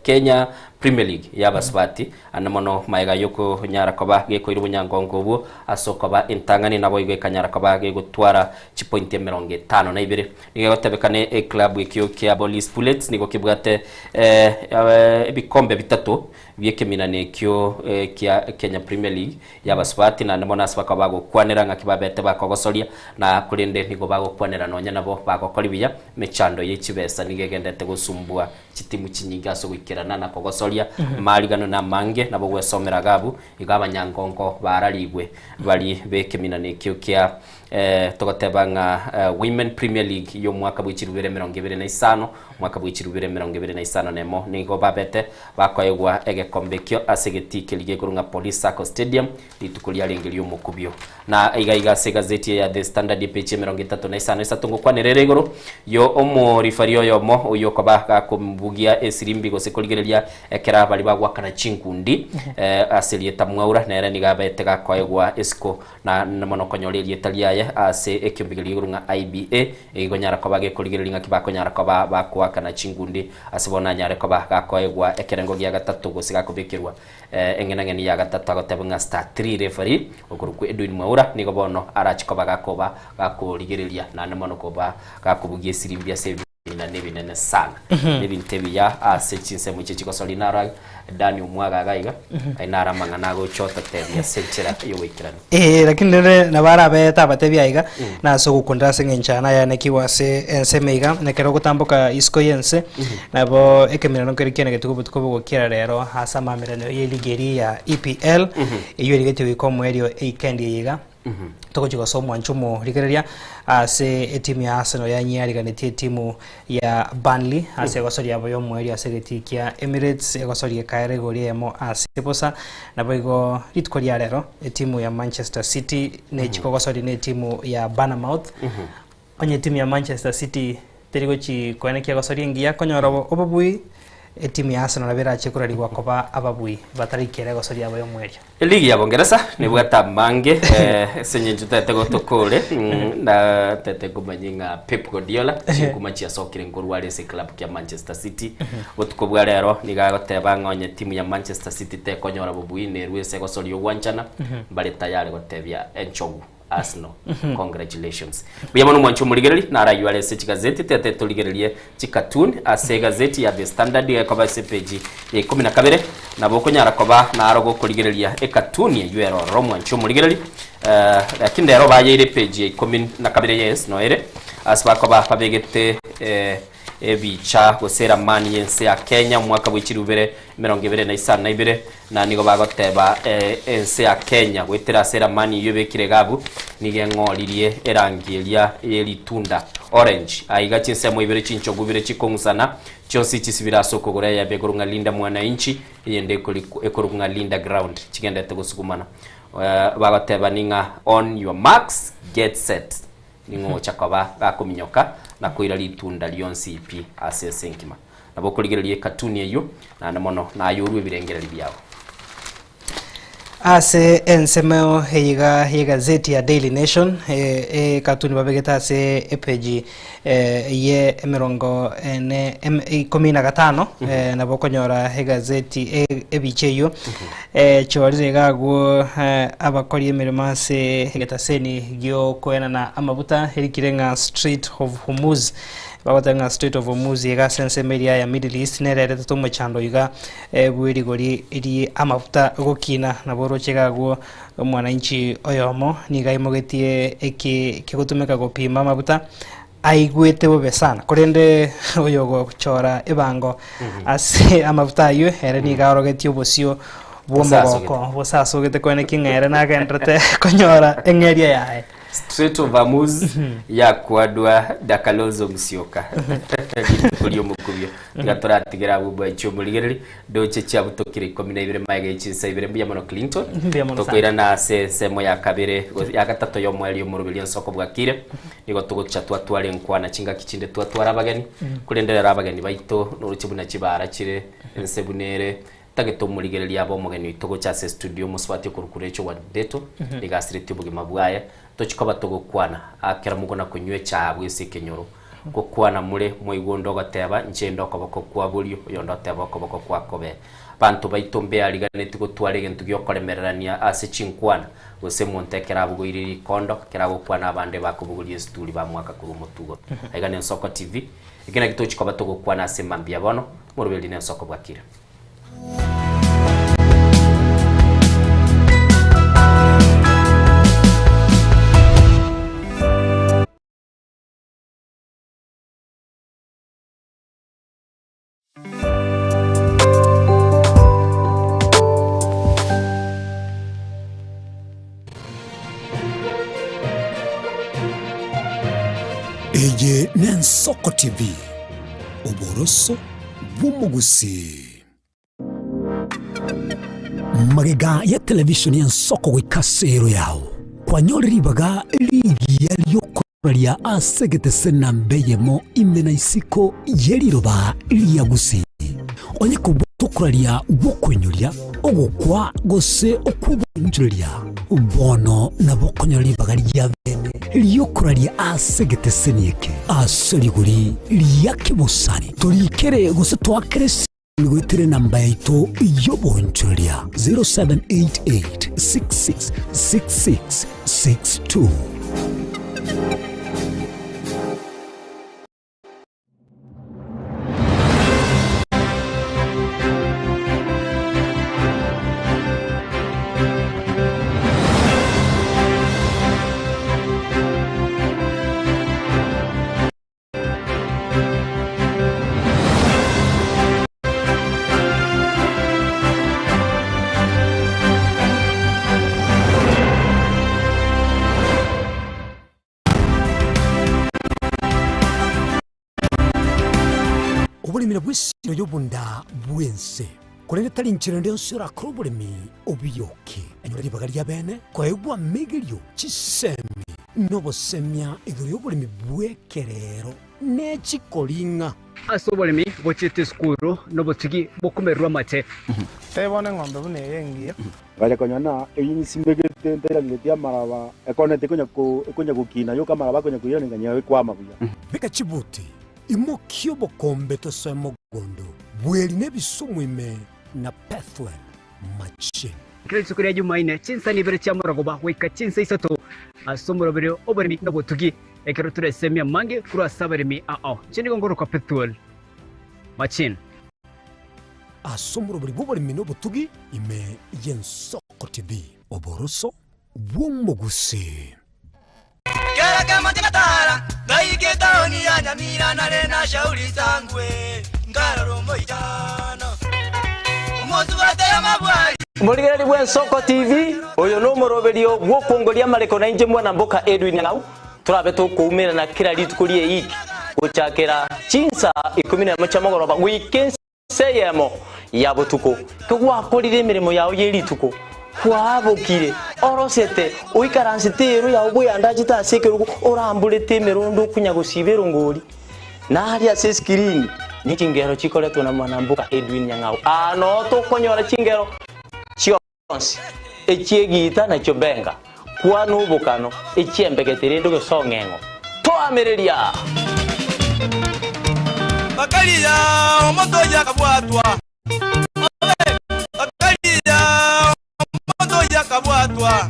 Kenya Premier League y'abasubati. Ande mono magega y'okonyara koba gekoira obonyangongo obwo ase okoba entang'ani, naboigo ekanyara koba gegotwara chipointi 52. Nigo egotebekana eclub ekio kia Police Bullets nigo kebwate ebikombe bitato bi'ekeminano ekio kia Kenya Premier League y'abasubati, naende mono ase bakaba bagokwanera ng'aki babete bakogosoria, na korende nigo bagokwanera nonya nabo bagokori buya, emechando ye chibesa nigo egenderete gosumbua Chitimu chinyinge ase ogoikerana na kogosoria amarigano namange, nabo gwesomera Agabu, igo abanyangongo bararigwe bari b'ekeminano ekio kia togoteba ng'a Women Premier League y'omwaka bwe chirubere 25, omwaka bwe chirubere 2051 nigo babete bakoegwa egekombe ekio ase egetii keria gekorwa ng'a Police Sacco Stadium rituko riarenge ri'omokubio. Na iga iga ase egazeti eye ya The Standard epeji 35 isato ngokwanera ere igoro yo omorifari oyomo oyio okoba gakobugia esirimbi gose korigereria ekero abari bagwakana chinkundi ase erieta Mwaura nere nigo abete gakoegwa esiko na mono konyora erieta riaye ase ekiombe keria igoro ng'a IBA egekonyara koba gekorigereria ng'aki bakonyara koba bakoakana chinkundi ase bono anyare koba gakoegwa ekerengo gia gatato gose gakobekerwa Eng'enang'eni ya gatato agoteba ng'a star 3 referee okorokwa Edwin Mwaura nigo bono arache koba gakoba gakorigereria naende mono koba gakobugia esirimbi ase ebina ebinene sana. Nebinto ebiya ase chinsemo echi chigosori naro Dani omwaga iga iga aye naro amang'ana agocha ototebia ase enchera yogoikeranu. Ee, lakini rende nabo arabe tabatebia aiga, na ase ogokundera ase eng'encho yane ayanekigwe ase ensemo iga, na ekero ogotamboka isiko y'ense, nabo ekemerero nkere kianegetigwe obotuko bogokiera rero ase amamerano y'eligi eria ya EPL, eyio erigetie goika omoerio eikendi eye iga. Togochia gosoa omwancho omorigereria ase etimu ya Arsenal yanyiariganetie etimu ya Burnley ase egosoria yabo y'omoerio ase egetii kia Emirates, egosoria ekaera igoro eyemo ase bosa. Naboigo rituko ria rero etimu ya Manchester City nechi kogosoria na etimu ya Bournemouth. Onye etimu ya Manchester City teri gochi koenekia gosoria engiya konyora obobui, etimu ya Arsenal nabo erache korarigwa koba ababui bataraikera egosoria yabo y'omoerio. Eligi ya Bongeresa nebwate amange ase eng'encho tete gotokore na tete komanya ng'a Pep Guardiola chinkuma chiasokire nkorwa are ase eclub kia Manchester City. Botuko bwa rero nigo agoteba ng'a onye timu ya Manchester City tekonyora bobui nerwe ase egosoria ogwanchana mbare tayari gotebia enchogu Arsenal congratulations. Buya mono mwanche omorigereri naraywo are ase chigazeti tete torigererie chicartoon ase egazeti ya The Standard gekoba ase epeji ya ikomi na kabere nabo okonyara koba naro gokorigereria ecartoon eywo ere ororo mwanche omorigereri eh, lakini rero bayeire epeji ya ikomi na kabere yes noere ase bakoba babegete eh, Ebicha gose eramani y'ense ya Kenya omwaka bwe chilifu ibere emerongo ebere na isano na ibere, na nigo bagoteba ense ya Kenya goetera ase eramani eyio ebekire iga abwo nigo eng'oririe erangi eria ye ritunda, orange. Aiga chinsemo ibere chinchogu ibere chikong'usana, chionsi chisibire ase okogoro eyemo ekorokwa ng'a Linda Mwananchi, eyende ekorokwa ng'a Linda Ground, chigenderete gosugumana. Bagoteba ning'a on your marks, get set. Ning'o ogocha koba gakominyoka na koira ritunda rionsi pi ase ense engima? Nabo okorigereria ekatuni eyio, naende mono naye orue ebirengererio biao. Ase ensemo eye iga y'egazeti ya Daily Nation, ekatuni babegete ase epeji ye emerongo ene ikomi na gatano, nabo okonyora egazeti ebicha eyio. Chorire iga agwo abakori emeremo ase egetaseni gi'okoenana amabuta erikire ng'a Strait of Hormuz. Bagoteba ng'a Strait of Hormuz iga ase ensemo eria ya Middle East nere eretete omochando iga bw'erigori rie amafuta gokina. Nabo oroche iga agwo omwananchi oyomo nigo aimogetie eki kegotumeka gopima amafuta aigwete bobe sana korende oyogochora ebango ase amafuta aywo ere nigo aorogetie obosio bw'omogoko bosasogete kwene ki ng'a ere nagenderete konyora eng'eria yaye. Strait of Hormuz yakwadwa na Kalonzo Musyoka rituko ri'omokubio. Tiga toratigere abwo bwanche omorigereria ndoche chiabutokire ikomi na ibere maega ye chinsa ibere mbuya mono Clinton. Mbuya mono sana. Tokoirana ase ensemo ya kabere gose ya gatato y'omoerio omoroberio ensoko bwakire nigo togocha twatwara enkwana chingaki chinde twatwara abageni korende rero abageni baito noroche buna chibara chire ense buna ere Tagete omorigereria abe omogeni oito gocha ase estudio omosubati okorokwa Rachel Wandeto nigo asiretie obogima bwaye. Tochi koba togokwana akero mogona konywa echae abwo ase ekenyoro. Gokwana more mwaigwa onde ogoteba inche inde okoboko kwa borio oyonde oteba okoboko kwa kobee. Abanto baito mbeariganeti gotwara egento giokoremererania ase chinkwana gose omonto ekero abogoirie rikondo ekero agokwana abande bakobogoria esituri bamoaka korwa omotugo. Aiga nensoko TV eke naki tochi koba togokwana ase mambia bono moroberi nensoko bwakire. Eye n'Ensoko TV, oboroso bw'omogusii. Magega ya television y'Ensoko goika ase ero yao, kwanyore ribaga rigiya riokoraria ase egetese namba eyemo ime na isiko ye riroba ria Gusii. Onye kobwate okoraria gw'okoinyoria, ogokwa gose okw'oboonchoreria, bono nabo okonyora ribaga ria bene ri'okoraria ase egeteseni eke ase rigori ria kebosani. Torikere gose toakere esimi goetera enamba yaito y'oboonchoreria 0788 66 66 62. Oboremi nabwo esiro y'obonda bw'ense, korende tari nchera ende yonsi orakore oboremi obiyoke. Enyora ribaga ria bene koegwa amegerio, chisemi, na obosemia igoro y'oboremi bw'ekerero ne chikoring'a. Ase oboremi bochiete esukuru nobotugi bokomererwa amate. Tebia bono eng'ombe buna eye engiya. Ngacha konyora na eyio nsimegete ntairangeretie amaraba, ekonete ekonya ko ekonya gokina yoka amaraba akonya koirana nganyora ekwama buya. Beka chibuti, imokia obokombe tosoe mogondo, bweri na ebisumu ime na Pethuel machine. Kera rituko ria Jumaine, chinsa ibere chia morogoba goika chinsa isato ase omoroberi oboremi na obotugi, ekero toresemia amange korwa ase abaremi ao. Inche nigo ngorokwa Pethuel Machine. Ase omoroberi bw'oboremi na obotugi ime y'Ensoko TV, oboroso bw'omogusii. Kera kemoche na tara, ngaika etaoni ya Nyamira nare na Shauri Sangwe, nkarora omoichano, omosubati amabwari. Morigereria bw'Ensoko TV, oyo nomoroberio bw'okwongoria amareko na inche mwana mboka Edwin Nyang'au, torabe tokoumerana kera rituko ri'eiki gochakera chinsa ikomi nemo chia mogoroba goika ensa eyemo ya botuko. Kegwakorire emeremo yao ye rituko, kwabokire, orosete, oikaransete eero yao bweandachete ase ekerogo, oramborete emerondo okonya gosiba erongori, na aria ase esikirini ne chingero chikoretwa na mwana mboka Edwin Nyang'au. Aa noo tokonyora chingero chionsi, echi'egiita na chiobenga, kwana obokano, echi'embegete rende gose ong'eng'o. Toamereria! Bakaria omonto oyio akabwatwa. Bakaria omonto oyio akabwatwa.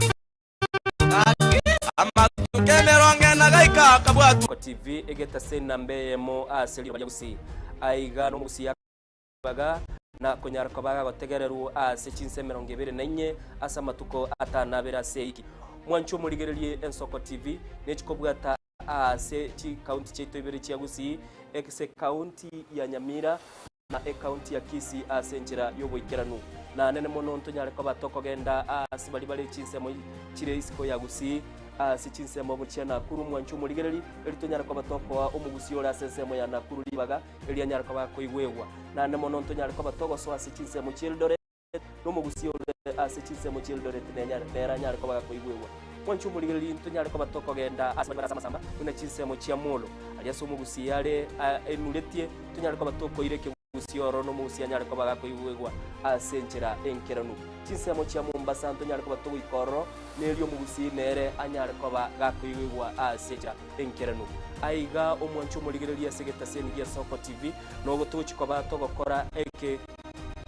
Amatuko emerongo ena gaika akabwatwa. TV egetase enamba eyemo ase riroba ria Gusii. Aiga nomogusii akabaga na konyara koba gagotegererwa ase chinsa 24 ase amatuko atanabere ase eiki. Mwanche omorigererie Ensoko TV nechikobwata ase chikaunti chiaito ibere chia Gusii, ase ekaunti ya Nyamira na ekaunti ya Kisii ase enchera y'oboikeranu. Naanene mono ntonyare koba tokogenda aase baria bare chinsemo chire isiko ya Gusii, ase chinsemo chia Nakuru mwanche omorigereri, erio tonyare koba tokoa omogusii ore ase ensemo ya Nakuru ribaga, erio anyare koba akoigwegwa. Naende mono ntonyare koba togosoa ase chinsemo chi'Eldoret, nomogusii ore ase chinsemo chi'Eldoret nere anyare koba gakoigwegwa. Mwanche omorigereri ntonyare koba tokogenda ase bare ase amasamba buna chinsemo chia Molo, aria ase omogusii are enuretie, tonyare koba tokoira ekegusii ororo nomogusii anyare koba gakoigwegwa ase enchera enkeranu. Chinsemo chia Mombasa ntonyare koba togoika ororo, nerio omogusii nere anyare koba gakoigwegwa ase enchera enkeranu. Aiga omwanche omorigereri ase egetaseni gia Soko TV, nogo togochia koba togokora eke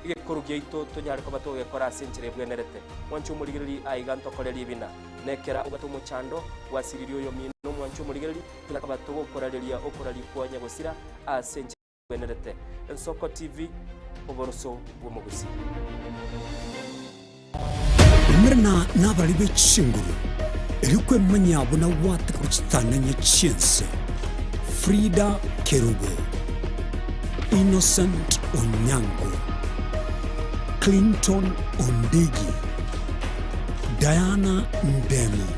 Egekoro giaito tonyare koba togekora ase enchera ebwenerete. Mwanche omorigereria aiga ntokore ribina. Nekera obwate omochando, gwasiririe oyomino omwanche omorigereria, tonyare koba togokorareria okoraria kwa nyagosira ase enchera ebwenerete. Ensoko TV, oboroso bw'omogusii. Umerana nabari be chinguru, erio kwemanyia buna gwataka gochitanania chi'ense. Frida Kerubo, Innocent Onyango, Clinton Ondigi, Diana Ndemo,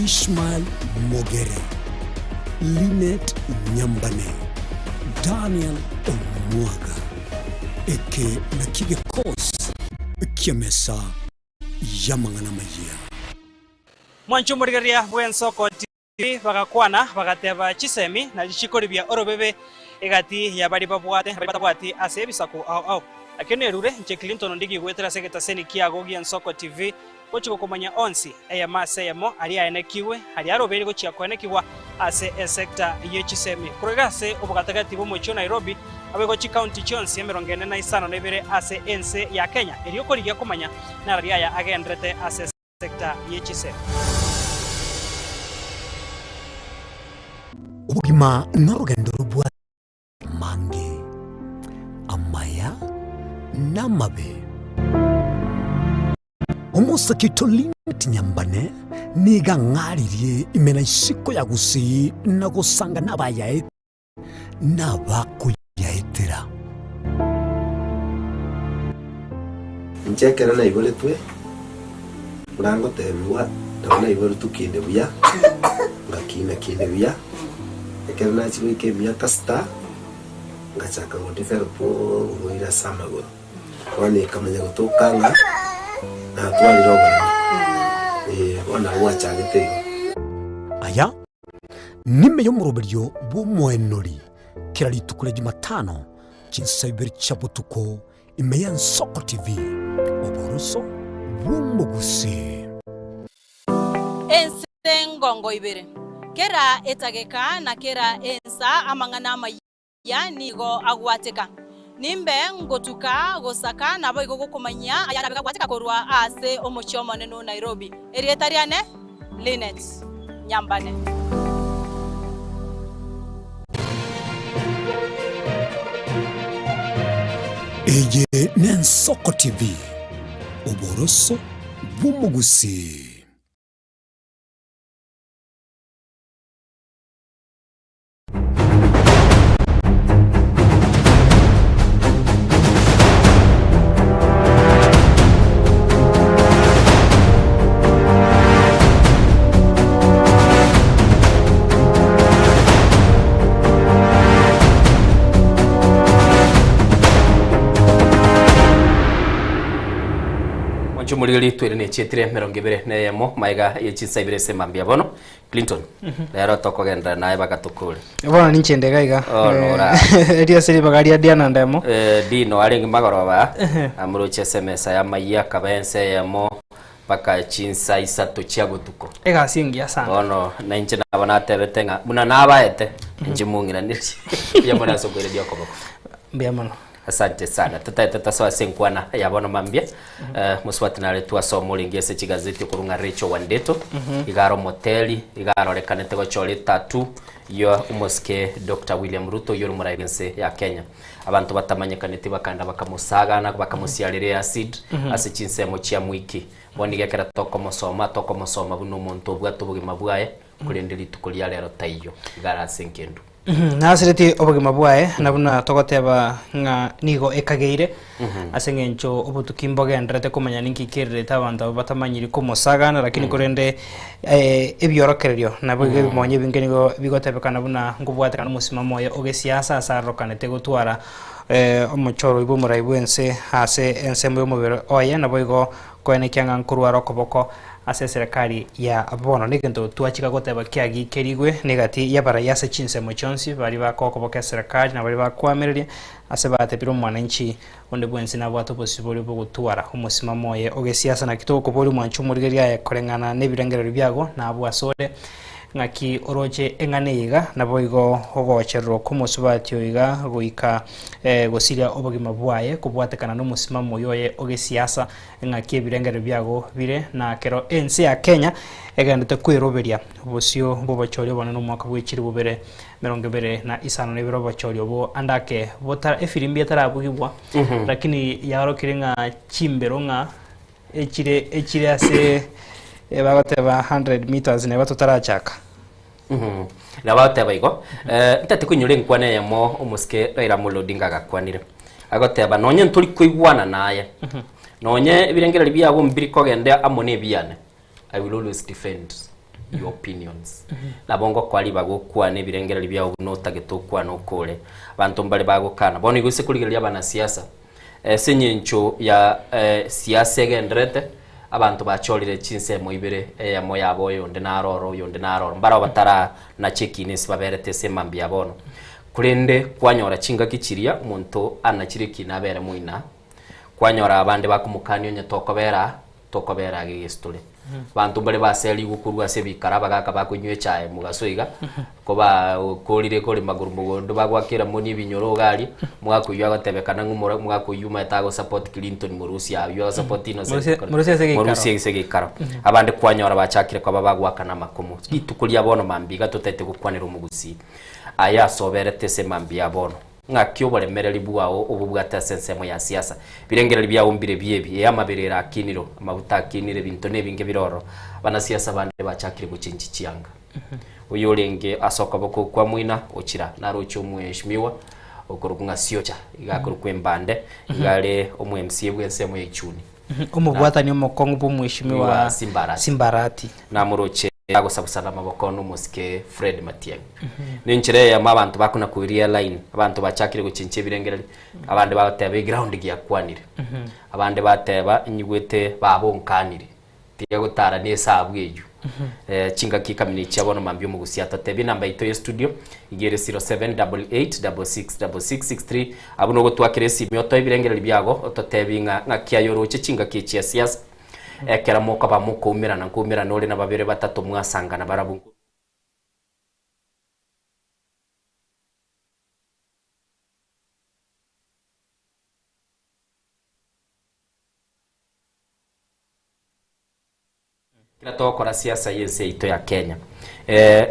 Ishmael Mogere, Linet Nyambane, Daniel Omwaga. Eke nakio gekosi ki'emesa y'amang'ana amayia. Mwanche omorigereria bw'ensoko TV bagakwana, bagateba, Chisemi nachio chikoribia orobebe egati ya baria babwate na baria batabwati ase ebisaku ao ao. Nakio nerure inche Clinton Ondigi goetera ase egetaseni kiago gi'ensoko TV gochia gokomanya onsi, eyemo ase eyemo, aria aenekigwe, aria arobeire gochia koenekigwa ase esecta ye chisemi. Korwa iga ase obogatagati bw'omochie o Nairobi, naboigo chikaunti chionsi 42 ase ense ya Kenya, erio korigia komanya narari aya agenderete ase esecta ye chisemi. Obogima norogendo robwate amange, amaya namabe. Omosake oito Linet Nyambane nigo ang'aririe ime na isiko ya Gusii na gosanga nabayaete nabakoyaetera. Inche ekero naiboretwe, buna ngotebigwa, nabo naiboretwe kinde buya, ngakina kinde buya, ekero nachia goika emiaka sita, ngachaka go develop oborwaire ase amagoro. Bono ekamanya gotoka ng'a natwarire oboremo, eh, bono nabo gwachagete igo. Aya nime y'omoroberio bw'omoenori kera rituko ria Jumatano chinsa ibere chia botuko ime y'Ensoko TV, oboroso bw'omogusii. Ense engongo ibere, kera etageka na kera ensa amang'ana amaya nigo agwateka. Nimbe ngotuka gosaka naboigo gokomanyia ayarabe gagwateka korwa ase omochie omonene o Nairobi. Erieta riane Linet Nyambane. Eye n'Ensoko TV, oboroso bw'omogusii. Mwanche omorigeri twere nechietire 21 maega ye chinsa ibere ase mambia bono Clinton rero tokogenderera naye bagatokore Bono ninche nde iga iga. Oh, nora. Erio ase ribaga ria Diana Ndemo. Eh, Dino arenge magoroba Ehe. amuroche ase emesa y'amayia akaba ense eyemo mpaka chinsa isato chia botuko Egasi engiya sana. bono nainche nabo natebete ng'a buna nabaete inche mong'iranerie mbuya mono ase okoireria okoboko Mbuya mono. Asante sana. Totaete tosoe ase enkwana ya bono mambia. Eh, mosubati nare twasoma orenge ase chigazeti okorwa ng'a Rachel Wandeto iga are omoteri iga arorekanete gochora etatu ya omosike Doctor William Ruto oyio ore omorai bw'ense ya Kenya. Abanto batamanyekaneti bakaenda bakamosagana bakamosiarera eacid ase chinsemo chia mwiki. Bono iga ekero tokomosoma tokomosoma buna omonto obwate obogima bwaye korende rituko ria rero taiyo iga are ase engendu. Naseretie obogima bwaye, na buna togoteba ng'a nigo ekageire, ase eng'encho obotuki mbogendererete komanya ninki kererete abanto abwo batamanyiri komosagana, lakini korende ebiorokererio naboigo ebimonyo ebinge nigo bigotebekana buna nkobwatekana omosimamo oye o gesiasa ase arokanete gotwara omochoro oyio bw'omorai bw'ense ase ensemo y'omobere oye, naboigo koenekia ng'a nkorware okoboko ase eserekari ya bono. Negento twachika goteba kiagikerigwe negati y'abarai ase chinsemo chionsi, baria bakokoboka eserekari na baria bakoamereria, ase batebire omwananchi onde bwensi nabwate obosibore bw'ogotwara omosimamo oye o gesiasa. Naki togokoboria omwanchi omorigereria aye koreng'ana nebirengererio biago na abwo asore, ng'aki oroche eng'ana eye iga, naboigo ogochererwa kw'omosubati oyo iga goika gosiria obogima bwaye kobwatekana nomosimamo oyio oye o gesiasa. Ng'aki ebirengererio biago bire, na kero ense ya Kenya egenderete kweroberia bosio bw'obochori obonene omwaka bwe chilifu bibere emerongo ebere na isano na ibere obochori obo ande ake botara efirimbi etarabugigwa lakini yaorokire ng'a chimbero ng'a echire echire ase bagoteba 100 meters neba totarachaka. Nabo agoteba igo, ntati koinyora enkwana eyemo omosike Raila Amolo Odinga agakwanire. Agoteba nonye ntori koigwana naye, nonye ebirengererio biago mbiri kogenda amo na ebiane, I will always defend your opinions. Nabo ngokoa ribaga okwane ebirengererio biago buna otagete okwane okore. Abanto mbare bagokana. Bono igo ase korigereria abanasiasa, Ase engencho ya siasa egendererete, abanto bachorire chinsemo ibere, eyemo yabo oyonde naro oro, oyonde naro oro. Mbarabwo bataranache ekiina ase baberete ase emambia ya bono. Korende kwanyora chingaki chiria omonto anachire ekiina abere moina, kwanyora abande bakomokania onye tokobera aa, tokobera age egesitore. Abanto mbare baserigwe korwa ase ebikara abagaka bakonywa echae mogaso iga, kobakorire korema korwa mogondo bagwakera moni ebinyoro iga aria, omogaka oyio agotebekana ng'a omoro omogaka oyio omanyete ago support Clinton morusia aywo ago support Innocent Morusie- morusie ase egeikaro. morusie ase egeikaro. Abande kwanyora bachakire koba bagwakana amakomo. Rituko ria bono mambia iga totaete gokwanera omogusii aye asoberete ase emambia ya bono. Ng'aki oboremereri bwao obobwate ase ensemo ya siasa? Birengererio biao mbire biebi, ee amabere ere akinire, amaguta akinire, ebinto nebinge bire ororo. Abanasiasa bande bachakire gochenchia chianga. Oyo orenge ase okoboko okwa moina ochira naroche omweshimiwa okorokwa ng'a Siocha, iga akorokwa Embande, iga are omo MCA bw'ensemo ya Ichuni. Omobwatani omokong'u bw'omweshimiwa Wa Simbarati. Simbarati. Namoroche agosabusana amaboko nomosike Fred Matiang'i. Nenchera eyemo abanto bakona koiria line, abanto bachakire gochenchia ebirengererio, abande bagoteba eground giakwanire, abande bateba inyigwete baba onkanire, tiga gotara na esabu eywo. Chingaki ekamina chia bono mambia omogusia totebie enamba yaito ya studio iga ere 0788666663 abwo nogotwakera esimi otoe ebirengererio biago ototebie ng'a ng'aki aye oroche chingaki echi chia siasa ekero mokoba mokoumerana nkoumerana ore na babere batato mwasangana barabwo. Kera togokora siasa y'ense yaito ya Kenya,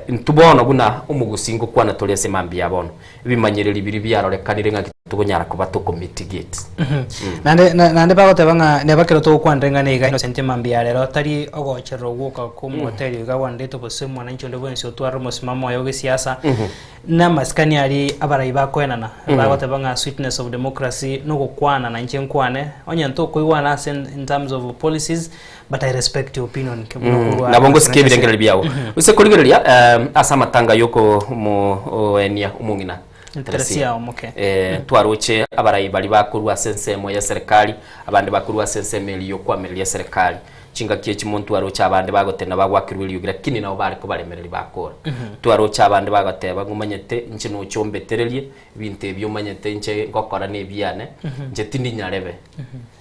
intwe bono buna omogusii ngokwana tore ase mambia ya bono, ebimanyereri biria biarorekanire ng'aki tokonyara koba toko mitigate. Naende naende bagoteba ng'a neba ekero togokwanera eng'ana iga Innocent mambia ya rero tari ogocherera ogwoka kwa omoteri iga gwanderete gose omwananchi onde bwensi otwarire omosimamo oye o gesiasa, na amasikani aria abarai bakoenana, bagoteba ng'a sweetness of democracy na ogokwana na inche nkwane, onye ntokoigwana ase in terms of policies, But I respect your opinion. Nabo ngosika ebirengererio biao. Gose korigereria ase amatanga y'okomoenia omong'ina Teresia omoke. Twaroche abarai baria bakorwa ase ensemo ya serikali, abande bakorwa ase ensemo eria y'okoamereria serikali. Chingaki echi monto aroche abande bagotena bagwakirwe eriogi lakini nabo bare kobaremereria bakora. Twaroche abande bagoteba ng'a omanyete inche noche ombetererie ebinto ebi omanyete inche ngokora na ebiane, inche tindi nyarebe.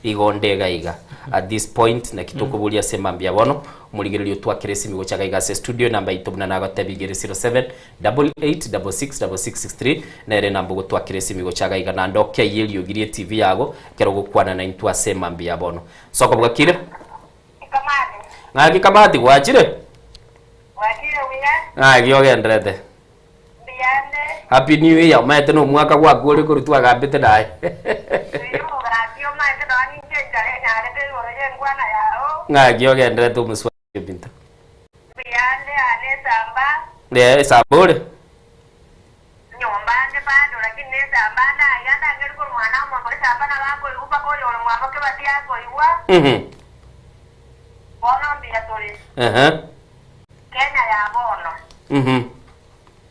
Igo onde iga iga. At this point naki tokoboria ase mambia bono, omorigereria otwakere esimi gocha iga iga ase estudio enamba yaito buna nagotebia igere 07 88 66 66 63 nere enamba ogotwakera esimi gocha iga iga naende okeyie eriogi rie TV yago ekero ogokwana naintwe ase mambia bono. Soko bwakire? Ng'aki Kamati gwachire? Ng'aki ogenderete? Happy new year omanyete na omwaka gwakure korwa twagambete naye. Ng'aki ogenderete omosubati ominto? Eh, esamba ore? Mhm. Ehe. Mhm.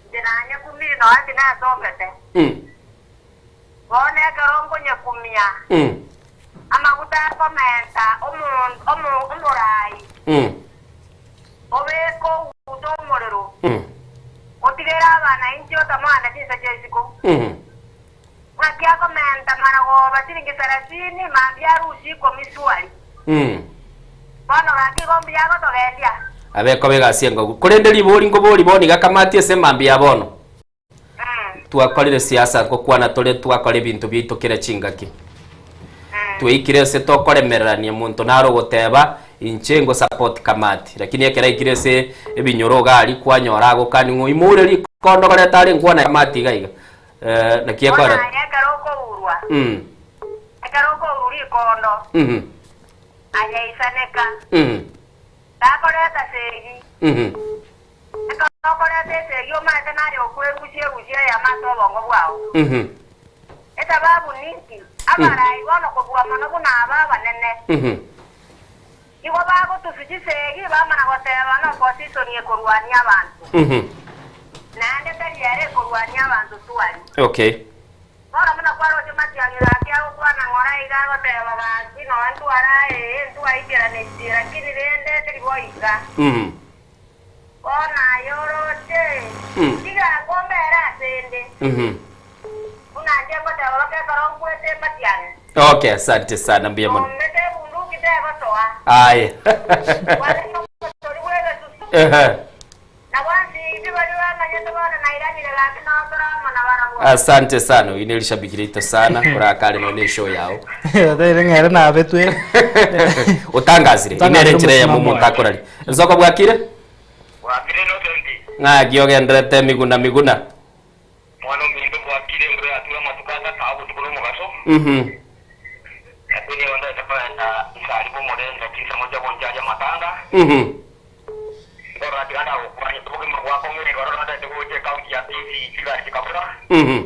Inche nanyekumire nonya tinasogete. Bono ekero nkonyekumia, amaguta akomenta omoraai, obeke oute omorero, otigere abana inche otamoanda chinsa chia isiko. Ng'aki akomenta maragoba chiringi sarasini, mambia arusie ikomi suari. Bono gaki igo mbuya agotogendia. Abe koba egasi engogu. Korende ribori nkobori bono iga kamati ase emambia ya bono. Twakorire siasa nkokwana tore twakora ebinto biaito kera chingaki. Twaikire ase tokoremererania monto naro ogoteba inche ngo support kamati lakini ekero aikire ase ebinyoro iga aria kwanyora agokani ng'a oimoire rikondo koreta are nkwana kamati iga iga eh, naki Bono ekora aye ekero okourwa, mm, ekero okourwa rikondo, mhm, aye isaneka, mhm, takoreta segi. mhm. Ekero okoreta esegi omanyete naye okwerusia erusia eyemo ase obongo bwao. Esababu ninki? Abarai bono kobua mono buna aba abanene, igo bagotusu chisegi bamana goteba n'opposition ekorwania abanto. Naende tari ere ekorwania abanto twari. Okay. Bono buna kwaroche matiang'i gaki agokwana ng'ora iga agoteba gaki nonya ntware aye ee ntwaikeranetie lakini rende teri boiga. Bono aye oroche, tiga akombere ase 'nde, buna inche ngoteba baka ekero nkwete ematiang'i. Okay, asante sana mbuya mono. Nomete ebunduki tegosoa. Aye. Kwarenge omotori bw'egesusu, Ehe. na bonsi pi baria bamanyete bono nairanire gaki nao tore amo nabarabwo. Asante sana oyu nerishabiki riaito sana orakare nonya eshow yao. Oteire ng'a ere nabetwe. Otangasire. Otangasire Inere enchera eyemo omosimamo omonto oye. akoraria. Nsoko bwakire? Ng'aki ogenderete miguna miguna? Mwana ominto bwakire embura yatura amatuko atato obotuko na omogaso. Mhm. Lakini nigo ndete kogenda nsari bw'omorenda chinsemo chia bonchari amatanga. Mhm. Nkorora tiga ndagokwanie obogima bwakong'ire igoro nondete gocha ekaunti ya Kisii chigari chikabura. Mhm.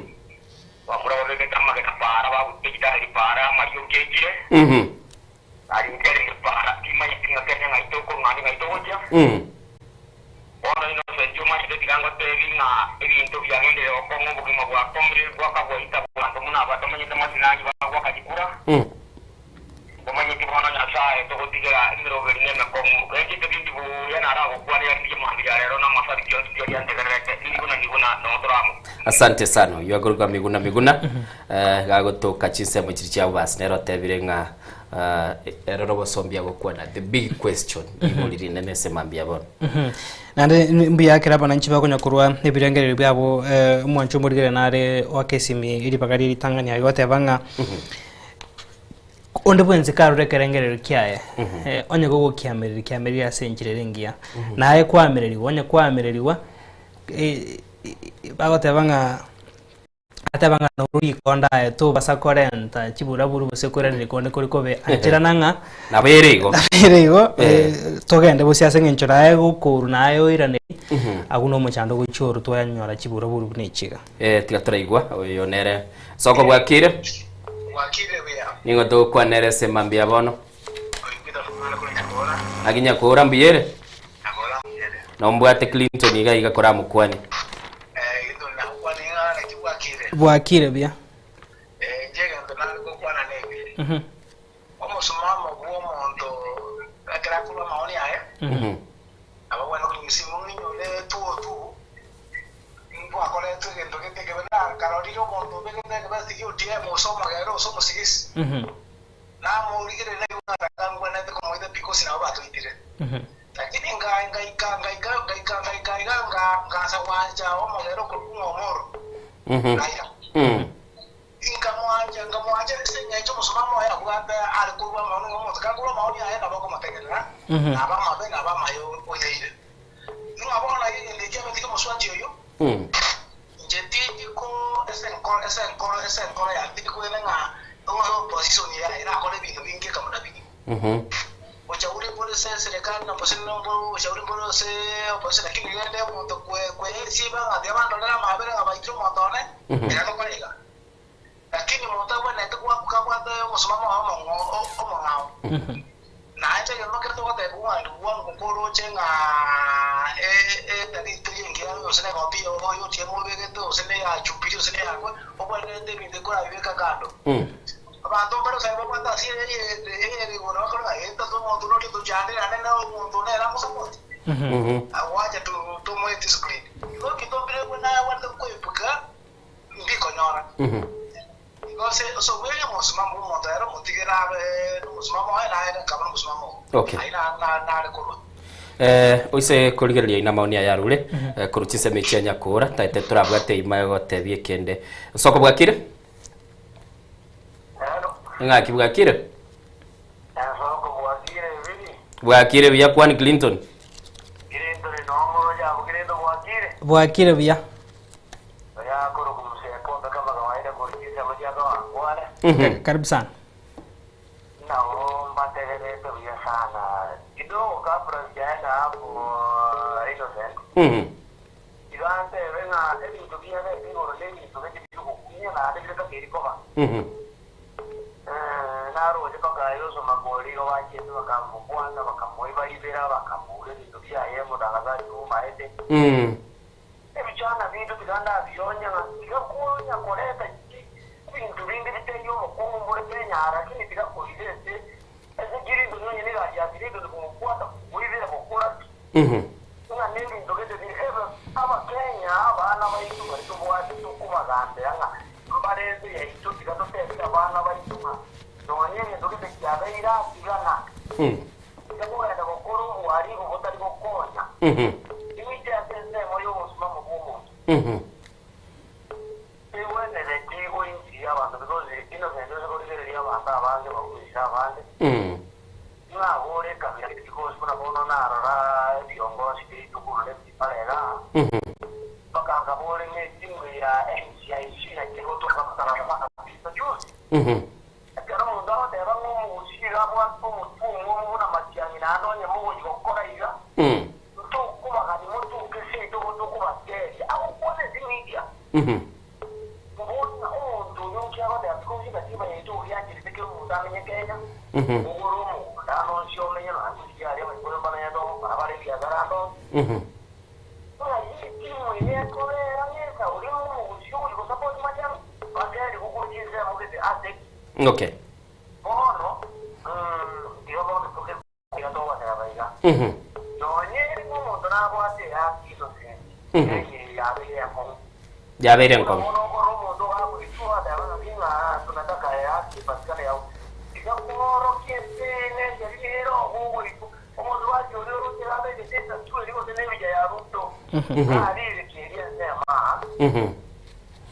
Bamura babegete amagena paara bagute chitari paara amarioki aichire. Mhm. Arinche arenge paara timanyeti ng'a Kenya ng'ai tokorwa naende ng'ai togochia. Mhm. Bono Innocent omanyete tiga ngotebi ng'a ebinto biagenderire gokong'a obogima bwakong'ire bwakabwaita abanto buna aba tomanyete masinani bagwaka chikura. Tomanyeti bono Nyasae togotigera emeroberi na emekong'u. Enchete bindi buya naragokwanera riria mambia ya rero na amasabiki onsi pi aria ntegererete nigo na nigo na noo tore amo. Asante sana oyio akorokwa Miguna Miguna eh, gagotoka chinsemo chiri chia bobasi nere otebire ng'a eh, ero nobosombi agokwana the big question rigori rinene ase mambia bono. Naende mbuya ekero abananchi bakonya korwa ebirengererio biabo eh, omwancho omorigere nare oake esimi ribaga rie ritang'ani aye goteba ng'a onde bwensi karure ekerengererio kiaye eh, onye gogokiamereri kiamereri ase enchera ere engiya naye kwamererigwa onye kwamererigwa eh, bagoteba ng'a Ateba ng'a norwo rikonda aye tobasa korenta chiburaburu gose koiraneria konde kore kobe ancherana ng'a Nabo ere igo. nabo ere igo Eh. eh, togende bosio ase eng'encho naye gokoru naye oiraneri agwo na omochando ogochia oro twanyora chiburaburu buna echiga. Eh, tiga toraigwa oyo nere soko bwakire nigo togokwanera ase mambia bono Naki nyakora mbuya ere nombwate Clinton iga iga koramokwanie Bwakire buya. Omosumamo bw'omonto Ekero akorwa amaoni aye, nabo agwenerete konywa simu ng'inyore 202, nkwakoretwe egento gete ekebe nakarorire omonto obegete ekebesti gia ODM gose omogere gose omosigisi, namorigereria naigwe ng'a tata ngwenerete komoita pi gose nabo batoitire. Lakini nga- ngaika ngaika ngaika ngaika iga nga ngasa gwancha omogere okorokwa ng'a Omoro, Raila. Inkamwancha, nkamwancha ase engencho omosomamo oye abwate are korua amaoni ng'a omonto kakorua amaoni aye nabo okomotegerera, naba amabe naba amaya oyaire. Ng'a bono aye egento ekio abete ki'omosubati oyio, inche tindi ko ase enkoro ase enkoro ase enkoro yane tindi kwegena ng'a oyo opposition yaye nakore ebinto binge kama na biria. Ochauri mbore ase eserekari na mosene mbore ochauri mbore ase opposition lakini rende omonto kwe kweyesiba ng'a tiga bandorere amabera ng'a baitire omonto one, tiga tokore iga. Lakini omonto abwenerete goabuka abwate omosimamo oye omong'o omong'ao. Naende egento nkere togotebiwa ng'a ndugu wangu nkoroche ng'a etari teri engiya gose na egopi ya ODM obegete gose na eya Jubilee gose na eyakwe, obwenerete ebinto ekorabibeka kando. Abanto mbare gose babwate ase eyeri igoro bakore ng'a ee tata omonto noria otochandire naende na omonto nere amosapoti. Agwacha tomoe discipline. Igo ebinto mbire nabwate koepuka mbikonyora. Igo ase ase obweng'e omosimamo bw'omonto ere omotige nabe nomosimamo oye naye nkaba nomosimamo oo. Okay. Ayio na- na- nare korwa. Eh, oise korigereria ina maoni aya arure eh, korwa chinsemo echi anyakora taete torabwate ima egotebia ekende nsoko bwakire ng'aki bwakire bwakire buya kwani Clinton Bwakire buya. Karibu sana. Nabo mbategerete buya sana. Kidogo kabla sijaenda hapo Innocent. Iga ntebe ng'a ebinto biabete igoro nebinto binde bi'ogokumia naende bire koba. Naroche mpaka Yoshua Makori igo bachiete bakamobwata, bakamoibaibera, bakamoura ebinto biaye, omotangasari omaete. Ebichwana binto tiga ndabionya ng'a tiga konya koreta ebinto binde bitari obokungu mbore kenyara, lakini tiga koira ase ase chirinto nonye negari ya chirinto komobwata komoibera gokora pi. Ng'a nebinto gete bire ebe Abakenya abana baito baria tobwate tokobagambera ng'a mbare ense yaito tiga totebie abana baito ng'a nonye egento gete kiabeire atigana tiga kogenda gokora oboharibu botari gokonya. Inche ase ensemo y'omosimamo bw'omonto tigwenereti goinchiria abanto because Innocent ase korigereria abanto abange bakuisire abande ng'a agore ekabira because buna bono narora ebiongozi biaito korwa Left pare igaa mpaka nkabore ng'a etimu ya NCIC naki egotoka bakarora bakabisa juzi ekero omonto agoteba ng'a omogusii iga abwate omotwe omwomo buna matiang'i naende onye mogochi gokora iga ntokobagani motoke seito gotokobateria agokwana ase media Mbuna omonto oyo nki agoteba because ekatiba yaito oria yancherete kera omonto amenye Kenya, ogore omogondo ande onsi omenye nonya gusii aria abaikoro mbamenyete ogokora bare ebiasara ande onsi. Ng'ai etimu eye ekobera ng'ensa oria omogusii ogochi gosupport machani bateri gokuru chinsemo gete ase ki? Okay. Bono tiga bono toke iga togoteba iga nonye omonto nabwate ehaki innocent eye yabeire enkong'u. Yabeire enkong'u. Bono okore omonto ogagoichwa oteba ng'a ng'a tunataka ehaki epatikane yao. Tiga kworokia ense necheri nere ogogoitwa omosubati oria oroche abegete esatu eria gose nebicha ya Ruto narire keria ensemo aa.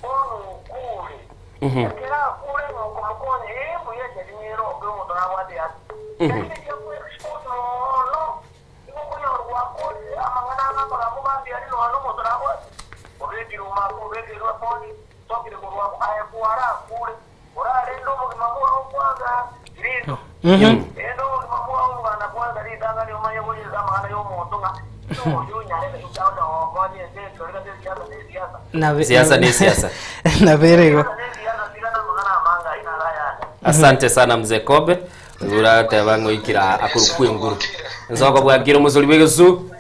Bono okure. Ekero akure ng'a okomokonya, ee, mbuya echari nere oke omonto nabwate ehaki. Lakini eria expose mono, nigo okonyora gwakorire amang'ana anga amagambo mambia aria nonya omonto nabwate. Obekire omako, obekirwe eponi, sokire korwa abwo, aye kwarakure, orarende obogima bwao kwanza, rindo. Renda obogima bwao omoganda kwanza ritang'ani omanye gochesa amang'ana y'omonto ng'a oyo onyarebe inche agocha gogokonya ense ekero gose esiasa na esiasa. Siasa ne siasa. Nabere igo. Asante sana mzee Kobe. Urateba ng'oikira akorokwa enguru. Nsoko bwakire omosori bw'egesu.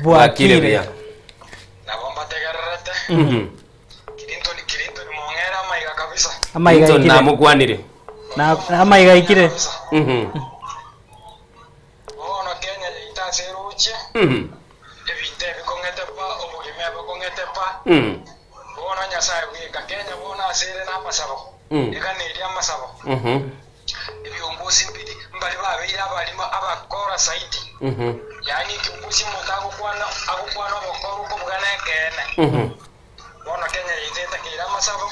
Bwakire buya. Amaiga Clinton aikire. namokwanire. Na amaiga aikire. Bono Kenya yaito ase eroche, ebinto ebikong'ete pa, obogima ebokong'ete pa. Bono Nyasae bweka, Kenya bono ase ere namasabo, eganerie amasabo. Ebiongozi mbiri mbari babeire abarimo abakora zaidi, yaani ekiongozi omonto agokwana agokwana obokora okobuga nekeene. Bono Kenya yaito etakeire amasabo.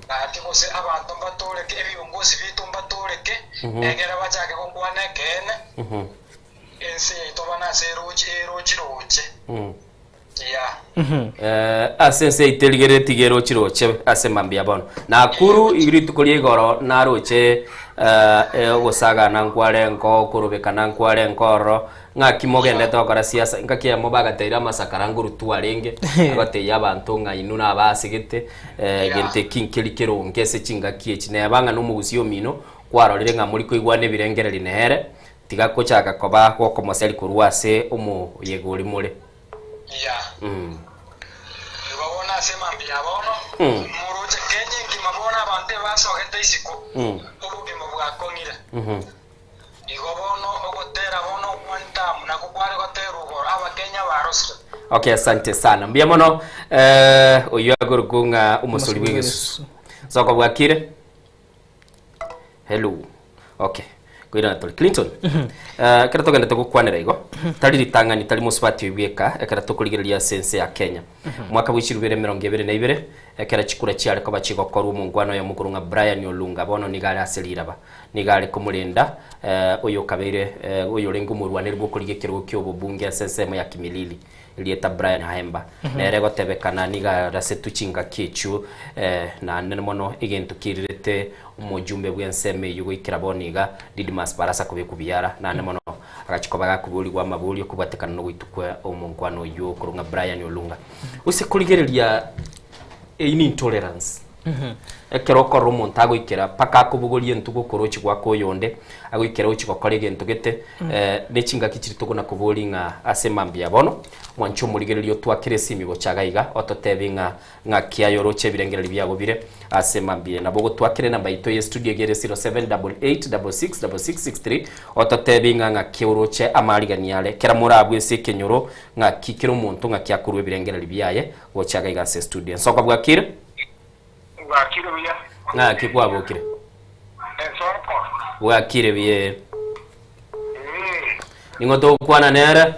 Gaki gose abanto mbatoreke, ebiongozi biaito mbatoreke, egere bachake gokwana ekeene, ense yaito bana ase eroche erochi roche. Yeah. Ase ense yaito erigerere tiga erochi roche ase mambia bono. Nakuru rituko ria igoro naroche ogosagana nkwarengo, okorobekana nkwarengo ororo, Ng'aki mogendete gokora siasa? Engaki eyemo bagateire amasakara ngorutwa arenge, agoteia abanto ng'a inwe nabasegete, egento eki nkeri keronge ase chingaki echi. Neba ng'a nomogusia omino, kwarorire ng'a mori koigwana ebirengereri nere, tiga kochaka koba gokomoseri korwa ase omoyega oria more. Igo bono ase mambia ya bono, moroche Kenya engima bono abanto ebasogete isiko, obogima bwakong'ire. Igo bono ogotera bono one term nakwo kware goterwa igoro abakenya barosire. Okay, asante sana. Mbuya mono eh, oyio akorokwa ng'a omosori bw'egesusu. Soko bwakire? Hello. Okay. Koirana tori Clinton. Eh, ekero togendete gokwanera igo, tari ritang'ani tari mosubati oyio bweka ekero tokorigereria ase ense ya Kenya. Omwaka bwe chirubere emerongo ebere na ibere, ekero chikura chiare koba chigokorwa omongwana oyomo okorwa ng'a Brian Olunga bono nigo are ase riraba. Nigo are komorenda oyokabeire oyorenge omorwaneri bw'okorigia ekerogo ki'obobunge ase ensemo ya Kimilili, erieta Brian Haemba. Nere gotebekana nigo arasetwe chingaki echio naende mono egento kirirete omojumbe bw'ensemo eyio goikera bono iga Didmus Barasa kobekwa biara naende mono agachia koba gakoborigwa amaborio kobwatekana nogoitwa kwa omonkwana oyio okorwa ng'a Brian Olunga. Gose korigereria eyio ni intolerance. Ekero okorora omonto agoikera mpaka akobogoria entugo okorochi gwaka oyonde, agoikera ochi gokora egento gete, ne chingaki chiria tokona koboria ng'a ase mambia bono, mwanche omorigereria otwakere esimi gocha iga iga, ototebie ng'a ng'aki aye oroche ebirengererio biago bire ase mambia. Nabo ogotwakera enamba yaito ye studio iga ere 0788666663, ototebie ng'a ng'aki oroche amarigani are, kera morabue ase ekenyoro, ng'aki kera omonto ng'aki akorwa ebirengererio biaye gocha iga iga ase estudio. Ensoko bwakire? Bwakire buya. Ng'aki kwabokire? Ensoko. Bwakire buya ee. Ning'o togokwana nere?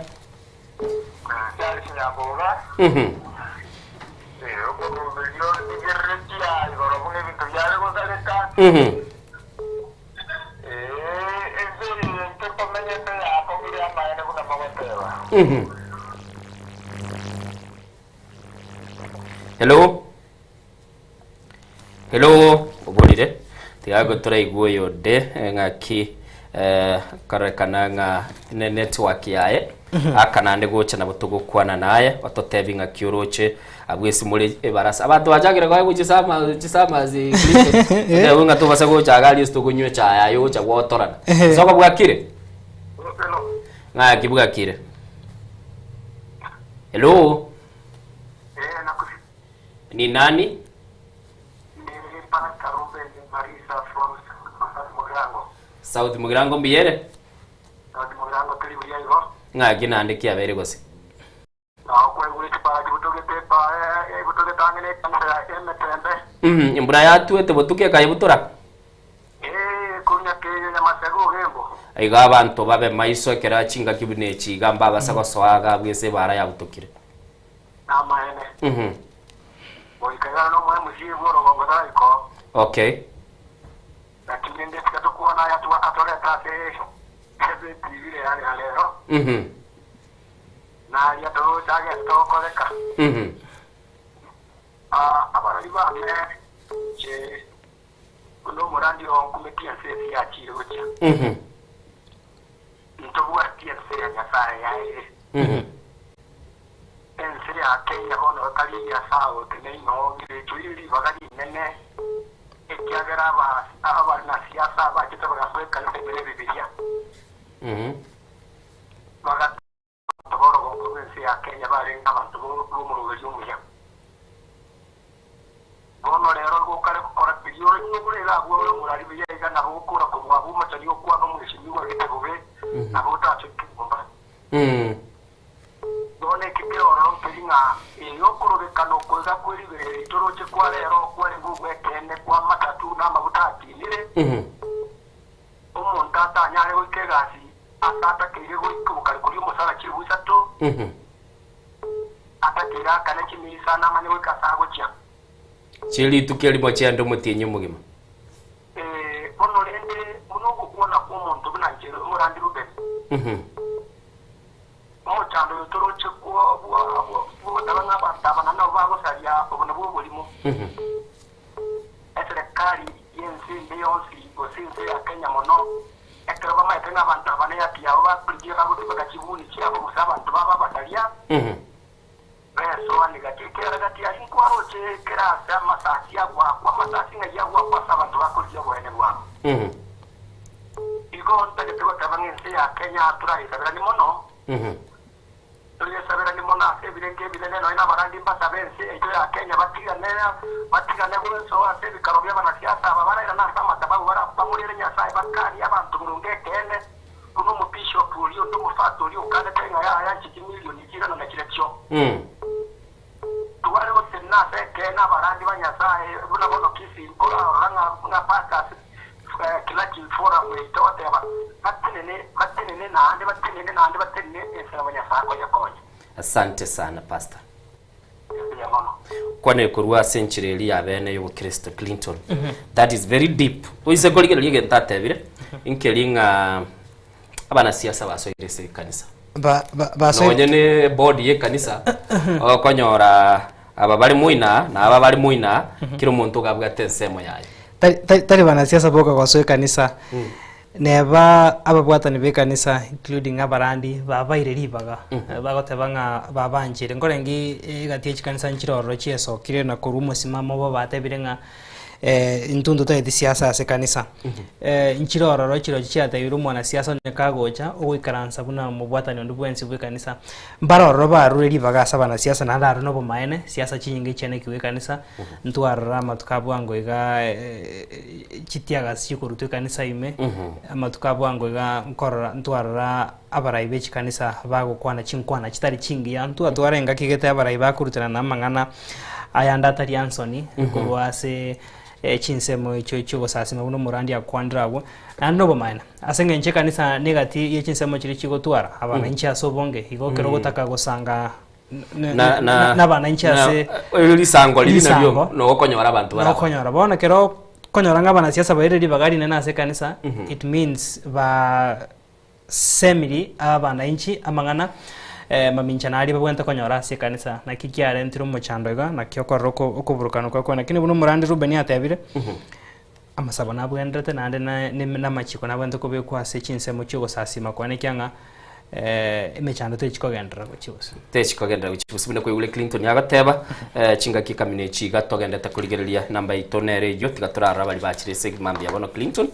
Charles Nyamboga. Okoruberio ndigereretie igoro buna ebinto biare gosareka. Ense eye intwe tomenyete yakong'ire amaene buna mogoteba. Hello? Hello? Oborire. Tiga toraigwe oyonde ng'aki karorekana ng'a ne network yaye aka naende gocha nabo togokwana naye ototebi ng'aki oroche abwo ase more ebarasa abanto bachakire koegwa chisama chisamazi Kristo ng'a tobasa gocha iga aria ase tokonywa echae aye ogocha gwotorana soko bwakire ng'aki bwakire Hello? Ni nani? South Mugirango mbuya ere? Ng'aki naende kiabeire gose? Embura yatwete botuko ekayebutora? Igo abanto babe maiso ekero chingaki buna echi iga mbabase gosoa iga abwo ase ebaara yabutokire. Okay. Buna omorandi oo nkumetie ense ase yachiire gochia, ntobwati ense ya Nyasae yaeire. Ense ya Kenya bono tari Nyasae oteneine oo, echoire ribaga rinene, ekiagera abanasiasa bachete bagasoa ekanisa ime n'Ebibilia, bagata abanto b'orogongo rw'ense ya Kenya barenge abanto b'omoroberio omuya. Bono rero igo okare gokora keria ore igo iga abwo ore omorari buya iga. Atakeire aakane chimiri isano amanye goika ase agochia. Chie rituko erimo chiaende omotienyi omogima. Ee, bono rende, buna ogokwana kw'omonto buna inche omorandi Rubeni, omochando oyo toroche bw'ogotaba ng'a abanto aba naende nabo bagosaria obo nabwo oborimo. Eserekari y'ense ende yonsi gose ense ya Kenya mono, ekero bamaete ng'a abanto aba neyaki yabo bakorigia bagotubeka chibuni chiabo gose abanto babo abasaria, Besoani gati ekero gati aria nkwaroche kera ase amasasi agoakwa, amasasi ng'ai agoakwa ase abanto bakorigia oboene bwabo. Igo ntagete goteba ng'a ense ya Kenya torayesaberanie mono, toyesaberanie mono ase ebirengo ebinene nonya nabarandi mbasabe ense yaito ya Kenya batigane batigane gwensoa ase ebikaro bi'abanasiasa aba barairane ase amatababu bara bamorere Nyasae bakanie abanto boronge ekeene. Buna omobishopu oria onde omofata oria okanete ng'a yaya inche chimilioni chirana na chirechio. Tware gotenena ase ekeene abarandi ba Nyasae buna bono Kisii nkorarora ng'a ng'a pastors clergy forum yaito goteba batenene batenene naende batenene naende batenene ense nabo Nyasae akoyekonya. Asante sana pastor. Mbuya mono. Kwane korwa ase enchera eria ya bene y'obokristo Clinton. That is very deep. Oise korigereria egento atebire, nkeri ng'a abanasiasa basoire ase ekanisa. Ba- ba- basoire- Nonye ne board y'ekanisa, okonyora aba bare moina na aba bare moina, kera omonto iga abwate ensemo yaye. Tari- tari tari banasiasa boka gosoa ekanisa, Neba ababwatani b'ekanisa including abarandi babaire ribaga bagoteba ng'a babanchire. Nkorenge egati ye chikanisa nchire ororo chiesokire na korwa omosimamo obo batebire ng'a intwe ntotageti siasa ase ekanisa. Nchire ororo chirochio chiatebire omwanasiasa onye kagocha ogoikaransa buna omobwatani onde bwensi bw'ekanisa. Mbare ororo barure ribaga ase abanasiasa naende aro nobomaene, siasa chinyinge chianekigwe ekanisa, ntwarora amatuko a bwango iga chitiagasi chikorutwa ekanisa ime, amatuko a bwango iga nkorora ntwarora abarai be chikanisa bagokwana chinkwana chitari chingiya, ntwatwara engaki gete abarai bakoruterana amang'ana ayande atari ansoni korwa ase chinsemo echio chiogosasima buna omorandi akwanire abwo, naende nobomaene. Ase eng'encho ekanisa negati ye chinsemo chiria chigotwara abananchi ase obonge, igo ekero ogotaka gosanga Na- na- nabananchi na- ase eh, risango riria nario risango, nogokonyora abanto barabwo. nokonyora. Bono ekero okonyora ng'a abanasiasa bairire ribaga rinene ase ekanisa, it means ba semiri abananchi amang'ana mamincha naria babwenerete konyora ase ekanisa. Naki kiarentire omochando iga, naki okorora oko- okoburukana okwo kwene. Lakini buna omorandi Reuben atebire, Amasabo nabwenerete naende namachiko nabwenerete kobekwa ase chinsemo chi'ogosasima kwane ekiagera ng'a emechando techi kogenderera gochia bosio. Techi kogenderera gochia bosio buna kwaigure Clinton agoteba, chingaki ekamina echi iga togendete korigereria namba yaito nere eyio tiga torarore abaria bachire ase egima mbuya bono Clinton,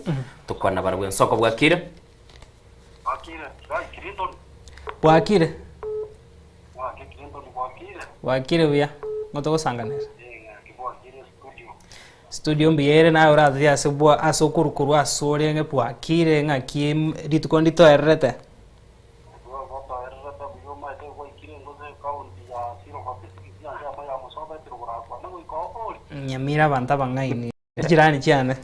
tokwana barabwo ensoko bwakire. Bwakire, Rai Clinton. Bwakire. Bwakire Clinton bwakire. Bwakire buya, ng'o togosanganera? Eh, ng'aki bwakire studio. Studio mbuya ere naye oratebie ase bwa ase okorwa korwa ase ore ng'a bwakire ng'aki rituko nditoererete. Gotoererete buya omanyete gwaikire gose ekaunti ya 046 ensemo ya Mosoba etiri korakwane goika obori. Nyamira abanto abang'aini chirani chiane.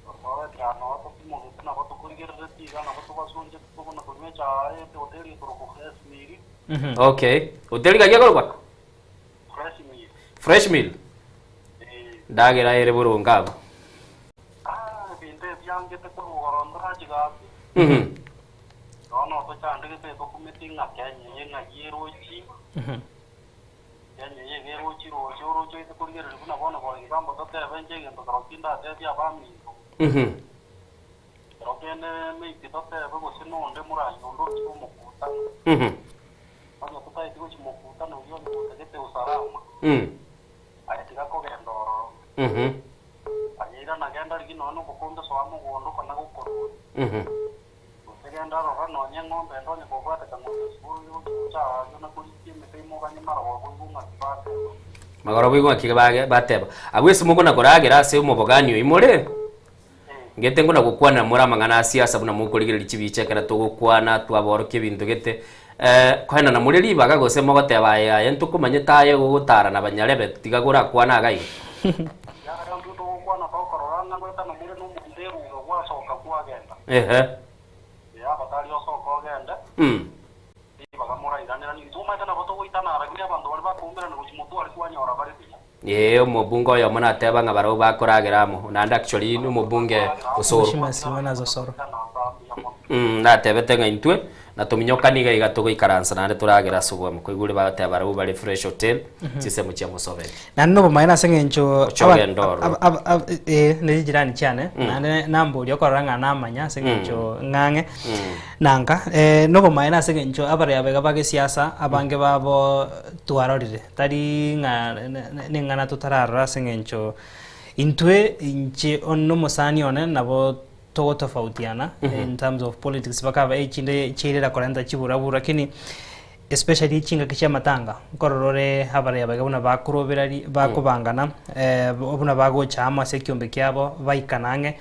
Mosoba noo totimogete nabo tokorigereretie iga nabo tobasoncheti tokona konywa echae hoteli ekorokwa Fresh Meal. Okay, hoteli gaki ekorokwa? Fresh Meal. Fresh meal? Ndagera ere boronge abwo. Ah, ebinto ebiangete korwa igoro ntorachi gasi. Bono tochandegete tokumeti ng'a Kenya eye ng'ai erochi. Kenya eye iga erochi roche oroche oise korigereria buna bono for example totebe inche egento kero ki ndatebie abaminto. Kero kende maybe totebe gose nonde morai onde ochire omokutano. Onye totaeti gochia mokutano oyio onye gotagete usalama. Aye tiga kogenda ororo. Aye irana genda rigia nonya nobokombe soa mogondo kona gokorua. Gose genda rora nonya eng'ombe ende onye kobwate kang'ombe isiko oire gochia gocha aaria na korigia emete imoganye marogoba oigwe ng'aki bateba. Magoroba oigwe ng'aki bage bateba. Abwo ase mokona koragera ase omobogani oyio more, ngete nkona gokwanera more amang'ana a siasa buna mokorigereria chibicha ekero togokwana twaborokia ebinto gete, koenana more ribaga gose mogoteba aye aye ntokomanyete aye gogotara na banyarebe tiga gorakwane iga iga. Ekiagera intwe togokwana tokorora ng'a goetana more nomonto eruga gwasoka kwagenda. Ehe. Ee, abatari osoke ogende, ribaga. ribaga morairanera nintwe omanyete nabo togoitana lakini abanto baria bakoumerana gochia motwe aria kwanyora bare buya. Ee, omobunge oyomo nateba ng'a barabwo bakoragera amo, naende actually nomobunge Osoro. Mheshimiwa Silvanus Osoro. Mm, natebete ng'a intwe na tominyoka niga iga togoikaransa naende toragere ase oboamo. Koigure bagoteba barabwo bare Fresh Hotel, chinsemo chia Mosobeti. Naende nobomaene ase eng'encho Oche ogende ororo. eh, ne chijirani chiane, Mm. naende namboria okorora ng'a namanya ase eng'encho ng'ang'e Mm. nanka eh, nobomaene ase eng'encho abaraya baiga ba gesiasa abange babo twarorire tari ng'a ne- ne- neng'ana totararora ase eng'encho intwe inche one nomosani one nabo togotofautiana in terms of politics bakaba echinde chiairera korenta chiburaburu lakini Especially chingaki chi'amatanga, nkorora ore abaraya baiga buna bakoroberaria bakobangana buna bagocha amo ase ekiombe kiabo baikana ang'e,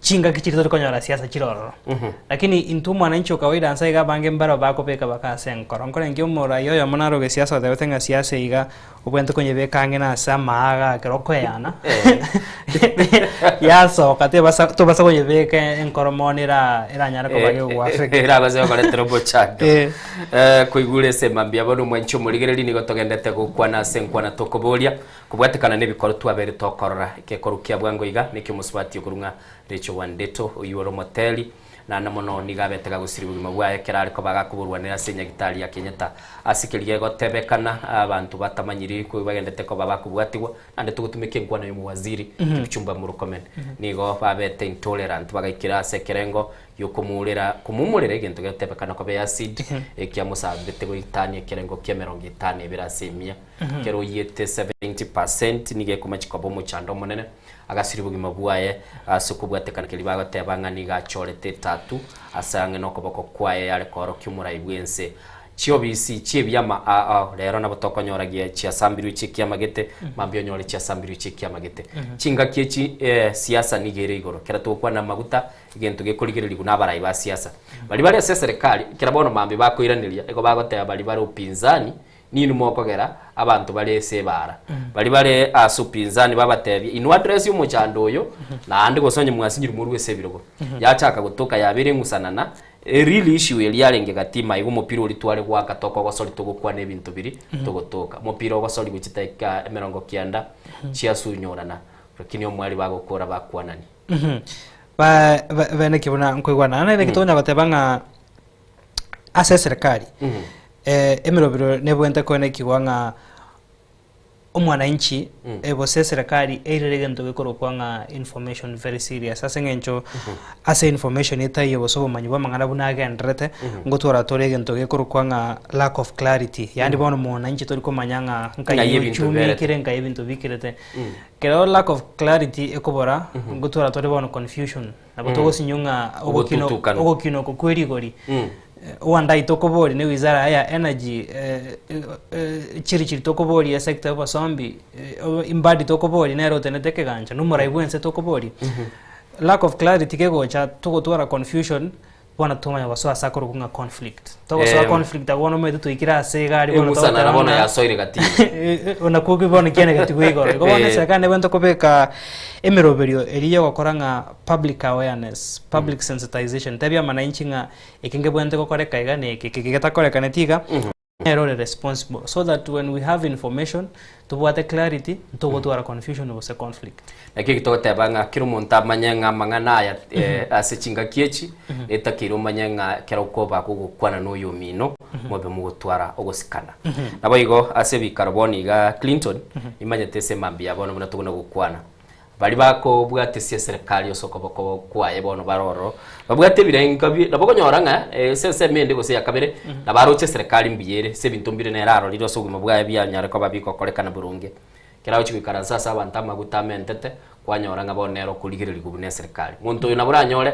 chingaki chiria tori konyora siasa chire ororo. Lakini intwe omwananchi o kawaida nse iga abange mbaro bakobeka baka ase enkoro. Nkorenge omoraia oyomo naro gesiasa otebete ng'a siasa iga obwenerete konyebeka ang'e na ase amaaga ekero okoeyana, yasoka tebasa tobasa koyebeka enkoro mono era eranyare koba gegoaffect. Erabase gokoretera omochando. Eh. Eh, koigure ase mambia bono omwanchi omorigereri nigo togendete gokwana ase enkwana tokoboria kobwatekana na ebikoro twabeire tokorora ekekoru kia bwango iga nekio omosubati okorung'a Rachel Wandeto oyio ore omoteri Naende mono nigo abete gagosiria obogima bwaye ekero are koba gakoborwanera ase enyagitari ya Kenyatta. Ase keria gegotebekana, abanto batamanyiri koi bagendete koba bakobwatigwa, naende togotumeka enkwana y'omowaziri Kipchumba Murkomen. Nigo babete intolerant bagaikera ase ekerengo giokomourera komoumorera egento gegotebekana koba eacid ekiamosambete goetania ekerengo kia emerongo etano ebere ase emia. Ekero oyiete 70% nigo ekomachi koba omochando omonene. Agasiria obogima bwaye ase okobwatekana keria bagoteba ng'a nigo achorete etatu ase ang'e nokoboko kwaye yare koorokia omorai bw'ense. Chiobisi chi'ebiama ao rero nabo tokonyora gie chiasambirwe chi'ekiama gete, mambia onyore chiasambirwe chi'ekiama gete. Chingaki echi siasa nigo ere igoro. Ekero togokwana amaguta, egento gekorigererigwa nabarai ba siasa. Baria bare ase eserekari, ekero bono mambia bakoiraneria, igo bagoteba baria bare upinzani, Ninwe mokogera abanto bare ase ebaara, baria bare ase upinzani babatebie, Inwe address omochando oyo, naende gose onye mwasinyirwe morue ase ebirogo. Yachaka gotoka yabeire eng'usanana, e real issue eria yarenge gati maiga omopira oria tware goaka tokogosori togokwana ebinto biria togotoka. Omopira ogosorigwe chidakika emerongo kianda chiasunyorana, lakini omwari bagokora bakwanani. Ba- ba- bene ki buna nkoigwana naende naki tokonya goteba ng'a ase eserekari emerobero nebwenerete koenekigwa ng'a omwananchi gose eserekari eirere egento gekorokwa ng'a information very serious ase eng'encho ase information etaiyo gose obomanyi bwa amang'ana buna agendererete ngotwara tore egento gekorokwa ng'a lack of clarity yaani bono mwananchi tori komanya ng'a nkai Ng'ai ebinto uchumi biberete. ekere nkai ebinto bikerete. Ekero lack of clarity ekobora ngotwara tore bono confusion. Nabo togosinywa ng'a ogokina Ogotutukana. ogokina oko kwe rigori wandai tokoboria ne wizara ya energy chiri chiri tokoboria esector ya obosombi imbadi tokoboria nere otenete ekegancha na omorai bwense tokoboria. Lack of clarity kegocha togotwara confusion bono twamanya gosoa ase akorokwa ng'a conflict. Togosoa Em. conflict abwo bono omanyete twaikire ase iga aria bono Eng'usana togoteba bono ng'a yasoire gati. nakwo bono kiane gati igoro. Igo bono Eh. eserekari nebwenerete kobeka emeroberio eria yogokora ng'a public awareness, public sensitization, tebia amananchi ng'a eke ngebwenerete gokoreka iga na eke, eke getakorekaneti iga, nere ore responsible so that when we have information tobwate clarity ntogotwara confusion gose conflict. Naki eki togoteba ng'a kera omonto amanye ng'a amang'ana aya eh, ase chingaki echi etakeire omanye ng'a ekero okoba gogokwana na oyomino mobe mogotwara ogosikana. Naboigo ase ebikaro bono iga Clinton imanyete ase emambia ya bono buna tokona gokwana. Baria bakobwatesia eserekari ase okoboko kwaye bono bare ororo, babwate ebirengo bi nabo okonyora ng'a ase ensemo ende gose eya kabere, nabo aroche eserekari mbuya ere, ase ebinto mbire nere arorire ase obogima bwaye bianyare koba bigokorekana boronge. Ekero agochia goikaransa ase abanto amaguta amentete, kwanyora ng'a bono nere okorigererigwa buna eserekari. Monto oyo nabo oranyore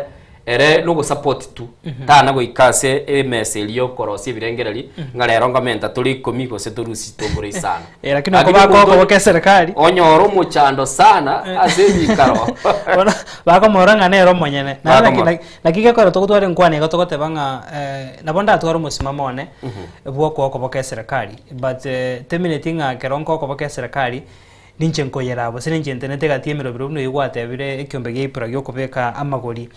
ere nogosupport tu, tana goika ase emesa eria yokorosia ebirengereri, ng'a rero ngomenta tore ikomi gose torusie chitongoro isano. Eh, lakini Lakini oko omonto bakogoka eserekari onyore omochando sana ase ebikaro Bono bakomorora ng'a nere omonyene. Naende naki- Bakomorora. naki- naki gekogera togotwara enkwana iga togoteba ng'a eh, nabo ndatware omosimamo one bwa okoa okoboka eserekari but eh, temineti ng'a ekero nkoa okoboka eserekari. Ninche nkoyera gose ninche ntenenete gati y'emerobero buna oyio gwatebire ekiombe gia Ipura gi'okobeka amagori.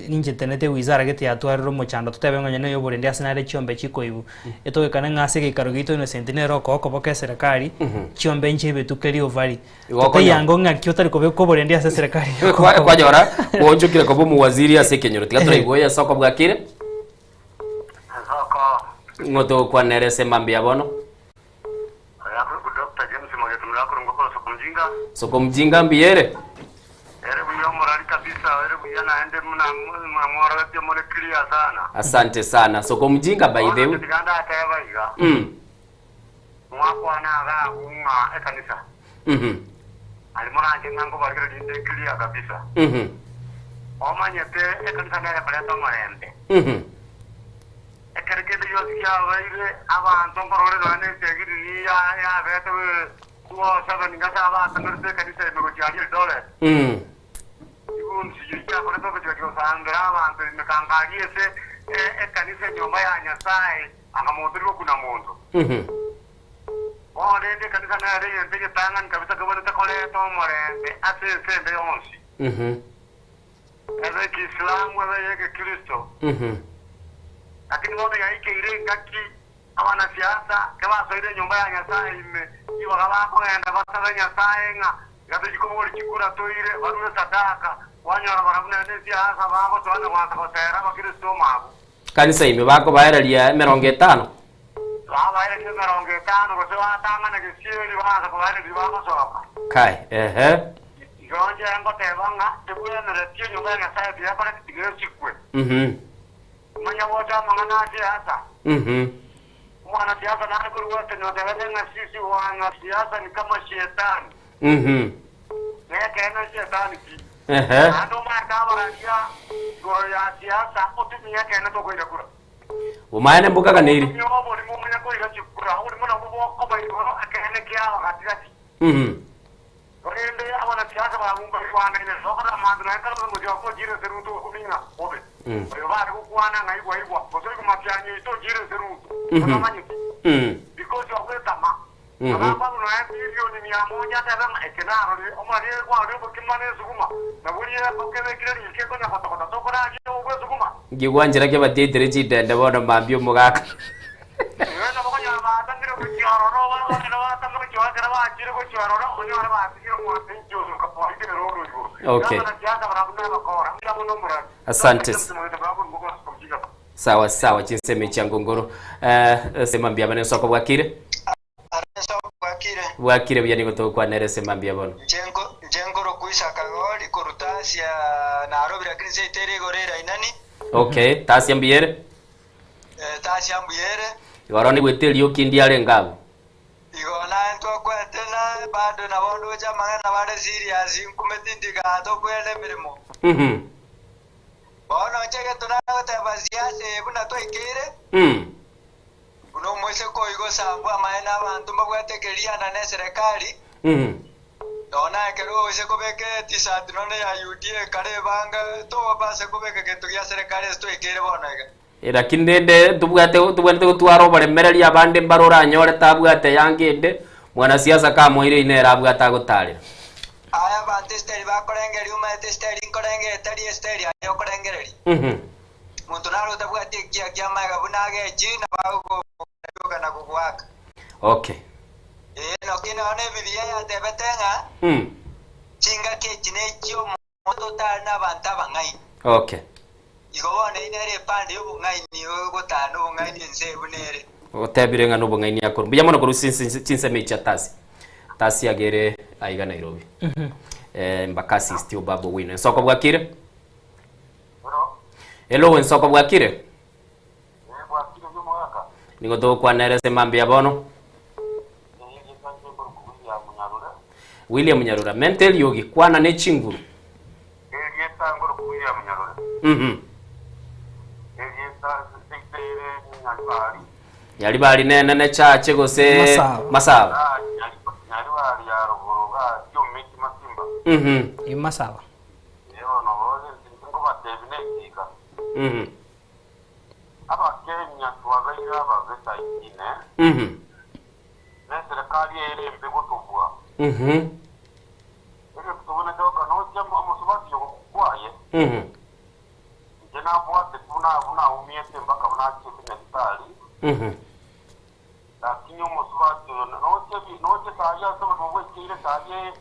Ninche ntenenete ewizara gete yatwarire omochando totebe ng'a onye noyo oborendi ase nare chiombe chikoibu. Etogekane ng'a ase egeikaro giaito Innocent nere okoa okoboko eserekari, chiombe nchiebetwe keria ovari. Igo okonya- Totaiyango ng'aki otari kobeka oborendi ase eserekari Kwa- Kwanyora gwoonchokire koba omuwaziri ase ekenyoro. Tiga toraigwe oyo ase okobua kire. Ng'o togokwanera ase mambia bono? Dr. James Mageto Mirakorongwa korwa Soko Mjinga. Soko Mjinga mbuya ere? Ere buya omorari kabisa, ere buya naende muna mworogetie more clear sana. Asante sana. Soko Mjinga by the way. Tiga ndateba iga. Mwakwana iga abwo ng'a ekanisa. Aria moranche ng'a nkobarikera rinde clear kabisa. Omanyete ekanisa nere ekoreta omorembe. Ekero kende gionsi kiabaire, abanto nkorore nonya nesegi riria yabete 207 ngase abaatananete ekanisa ime gochia aria Eldoret. Chibunduki chiria chiakorete ogochika chigosambera abanto ime kanga aria ase ekanisa enyomba ya Nyasae anga monto ori gokuna monto. Bono rende ekanisa nere egento egetang'ani kabisa kebwenerete koreta omorembe ase ense ende yonsi, ebe Ekiislamu ebe ey'Egekristo. Lakini bono yaikeire engaki abanasiasa kebasoire enyomba ya Nyasae ime, ribaga bakogenda basabe Nyasae ng'a iga tochie koboria chikura toire, barue sadaka, kwanyora barabwo naende esiasa bagosoa na goansa gosera abakristo omwabo. Kanisa ime bakobaereria emerongo etano. Babaereria emerongo etano, gose batang'ana gesieri baansa kobaereria bagosoka. Kai, ehe. Igo inche ngoteba ng'a tebwenereti enyomba ya Nyasae tiyekora tiga esikwe. Manya gocha amang'ana a siasa. Omwanasiasa nare korwa Western otebete ng'a sisi wanasiasa ni kama shetani. Nekeene shetani pi. Naende omanyete abararia igoro ya siasa otumie ekeene tokoira kura. Omaene mbokaganeiri. Otumie oborimo omanye koira chikura. Oborimo nabwo bokoba igoro ekeene kiaba gati gati. Korende abanasiasa babumba-igwanaine, tokora amanto naende tari omochie oo ochiire ase Ruto okoming'a bobe. Oyo bare gokwana ng'a igwa igwa, gose oigwa matiang'i oito ochiire ase Ruto, otamanyeti, because ogwetama. Abakwabu nonya bilioni mia moja atebe ng'a eke narore, omorari kwarure obokima na esuguma, na boria okebekire riko ekonya gotogota tokoraria obwo esuguma. Nkigwanchera kebatiaitire chindende bono mambia omogaka. Erio nabo okonyora baatamire gochia ororo, barabwo baatame gochia ororo, ekero baachire gochia ororo, onyore batigire omwanchi oyo okaboa erooro igoro. Okay. Gavana Siasa barabwo nabakora, mbuya mono omorari. Asante. Dr. James Mogete Bravo Mbogo Ojiga. Sawa sawa chinsemo chia ngongoro. Eh, sema mbuya bane nsoko bwakire. Bwakire buya nigo togokwanera ase mambia bono. Inche nkorokwa Isaka Gori korwa Tasia, Nairobi, lakini seito ere igoro erainani. Okay, Tasia mbuya ere? Tasia mbuya ere. Igoro nigwete erioki ndiarenge abwo. Igo naye ntwakwete na bado nabo ndoche amang'ana bare serious nkume tindi gaa tokwenda emeremo. Bono inche egento nagoteba siasa eye buna twaikeire, buna omoiseke oyio gosambwa amaene abanto mbabwate ekeriana ne eserekari, Nonya ekero oise kobeka etisati nonya ya UDA kare ebanga tobase kobeka gento gia serekari ase twaikeire bono iga. Lakini rende ntobwate tobwenerete gotwara oboremereria abande mbare oranyore tabwate yanga ende, mwanasiasa kamoire ine ere abwate agotarera. Aya abanto esitari bakorengereria omanyete esitari nkorengereria etari esitari aye okorengereria. Monto naro otabwati ekiya ki'amaega buna agechi nabo agokoboka na kogoaka. Okay. Ee, noki nonya n'Ebibilia yatebete ng'a chingaki echi nechi'omonto otari nabanto abang'aini. Okay. Igo bono eyio nere epande y'obong'aini ogotana obong'aini ense eye buna ere. Otebire ng'a nobong'aini akorwa. Mbuya mono korwa chinsemo echi chia Tasi. Tasi agere aiga Nairobi. Eh, Embakasi Steel Babu Owino. Ensoko bwakire? Hello, ensoko bwakire? Nigo togokwanera ase mambia bono. William Nyarura, menta eriogi, kwana ne chinguru. Nyaribari nenene chache gose Masaba. Masaba. Masaba. Abakenya twabeire ababe saikine, ne serikali ere embe gotobua. Egento buna gioka noche omosubati ogo kwaye. Inche nabwate buna buna aumiete mpaka buna achiete nyagitari. Lakini omosubati oyo noche bi noche sayi ase obogima bwaikeire sayi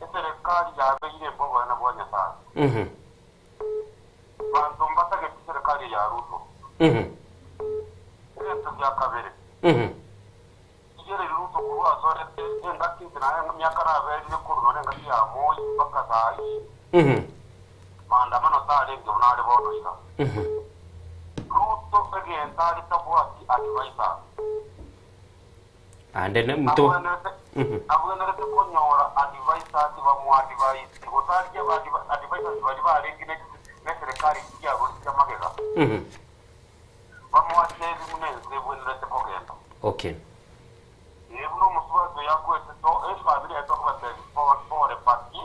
eserekari yabeire mboboene bwa Nyasaye. Banto mbatageti serikali ya Ruto. Egento gia kabere. Rigereria Ruto korwa asorete engaki inche naye emiaka naberire korwa nonye engaki ya Moi mpaka sayi. Maandamano tarenge buna are bono iga. Ruto egento are tabwati advisers. Ande ne mto. Abwenerete abwenerete konyora advisers bamoadvise gose arigie aba advisers baria barenge ne neserikari chiagoritire magega. Bamoatebi buna ense ebwenerete kogenda. Okay. Ee, buna omosubati oyo akwete to efamiri yaye tokobatebi pore paki.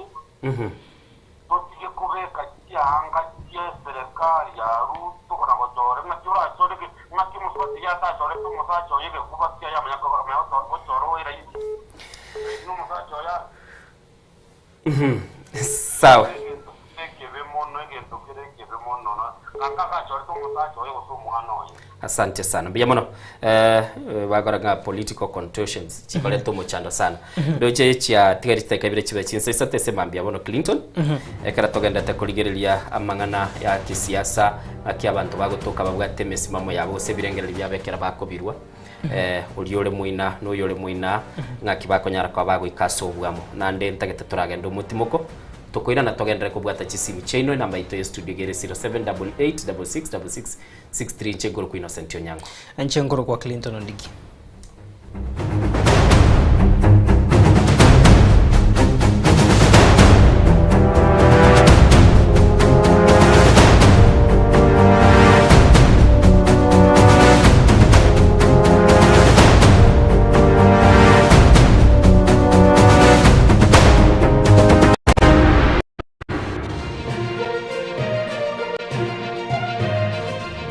Totige kobeka chianga chi'eserekari ya Ruto na gochora ng'aki orachore ng'aki omosubati oyio atachorete omosacha oye egekuba kiaye amanya gochora oye raisi. Raisi nomosacha oye Sawa. Egento kere ekebe mono, egento kere ekebe mono, ng'aki agachorete omosacha oye gose omwana oye. Asante sana. Mbuya mono. Eh, bagora ng'a political contortions chikoreta omochando sana. Ndoche chia tigari chiteka ibere chibe chinsa isato ase mambia bono Clinton. Ekero togendete korigereria amang'ana ya kisiasa ng'aki abanto bagotoka babwate emesimamo yabo gose ebirengererio biabo ekero bakobirwa. Eh, oria ore moina na oyore moina ng'aki bakonyara koba bagoika ase obwamo. Naende ntagete toragende omotimoko tokoirana togenderere kobwata chisimu chiaino enamba yaito ya studio iga ere 07886666 63 inche nkorokwa Innocent Onyango. Inche nkorokwa Clinton Ondigi.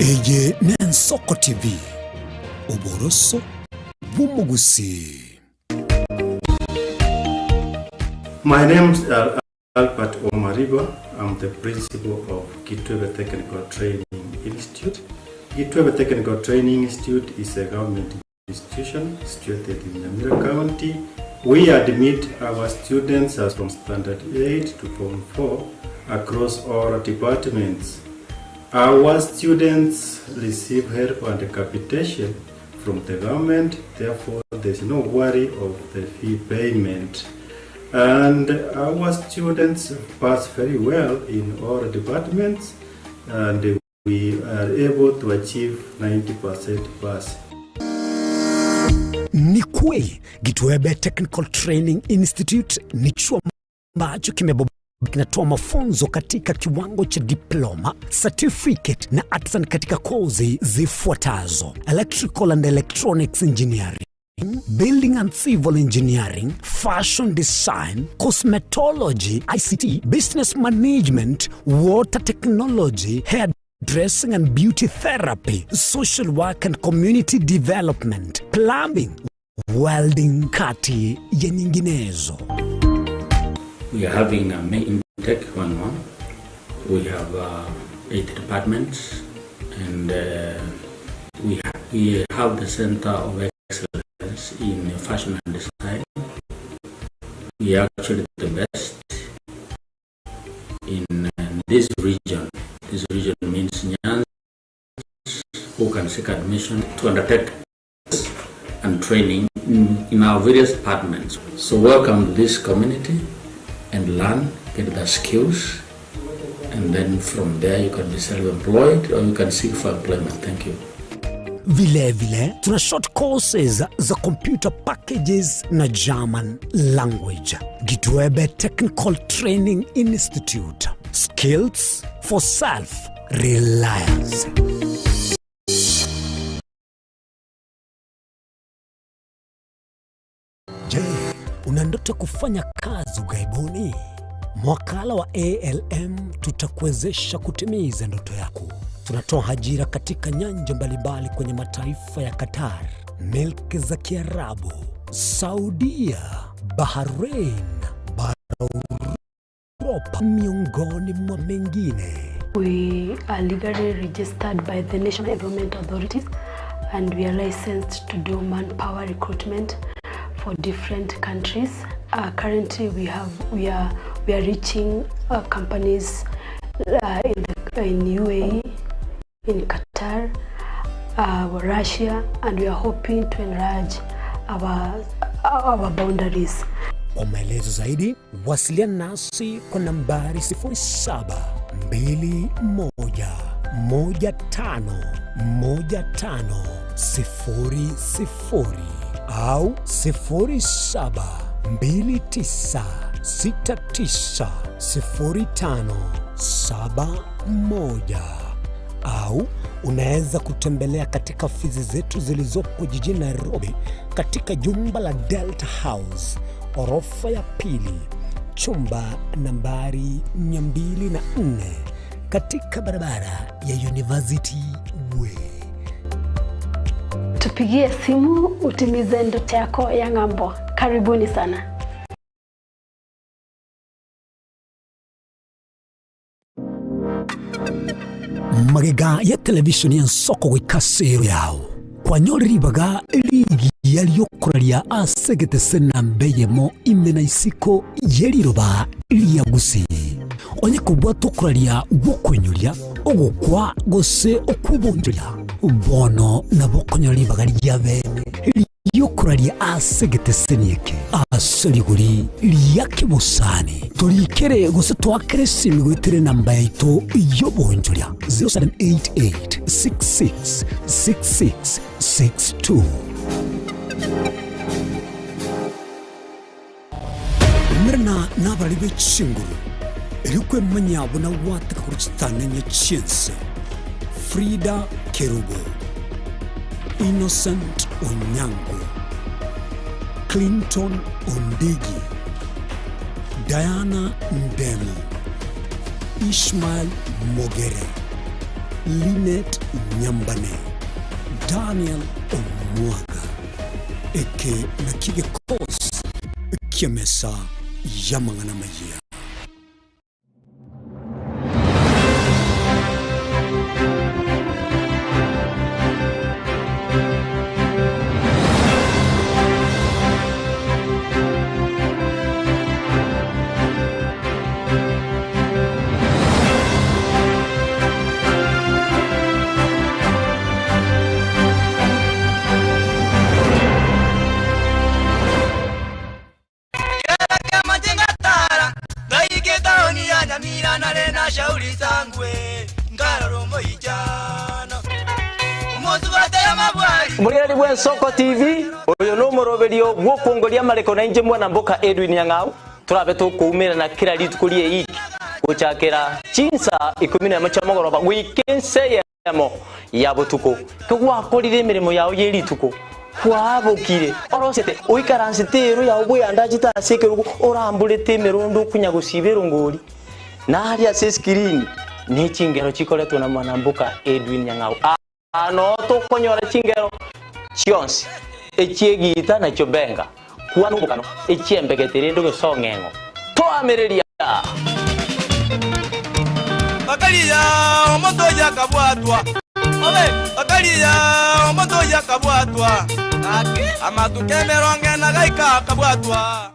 Eye n'Ensoko TV, oboroso bw'omogusii. My name's Albert Omariba. I'm the principal of Kitwebe Technical Training Institute. Kitwebe Technical Training Institute is a government institution situated in Nyamira County. We admit our students as from Standard 8 to Form 4 across all departments. Our students receive help and capitation from the government, therefore there's no worry of the fee payment. And our students pass very well in all departments and we are able to achieve 90% pass. Ni kweli Gitwebe Technical Training Institute ni chuo ambacho kimebobea kinatoa mafunzo katika kiwango cha diploma, certificate na artisan katika kozi zifuatazo: electrical and electronics engineering, building and civil engineering, fashion design, cosmetology, ICT, business management, water technology, hair dressing and beauty therapy, social work and community development, plumbing, welding, kati ya nyinginezo. We are having a main intake going on. We have 8 departments and we have the Center of Excellence in Fashion and Design. We are actually the best in this region. This region means Nyanza, who can seek admission to undertake and training in our various departments. So welcome to this community and learn, get the skills, and then from there you can be self-employed or you can seek for employment. Thank you. Vile vile tuna short courses za computer packages na German language. Gitwebe Technical Training Institute. Skills for self-reliance. Je, una ndoto kufanya kazi ughaibuni? Mwakala wa ALM tutakuwezesha kutimiza ndoto yako. Tunatoa ajira katika nyanja mbalimbali kwenye mataifa ya Qatar, milki za Kiarabu, Saudia, Bahrain, bara Uropa miongoni mwa mengine. We are legally registered by the National Enrollment Authorities and we are licensed to do manpower recruitment for different countries. Uh, currently we have we are we are reaching uh, companies uh, in the in UAE, in Qatar, uh, Russia, and we are hoping to enlarge our our boundaries. Kwa maelezo zaidi wasiliana nasi kwa nambari 0721151500 au 0729690571 au unaweza kutembelea katika ofisi zetu zilizopo jijini Nairobi katika jumba la Delta House orofa ya pili chumba nambari 204 katika barabara ya University Way. Tupigie simu utimize ndoto yako ya ng'ambo. Karibuni sana. Magega ya televishoni ya nsoko goika ase ero yao kwanyore ribaga rigiya riokoraria ase egetese namba eyemo ime na isiko ye riroba ria Gusii. Onye kobwata okoraria gw'okoinyoria, ogokwa gose okw'obonchoria, bono nabo okonyora ribaga ria bene Ri'okoraria ase egeteseni eke ase rigori ria kebosani. Torikere gose toakere esimi goetera enamba yaito y'obonchoria 0788666662. Umerana nabarari be chinguru, erio kwemanya buna gwateka korwa chitanenye chi'ense. Frida Kerubo, Innocent Onyango, Clinton Ondigi, Diana Ndemo, Ishmael Mogere, Linet Nyambane, Daniel Omwaga. Eke nakio gekosi ki'emesa y'amang'ana amayia. Omorigereria bw'Ensoko TV, oyo nomoroberio bw'okwongoria amareko na inche mwana mboka Edwin Nyang'au, torabe tokoumerana kera rituko ri'eiki gochakera chinsa ikomi nemo chia mogoroba goika ense eyemo ya botuko. Kegwakorire emeremo yao ye rituko, kwabokire orosete oikaransete ero yao bweyandachete ase ekerogo oramborete emerondo okonya gosiba erongori. Naria ase eskirini ne chingero chikoretwe na mwanamboka Edwin Nyang'au. Aa noo tokonyora chingero chionsi, echi'egiita na chiobenga, kwana omokano, echi'embegete rende ogosong'eng'o. Toamereria! Bakaria omonto oyio akabwatwa. Bakaria omonto oyio akabwatwa. Amatuko emerongo ena gaika akabwatwa.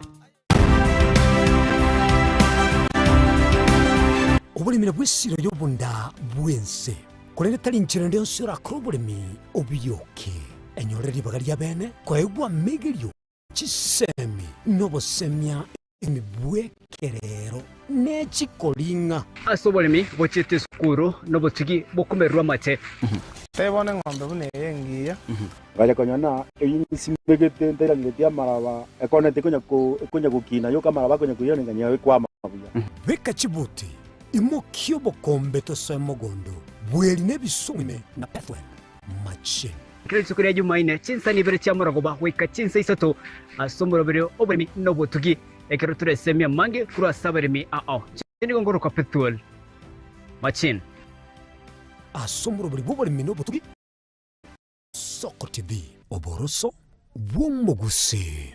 Oboremi nabwo esiro y'obonda bw'ense, korende tari nchera ende yonsi orakore oboremi obiyoke. Enyorere ribaga ri'abeene koegwa amegerio, chisemi, na obosemia emibwekerero ne chikoring'a. Ase oboremi bochiete esukuru nobotugi bokomererwa amate. Tebona eng'ombe buna eye engiya. Ngacha konyora na eyio nsimegete ntairangeretie amaraba, ekoneti ekonya ko ekonya gokina yoka amaraba akonya koirana ng'a ekwama buya. Beka chibuti, imokia obokombe tosoe mogondo, bweri na ebisumu ime na Bethuel machine. Kera rituko ria Jumaine, chinsa ibere chia morogoba goika chinsa isato, ase omoroberi oboremi na obotugi, ekero toresemie amange korwa ase abaremi ao. Inche nigo nkorokwa Bethuel Machine. Ase omoroberi bw'oboremi na obotugi. Soko TV, oboroso bw'omogusii.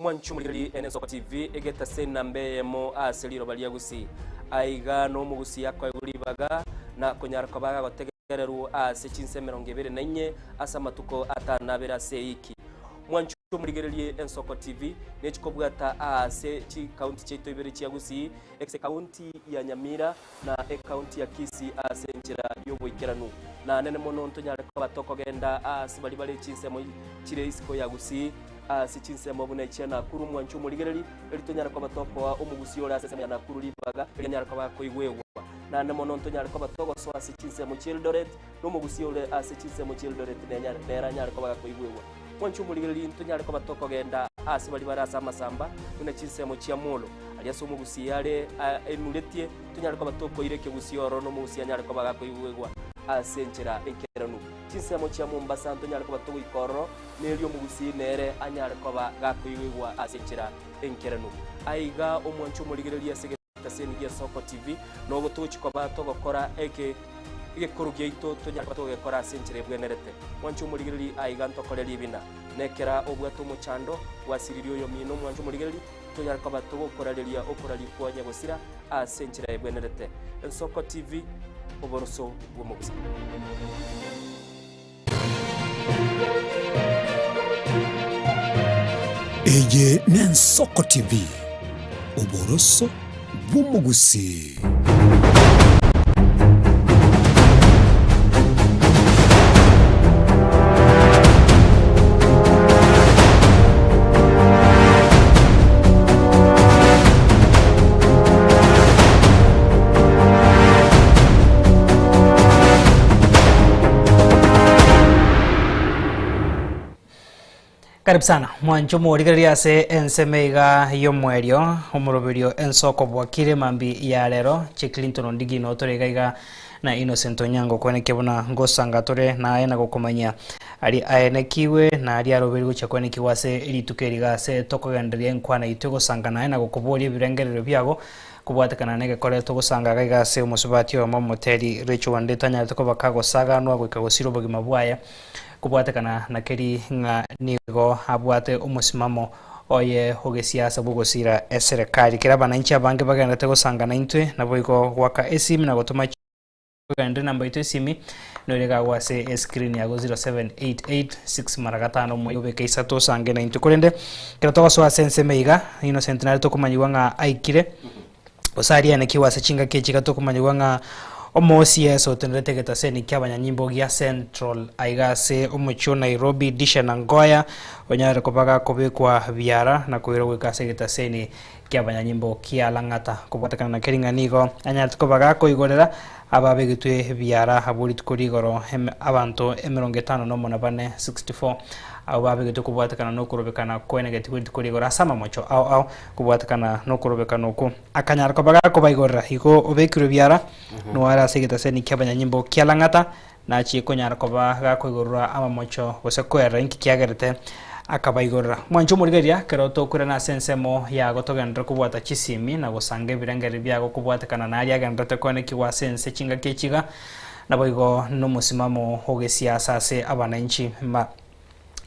Mwanche omorigereria ene Ensoko TV egetase enamba eyemo ase riroba ria Gusii. Aiga nomogusii akoegwa ribaga na konyara koba agagotegererwa ase chinsa emerongo ebere na inye ase amatuko atano na abere ase eiki. Mwanche omorigererie Ensoko TV nechikobwata aase chikaunti chiaito ibere chia Gusii, ase ekaunti ya Nyamira na ekaunti ya Kisii ase enchera y'oboikeranu. Na nene mono ntonyare koba tokogenda aase baria bare chinsemo chire isiko ya Gusii, ase chinsemo buna echia Nakuru mwanche omorigereri, erio tonyare koba tokoa omogusii ore ase ensemo ya Nakuru ribaga, erio anyare koba akoigwegwa. Naende mono ntonyare koba togosoa ase chinsemo chi'Eldoret, na omogusii ore ase chinsemo chi'Eldoret nenyare nere anyare koba gakoigwegwa. Mwanche omorigereri ntonyare koba tokogenda aase baria bare ase amasamba, buna chinsemo chia Molo, aria ase omogusii are aimuretie, tonyare koba tokoira ekegusii ororo na omogusii anyare koba gakoigwegwa ase enchera enkeranu. Chinsemo chia Mombasa ntonyare koba togoika ororo, nerio omogusii nere anyare koba gakoigwegwa ase enchera enkeranu. Aiga omwanche omorigereria ase egetaseni gi'Esoko TV, nogo togochia koba togokora eke egekoro giaito tonyare koba togokora ase enchera ebwenerete. Mwanche omorigereria aiga ntokore ribina. Nekera obwate omochando, gwasiririe oyomino omwanche omorigereria, tonyare koba togokorareria okoraria kwa nyagosira ase enchera ebwenerete. Ensoko TV, oboroso bw'omogusii. Eye n'Ensoko TV, oboroso bw'omogusii. Karibu sana mwancho morigereria ase ensemo iga y'omwerio omoroberio ensoko bwakire mambi ya rero che Clinton Ondigi no tore iga iga na Innocent Onyango kwenekia buna ngosanga tore naye na gokomanyia Aria aenekigwe, na aria arobeire gochia koenekigwa ase rituko eri iga ase tokogendereria enkwana yaito egosanga naye na gokoboria ebirengererio biago kobwatekana negekore togosanga iga iga ase omosubati oyomo omoteri Rachel Wandete anyarete koba kagosaganwa goika gosira obogima bwaye kobwatekana na keri ng'a nigo abwate omosimamo oye ogesiasa bw'ogosira eserekari. Kera abananchi abange bagenderete gosanga naintwe naboigo goaka esimi na gotoma Ogende namba yaito esimi nore iga ase escreen yago 0788 mara gatano omoyo obeke isato osange naintwe korende ekero togosoa ase ensemo iga Innocent nare tokomanyigwa ng'a aikire gose aria anekiwe ase chingaki echi iga tokomanyigwa ng'a omoosi Yeso otenerete egetaseni kia abanyanyimbo gia Central aiga ase omochie o Nairobi Disha Nangoya onyarire koba gakobekwa biara na koirwa goika ase egetaseni ki'abanyanyimbo kia Lang'ata. Kobwatekana na keria ng'a nigo anyarete koba gakoigorera ababegetwe biara abwo rituko rigoro abanto emerongo etano nomo na bane, 64, abwo babegetwe kobwatekana nokorobekana kwenegeti gwe rituko rigoro ase amamocho ao ao kobwatekana nokorobekana okwo. Akanyara koba gakobaigorera igo obekirwe biara noare ase egetaseni ki'abanyanyimbo kia Lang'ata nachie konyara koba gakoigorora amamocho gose koerera inki kiagerete akabaigorera. Mwanche omorigereria ekero tokoirana ase ensemo yago togenderere kobwata chisimi na gosanga ebirengererio biago kobwatekana naria agendererete koenekigwa ase ense chingaki echi iga, naboigo nomosimamo ogesiasa ase abananchi ma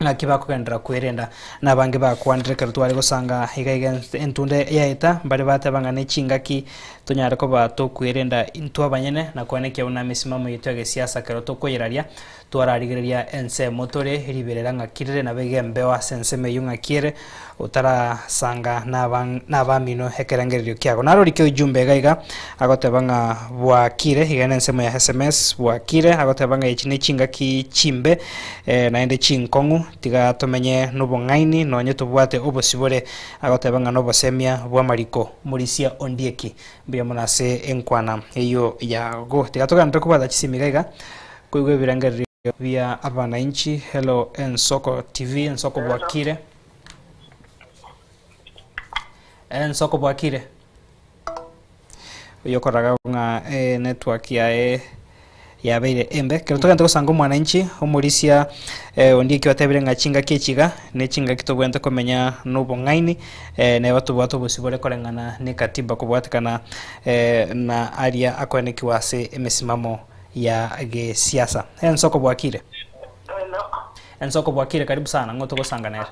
Ng'aki bakogenderera kwerenda? Na abange bakwanire ekero tware gosanga iga iga entunda yaeta, mbare bateba ng'a nechingaki tonyare koba tokwerenda intwe abanyene na koenekia buna emesimamo yaito ya gesiasa ekero tokoyeraria twararigereria ensemo tore riberera ng'aki rire nabo iga embeo ase ensemo eyio ng'aki ere otarasanga nabamino ekerengererio kiago. Narorike ujumbe iga iga agoteba ng'a bwakire, iga nensemo ya sms, bwakire, agoteba ng'a echi nechingaki chimbe naende chinkong'u, tiga tomenye nobong'aini nonye tobwate obosibore, agoteba ng'a nobosemia bw'amariko. Morisia Ondieki, mbuya mono ase enkwana eyio yago. Tiga togenderere kobwata chisimi iga iga, koigwa ebirengererio bia abanainchi. Hello Ensoko TV, Ensoko bwakire. Ensoko bwakire. Oyo okoraga ng'a eh, network yaye yabeire embe. Kero togente gosanga omwananchi omorisia eh, ondieki otebire ng'a chingaki echi iga ne chingaki tobwenerete komenya nobong'aini eh, neba tobwate obosibore koreng'ana ne katiba kobwatekana eh, na aria akoenekiwa ase emesimamo ya gesiasa. Ensoko bwakire. Ensoko bwakire karibu sana ng'o togosanga nere.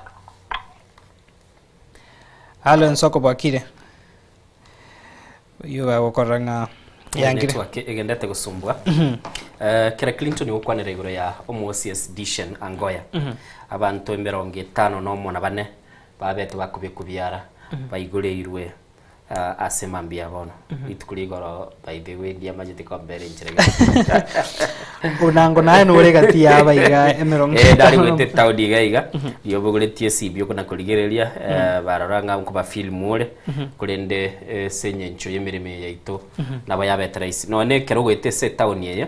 Halo ensoko bwakire. Oyio gagokorora ng'a yangire. Network egendete gosumbua. Kera Clinton gokwanera igoro ya omoCS Dishen Angoya. Abanto emerongo etano na omo na bane babete bakobekwa biara baigoreirwe ase mambia bono. Rituko ria igoro by the way ndiamanyete kombera enchera gete. Onango naye nore gati yaba iga emerongo Eh, ndari etano na goeta etaoni iga iga riobogoretie esibi okona korigereria barora ng'a nkoba film ore korende ase eng'encho y'emeremo eye yaito nabo yabete rahisi. Nonye ekero ogoeta ase etaoni eye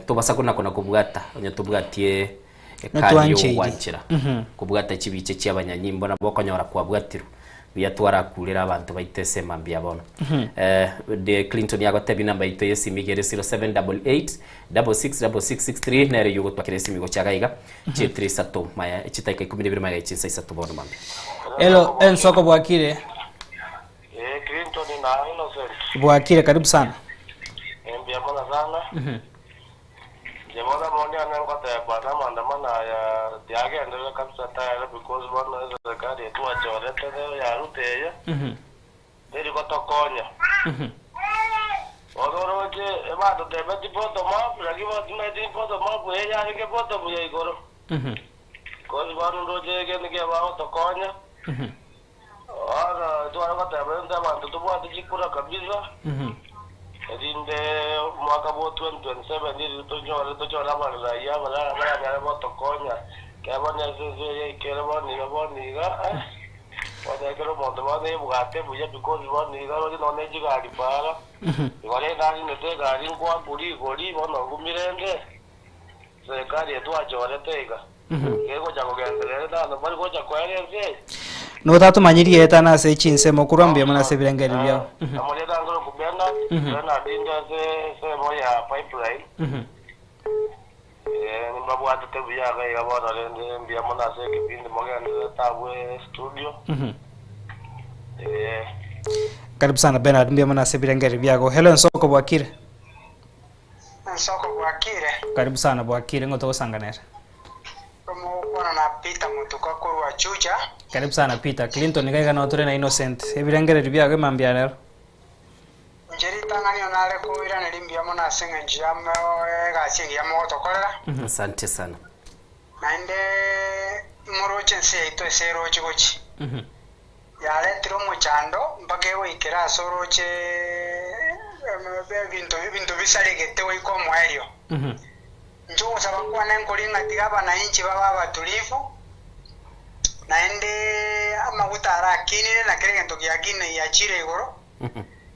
tobasa kona kona kobwata onye tobwatie ekadi Notwancheiri. yogwanchera kobwata chibicha chia abanyanyimbo nabo okonyora kwabwatirwe buya twarakurere abanto baito ase emambia bono. De Clinton agotebia namba yaito y'esimi iga ere 0788 666663 nere eywo ogotwakera esimi gocha iga iga chietire isato maya chidakika ikomi na ibere magega chinsa isato bono mambia. Hello, ensoko bwakire. Eh, Clinton na Innocent. Bwakire karibu sana. Eh, mbuya mono sana. Inche bono maoni ane ngoteba na amaandamano aya tiagenderere kabisa tayari because bono eserekari etwachorete rero ya Ruto eye teri gotokonya. Bono oroche ebatotebeti bottom up lakini botimanyeti bottom up eye yarenge bottom ya igoro. Because bono ndoche egento kiaye bagotokonya. Bono tware goteba intwe abanto tobwate chikura kabisa, erinde omwaka bwa 2027 riria tonyore tochore abaruraia abare baranyare gotokonya, ekero bono ase ense eye yaikire bono iga bono iga eh, bono ekero omonto bono ebwate buya because bono iga roche nonye ne chigari para, igo rende narinete egari nkoakwa rigori bono ngumire inde, Serikali etwachorete iga, iga egocha kogenderera ere nano mbari gocha koera ense eye. Nigo tatomanyi rieta na ase chinsemo korwa mbuya mono ase ebirengererio biao. Amarieta nkoroku Bernard, Bernard inde ase ensemo ya Pipeline. Eh, nimbabwatete buya iga iga bono rende mbuya mono ase ekebindi mogendererete abwo estudio. Eh. Karibu sana Bernard, mbuya mono ase ebirengererio biago. Hello Ensoko bwakire? Ensoko bwakire. Karibu sana bwakire ng'o togosanganera. Omogokwana na Peter Mutuka korwa Juja. Karibu sana Peter. Clinton iga iga noo tore na Innocent. Ebirengererio biago emambia rero. Inche ritang'ani oo nare koiraneria mbuya mono ase eng'encho ya egasi engiya mogotokorera. Asante sana. Naende moroche ense yaito ase eroche gochia. Yaretire omochando mpaka egoikera ase orooche ebinto ebinto bisaregete goika omoerio. Inche ogosaba kwane nkorie ng'a tiga abanainchi babe abatulivu, naende amaguta arakinire na kera egento giakinire giachire igoro,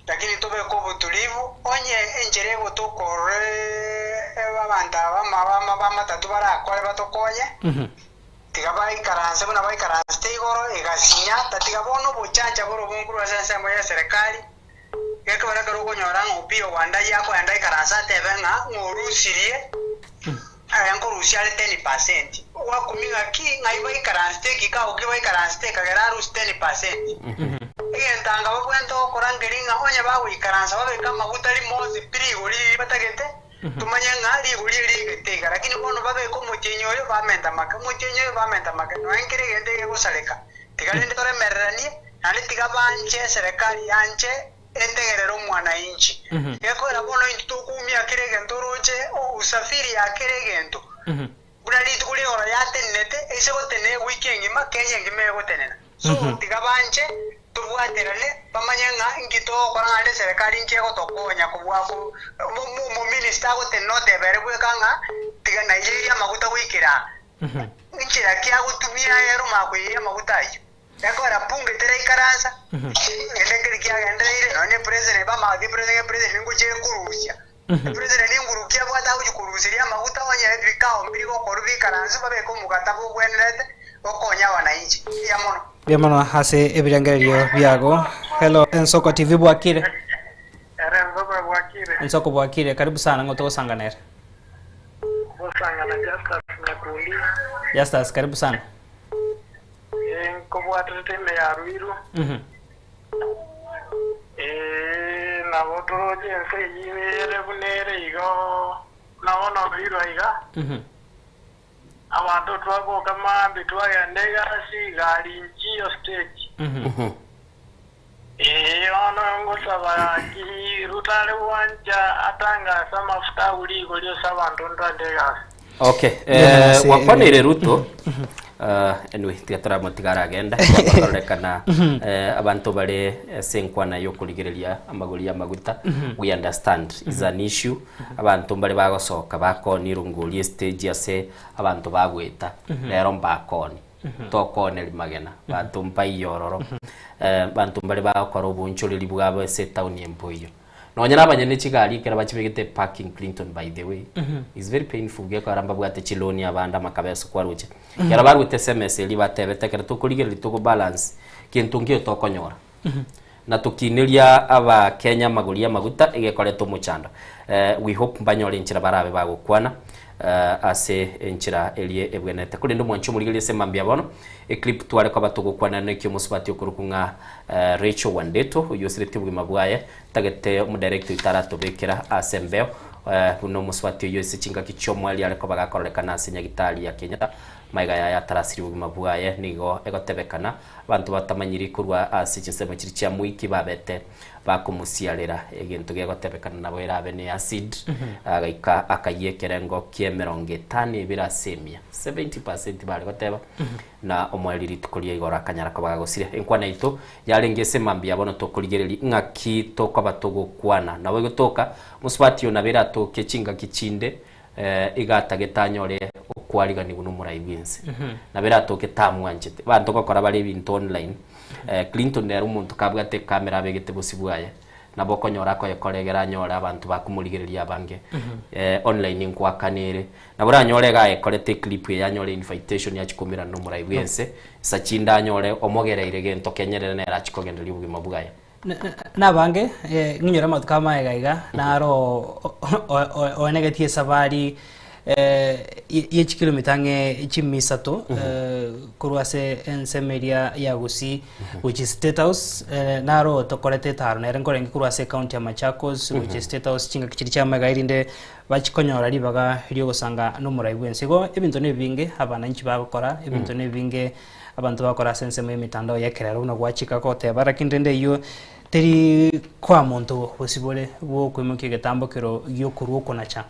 lakini tobeke obotulivu, onye enchera egotokorora abanto aba b'amatatu barakore batokonye. Tiga baikaranse buna baikaransete igoro, egasinya, tatiga bono obochancha bore obonge ase ensemo y'eserekari, gekogera ekero okonyora ng'a Opiyo Wandayi akoenda aikaranse atebe ng'a ng'orusirie aye nkorusia are ten percent. Gwakumia ng'aki ng'ai baikaransete ekikao ki baikaransete ekagera arusie ten percent. Egento anga babwenerete gokora nkeri ng'a onye bagoikaransa babeke amaguta rimo pi rigori riria batagete, Tomanye ng'a rigori eri rigete iga, lakini bono babeke omotienyi oyo bamenta make, omotienyi oyo bamenta make, nonya nkere egento egegosareka. Tiga rende toremereranie, naende tiga banche eserekari yanche entegerere omwanainchi. Gekoera bono intwe tokoumia kera egento oroche, usafiri ya kera egento, buna rituko rigoro yatenenete, ase gotenena ewiki engima, Kenya engima egotenena. So tiga banche tobwaterane bamanye ng'a inki togokora naende eserekari inki egotokonya kobua ko omominister agotenena oteba ere bweka ng'a tiga naiyeirie amaguta goikera aa. Inchera ki agotumia ere omanye koiyeria amaguta ayio? Ekogera bunge teraikaransa, kende nkeri kiagendereire nonye ne president bamagete president ng'a president ningochia korusia. President ninguru ki abwate agochia koruseria amaguta onye ebikao mbiri gokorwa bikaranse babeke omokataba ogwenerete gokonya abananchi. Mbuya mono. Mbuya mono ase ebirengererio biago. Hello Ensoko TV bwakire? Ere Ensoko bwakire. Ensoko bwakire, karibu sana ng'o togosangana ere. Gosangana Justus Nyakundi. Justus karibu sana. Eh, nkobwaterete ime ya Ruiru. Ee, nabo toroche ense eyio ere buna ere igo, buna bono obeirwe aiga. Abanto twaboka mambia twagenda egasi, gari nchiyo stage. Ee, bono ngosaba gaki Ruto are gwancha atangase amafuta agwo rigori ase abanto ntwande egasi. Okay, eh, wakwanire Ruto. Uh, anyway, tiga toramotiga aragenda kwakororekana eh, abanto bare ase enkwana yokorigereria amagori y'amaguta we understand is an issue abanto mbare bagosoka bakoni rongori estage ase abanto bagweta rero mbakoni tokooneri magena banto mbaiyo ororo eh, banto mbare bagokora obonchoreri bwabo ase etaoni emboiyo Nonya nabanyene chigari ekero bachibegete parking Clinton by the way is very painful gekogera mbabwate chiloni abande amakabeso kwaroche. Ekero barwete sms eria batebete ekero tokorigereria togo balance gento nkeiyo tokonyora. Na tokineria abakenya amagori y'amaguta egekoreta omochando. We hope mbanyore enchera barabe bagokwana ase enchera eria ebwenerete. Korende omwanchi omorigereria ase mambia bono Eclip tware koba togokwana neki omosubati okorokwa ng'a Rachel Wandeto oyio osiretie obogima bwaye tagete omodirect oito aratobekera ase embeo buna omosubati oyio ase chingaki chi'omoerio are koba gakororekana ase nyagitari ya Kenyatta magega yaye atarasirie obogima bwaye nigo egotebekana abanto batamanyiri korwa ase chinsemo chiria chia Mwiki babete bakomosiarera egento gegotebekana nabo erabe ne acid agaika akayia ekerengo ki'emerongo etano ebere ase emia, 70% bare goteba, na omoerio rituko ria igoro akanyara koba gagosira. Enkwana yaito yarenge ase mambia bono tokorigereria ng'aki tokoba togokwana. Nabo egotoka mosubati oyo nabo eratoke chingaki chinde iga atagete anyore okwariganigwa nomorai bw'ense. Nabo eratoke tamwanchete. Abanto gokora bare ebinto online, Clinton nere omonto kabwate ecamera abegete bosio bwaye, nabo okonyora akoyekora egere anyore abanto bakomorigereria abange online nkoakana ere. Nabo oranyore iga ayekorete eclip eye anyore invitation achie koumerana nomorai bw'ense, nsa chinde anyore omogereire gento kenyerere nere achie kogendereria obogima bwaye. Nabange ng'inyore amatuko amaega iga, naro oenegetie esabari ye chikilomita ang'e chimia isato korwa ase ensemo eria ya Gusii gochia State House, naro tokorete etaro nere nkorenge korwa ase ecounty ya Machakos gochia State House chingaki chiria chia amaega erinde bachie konyora ribaga riogosanga nomorai bwense. Igo ebinto nebinge abananchi bagokora, ebinto nebinge Abanto bakora ase ensemo y'emetandao y'ekerero buna gwachika goteba, lakini rende eyio teri koa monto bosibore bw'okoimokia egetambo kero gi'okorua okonacha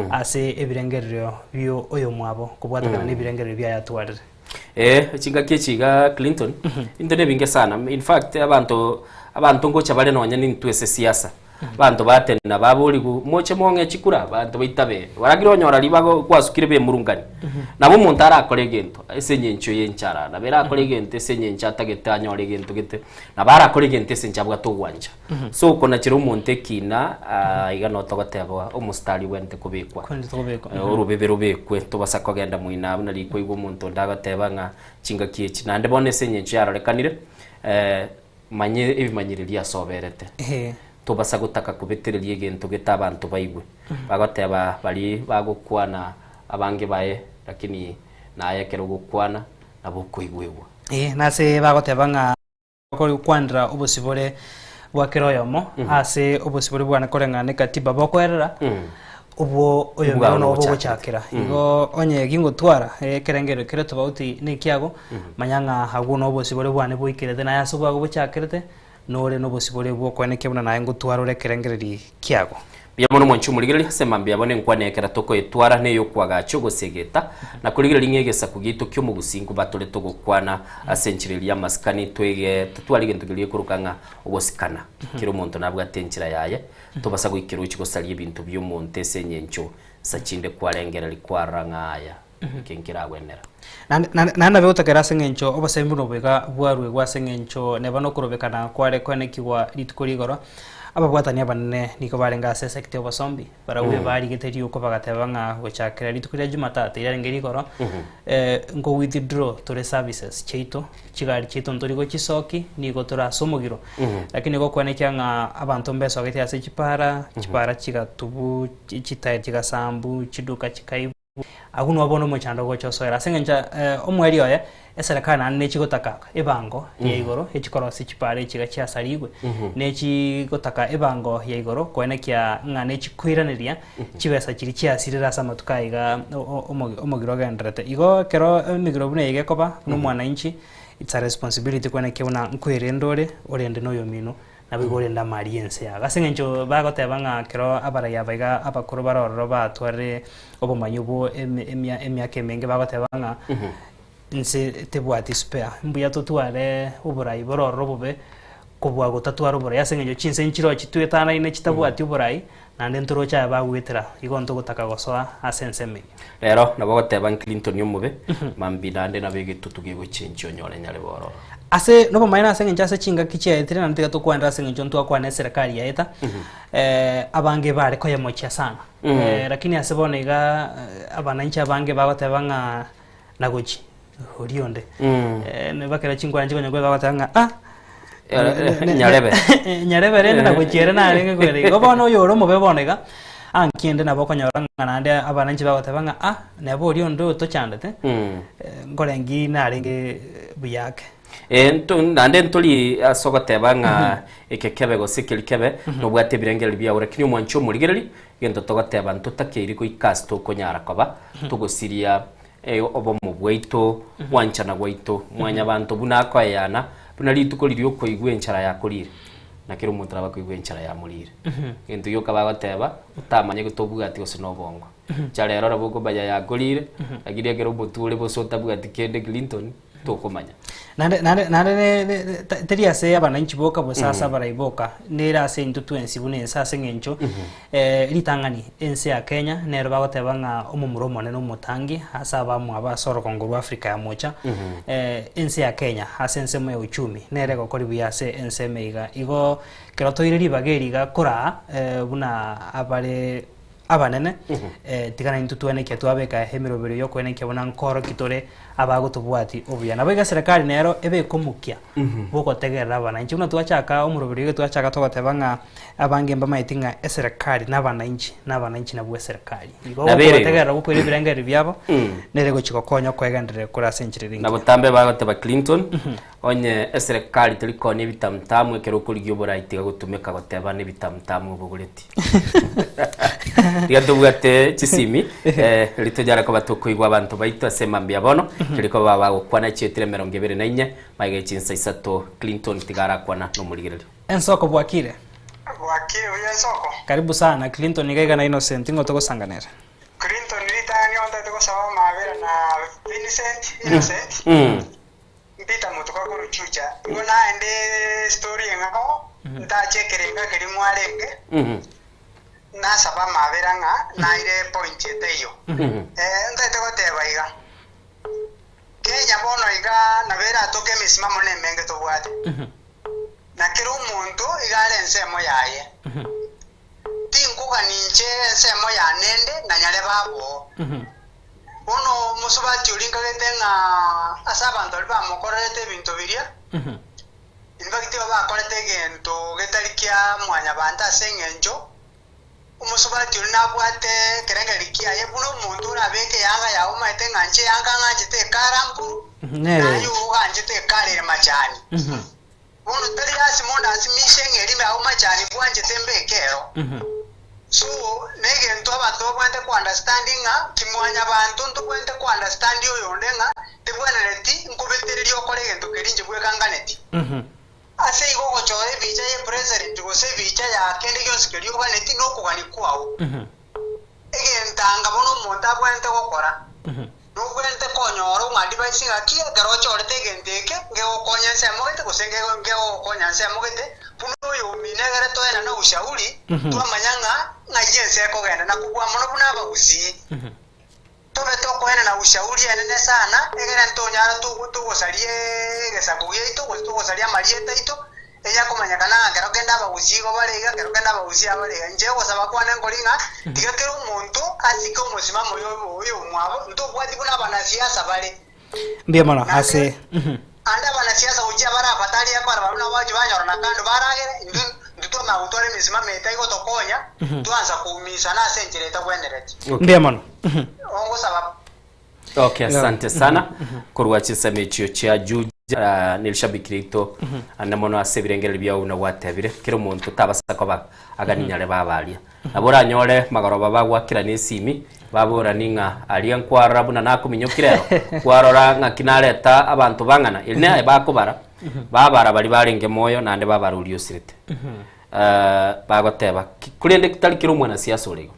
ase ebirengererio bi'oyomwabo kobwatekana nebirengererio biaye atwarire. Eh, chingaki echi iga Clinton, ebinto nebinge sana. In fact, abanto abanto ngocha bare nonya nintwe ase siasa. Abanto batenena baborigwe, moche mong'e chikura, abanto baitabe. Lakini onyora ribaga gwasukire bemurungani. Nabo omonto arakore egento ase eng'encho y'enchara, nabo erakore egento ase eng'encho atagete anyore egento gete, nabo arakore egento ase eng'encho abwate ogwancha. So okonachera omonto ekina iga no togoteba omositari obwenerete kobekwa. Kwenerete kobekwa. Orobebe robekwe tobasa kogenda moino abwo nari kwaigwa omonto onde agoteba ng'a chingaki echi. Naende bono ase eng'encho yarorekanire, Manya ebimanyererio ase oberete. Tobasa gotaka kobetereria egento gete abanto baigwe. Bagoteba baria bagokwana abange baye, lakini naye ekero ogokwana nabo okoigwegwa. Ee, nase bagoteba ng'a gokwanera obosibore bwa kera oyomo ase obosibore bwane koreng'ana ne katiba bokoerera obwo oyomino Obwao nobo nogochakera. ogochakera. Igo onye gingotwara ekerengererio kere tofauti na ekiago, manya ng'a abwo nobosibore bwane boikerete, naye ase obwago bochakerete, nore nobosibore bw'okoenekia buna naye ngotwara ore ekerengererio kiago. Mbuya mono mwanche omorigereria ase mambia bono enkwana ekero tokoetwara neyokwagacha ogosegeta na korigereria ng'a egesaku giaito ki'omogusii nkoba tore togokwana ase enchera eria y'amasikani twege totware egento keria gekoroka ng'a ogosikana kera omonto nabwate enchera yaye Tobasa goikera ochie gosaria ebinto bi'omonto ase engencho nsa chinde kwarengereria kwarora ng'a aya eke nkeragwenera. Naende nabe gotakera ase engencho obosemi buna obo iga bwaruegwa ase engencho neba nokorobekana kware koenekigwa rituko rigoro, ababwatani abanene nigo barenge ase esekta y'obosombi, barabwo ebarigete riuko bagateba ng'a gochakera rituko ria Jumatatu riarenge rigoro, nko withdraw tore services chiaito. Chigari chiaito ntori gochisoki, nigo tore ase omogiro. Lakini nigo okwenekia ng'a abanto mbesogetie ase chipara, chipara chigatubu, chitairi chigasambu, chiduka chikaibwa. Agwo nigo bono omochando ogocha osoera ase eng'encho omoerio oye, eserekari naende nechigotaka ebango ya igoro echikorosia chipara echi iga chiasarigwe, nechigotaka ebango ya igoro koenekia ng'a nechikoiraneria chibesa chiria chiasirire ase amatuko aya iga omogiro ogendererete. Igo ekero emegiro buna eye gekoba, buna omwananchi, It's a responsibility kweneki buna nkwerende ore, orende na oyomino, naboigo orende amari y'ense yago. Ase eng'encho bagoteba ng'a ekero abarai aba iga abakoro bare ororo batwarire obomanyi obwo eme- emia- emiaka emenge bagoteba ng'a inse tebwati spare, mbuya totware oborai bore ororo obobe kobua gotatwara oborai ase eng'encho chinse nchiroo chitwetanaine chitabwati oborai, naende ntoroche aya bagoetera, igo ntogotaka gosoa ase ensemo eyio. Rero nabo ogoteba Clinton omobe, mambia naende nabo egetutu gegochenchia onyore nyarebe ororo. Ase nobomaene ase eng'encho ase chingaki chiaetire naende tiga tokwanere ase eng'encho ntwakwana eserekari yaeta, abange bare koyemochia sana. Lakini ase bono iga abananchi abange bagoteba ng'a nagochi oria onde. Bakera chinkwana chikonya koba bagoteba ng'a ah Nyarebe. Nyarebe rende nagochi ere narenge koera igo bono oyore omobe bono iga, anki ende nabo okonyora ng'a naende abananchi bagoteba ng'a ah neba oria onde otochandete, nkorengi narenge buya ake. Naende ntori ase ogoteba ng'a eke kebe gose keri kebe, nobwate ebirengererio biao, lakini omwanchi omorigereria, egento togoteba ntotakeiri goika ase tokonyara koba togosiria obomo bwaito, gwanchana gwaito, mwanyabanto buna akoeyana, buna rituko riria okoigwa enchara yakorire, na kera omonto nabo akoigwa enchara yamorire. Egento gioka bagoteba, otamanye gose tobwati gose na obongo. Enchara ero nabo okomanya yakorire, lakini ekero omotwe ore bosa otabwati kende Clinton, tokomanya. Naende naende naende ne ne ne ta- teri ase abananchi boka gose ase abarai boka, nere ase intwe twensi buna ense ase eng'encho ritang'ani ense ya Kenya nero bagoteba ng'a omomura omonene omotangi ase abamwabo ase orogongo rwa Africa ya mocha, ense ya Kenya ase ensemo ya uchumi nere egokori buya ase ensemo iga. Igo ekero toire ribaga eri iga koraa buna abare abanene, tiga naintwe twenekia twabeka emeroberio y'okoenekia buna nkoroki tore abagotobwati obuya. Naboigo eserekari nero ebeke omokia bw'ogotegerera abananchi. Buna twachaka omoroberio iga twachaka togoteba ng'a abange mbamaeti ng'a eserekari nabananchi, na abananchi nabwo eserekari. Igo Nabo ere igo. okobategerera gokoira ebirengererio biabo, nere gochia gokonya okoegendereria kore ase enchera ere Na engiya. botambe bagoteba Clinton, Onye eserekari teri koonia ebitamutamu ekero okorigia oborai tiga gotumeka goteba nebitamutamu obogoreti. Tiga tobwate chisimi eh, eri tonyare koba tokoigwa abanto baito ase emambia bono keri koba bagokwana chietire emerongo ebere na inye maiga echinsa isato Clinton tiga arakwana nomorigereria. Ensoko bwakire? Bwakire buya Ensoko. Karibu sana Clinton iga iga na Innocent ng'o togosanganera? Clinton ritang'ani ontagete gosaba amabera na Vincent Innocent. Peter motuko korwa Juja. Igo naende story eng'ao ntache ekerengo ekeria mwarenge nasaba amabera ng'a naire point etaiyo. Ntaete goteba iga, Kenya bono iga nabo eratoke emesimamo nemenge tobwate, na kera omonto iga are ensemo yaye. Tinkogania inche ensemo yane ende na nyarebe aboo. Bono omosubati oria nkagete ng'a ase abanto baria bamokorerete ebinto biria, in fact igo bakorete egento getari kia mwanyabanto ase eng'encho omosubati oria nabwate ekerengererio kiaye buna omonto orabeke eyanga yago omanyete ng'a inche eyanga ng'anchete ekara mburu, naye oganchete ekara ere machani. Bono tari lasima ondasimishe ng'a erime agwo machani mbwanchete mbeke ero. So negento abanto babwenerete ko understand ng'a kimwanyabanto ntobwenerete ko understand oyonde ng'a tebwenereti nkobetereria okore egento keria inche bwekanganeti. Ase igo ogochora ebicha ye president gose ebicha ya kende gionsi keria oganeti nokogania kwao. Egento anga bono omonto abwenerete gokora, nobwenerete konyora ong'advice ng'aki ekero ochorete egento eke ngegokonya ensemo gete gose ngegogokonya ensemo gete, buna oyomino egere toenane ushauri, twamanya ng'a ng'ai ense ekogenda. Na kobua mono buna abagusii, tobe tokoenana ushauri enene sana, egere ntonyara togosaria egesaku giaito gose togosaria amarieta aito, Eyakomanyekana ng'a kero kende abagusii igo bare iga, kero kende abagusii aba bare iga. Inche ogosaba kwane nkori ng'a tiga kera omonto asike omosimamo oyomwabo, ntobwati buna abanasiasa bare. Mbuya mono ase. Ande abanasiasa gochia bare abatari ekora barabwo nabo bagochia banyorana kando baragere, intwe intwe twamanya gotwara emesimamo etari gotokonya, twansa koumisana ase enchera etagwenereti. Mbuya mono. Ogosaba. Okay, asante sana korwa chinsemo echio chia Juja. Nerishabiki riaito ande mono ase ebirengererio biao buna gwatebire, kera omonto tabasa koba aganinyare baba aria. Nabo oranyore magoroba bagwakirana esimi, baborani ng'a aria nkwarora buna nakominyokire ero, kwarora ng'aki nareta abanto bang'ana. Eri naye bakobara, babara baria barenge moyo naende babara oria osirete. Bagoteba ki, korende tari kera omwanasiasa ore igo.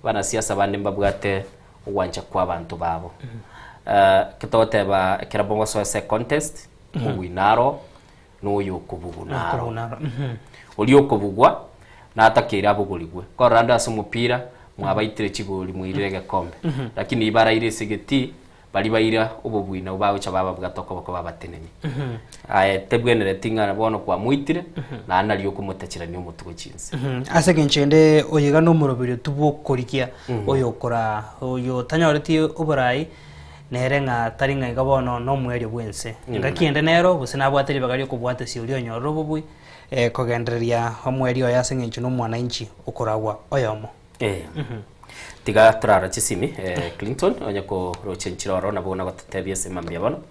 Abanasiasa bande mbabwate ogwancha kw'abanto babo. Ekero togoteba ekero mogosoa ase econtest, omobui naro, na oyo okobugwa naro. Oria okobugwa natakeire abogorigwe. Korora ande ase omopira, mwabaitire chigori mwairire egekombe, lakini baraire ase egetii, baria baira obobui nabwo bagocha bababwata okoboko babatenenia. Aye tebwenereti ng'a bono kwamoitire, naende nario okomotachirania omotwe gochia inse. Ase engencho ende oyo iga nomoroberio tu bw'okorigia oyokora oyo otanyoreti oborai nere ng'a tari ng'a iga bono nomoerio bw'ense. Engaki ende nero gose nabwate ribaga ri'okobwatesia oria onyorire obobui kogendereria omoerio oye ase engencho nomwananchi okoragwa oyomo. Eh. Tiga torara chisimi eh, Clinton onye koroche nchire oro nabo nagototebia ase mambia bono.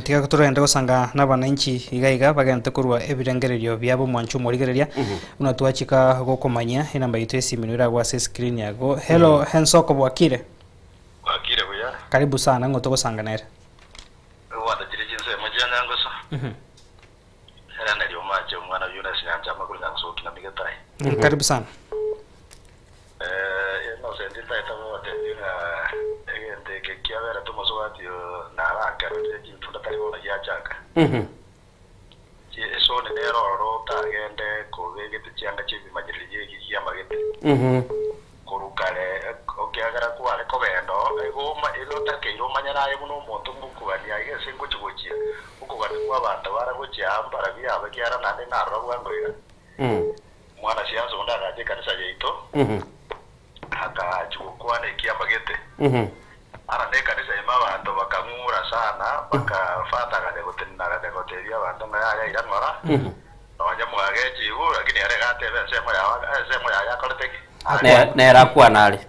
Tiga torende gosanga nabananchi iga iga bagente korwa ebirengererio biabo mwanche omorigereria buna twachika gokomanyia enamba yaito esimi nigo eragwe ase escreen yago. Hello Hensoko bwakire? Bwakire buya. Karibu sana ng'o togosanga nere? Gwatachire chinsemo chia Nyangoso. Ere nerio omache omwana Eunice Nyanchama korwa Nyangoso gokina Migetai. Karibu sana. Eh, Innocent ntaete gogoteebia ng'a egento eke kiaberete omosubati oyo narakerorire chintunda tari bono giachaka. Esoni nere ororo otagende kobegete chianga chi'ebimanyererio eki gi'amagete. Korwa kare ekiagera kware kogenda oo, igo oma- igo otakeire omanye naye buna omonto ngokogania aiga ase ngochia gochia, okogania kw'abanto bara gochia aa mbarabwo aba ekiagera naende narora bwango iga. Omwanasiasa onde agacha ekanisa yaito, akaachia gokwana ekiamagete. Ara nekanisa ime abanto bakang'ura sana, bakafata akanya gotenena akanya gotebia abanto ng'a yaya ira ng'ora, nonya mwagechigwe, lakini ere iga atebe ensemo yao ensemo yaye akorete ki? Ne- Nere akwana are.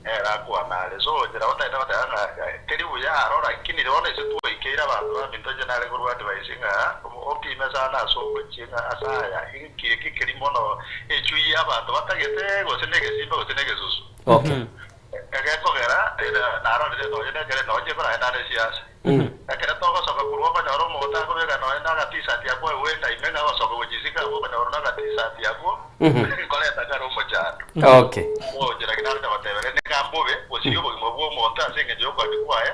Nere akwana are. So nchera otagete goteba ng'a teri buya aro lakini bono ase twaikeire abanto baminto inche nare korwa advice ng'a opime sana ase ogochia ng'a ase aya inki eki keri mono echui y'abanto batagete gose na egesimba gose na egesusu. Okay. Egekogera narorire nonye nekere nonye nkoragenda ande siasa. Ekero togosoka korwa okonyora omonto akobeka nonya na agatisati akwo agweka ime ng'a ogosoka gochia isiko abwo okonyora na agatisati akwo nkoreta kare omochando. Okay. Ogochera ki naroche goteba rende niga mbobe gosiria obogima bw'omonto ase engencho y'okoania kwaye,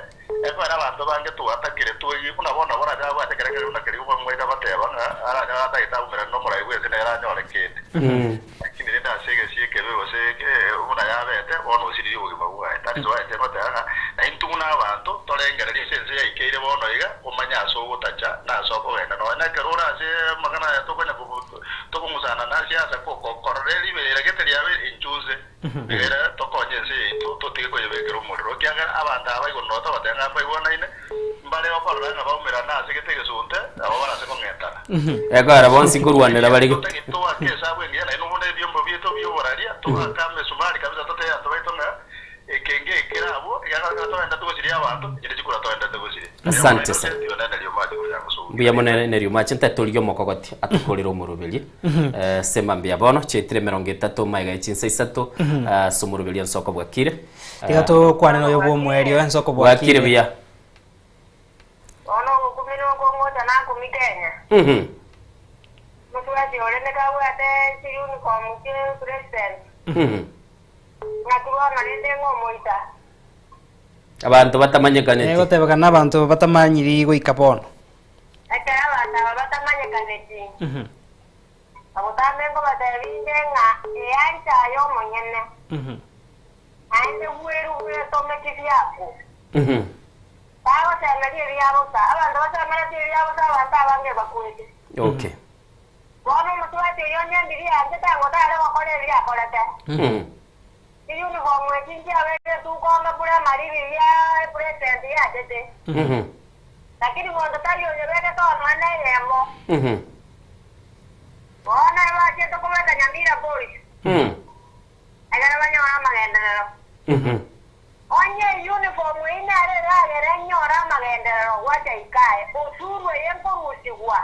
ekwera abanto bange twatakire twegi buna bono borabe abwate ekerengererio buna keria omwaika goteba ng'a aranyore atagete aumerane nomorai bw'ense nere anyore kende. Lakini rende ase egesio ekebe gose buna yabete, bono osiririe obogima bwaye. That is why inche ngoteba ng'a naintwe buna abanto torengererie ase ense yaikeire bono iga, omanye ase ogotacha na ase okogenda. Nonya nekero ore ase amang'ana aya tokonya tokong'usana na siasa korora riberera gete riabeire inchuse, egere tokonye ense yaito totige koyebekera omorero. Ekiagera abanto aba igoro nabo togoteba ng'a mbaigwanaine, mbare okorora ng'a baumerane ase gete egesunte, nabo barase kong'etana. Ekogera bonsi nkorwanera bare Totagete toake esabu engiya naende buna ebiombo biaito bi'oboraria, toake amesumari kabisa totebie abanto baito ng'a eke ngekere abwo, ekiagera ekero togenderete gosiria abanto, inche chikura togenderete gosiria. Asante sana. Mbuya mono Nerio Mache koria gosukia. Mbuya mono Nerio Mache ntatorigia omokogoti atokorere omoroberio. Eh, sema mbuya bono chiaitire emerongo etato magega ye chinsa isato ase omoroberio ensoko bwakire. Tiga tokwane noyo bw'omoerio ensoko Bwakire buya. Bono ogokumia nokong'ocha nakumia Kenya. Mosubati ore nigo abwate chiuniform chie president. Ng'aki bono rende ng'a omoita? Abanto batamanyekaneti. Egotebekana nabanto batamanyiri goika bono. Ekero abanto aba batamanyekaneti, agotambe nkobatebia inde ng'a eancha aye omonyene, naende bwerwe bwetome kibiaku. Bagosemeria ebia bosa. Abanto basemeretie ebia bosa abanto abange bakwete. Okay. Bono omosubati oyio onye mbiria anchete ang'o tare gokora ebio akorete. Chiuniform echi nchiabeire tukonga buna amariri ya epresident yachete. Lakini monto tari oyebegete nonya neyemo. Bono ebachete kobeka Nyamira Boys. Ekero banyore amagenderero. Onye eyunifomu eyio nere eragere nyore amagenderero gwacha ikae, osurwe. eye nkorusigwa,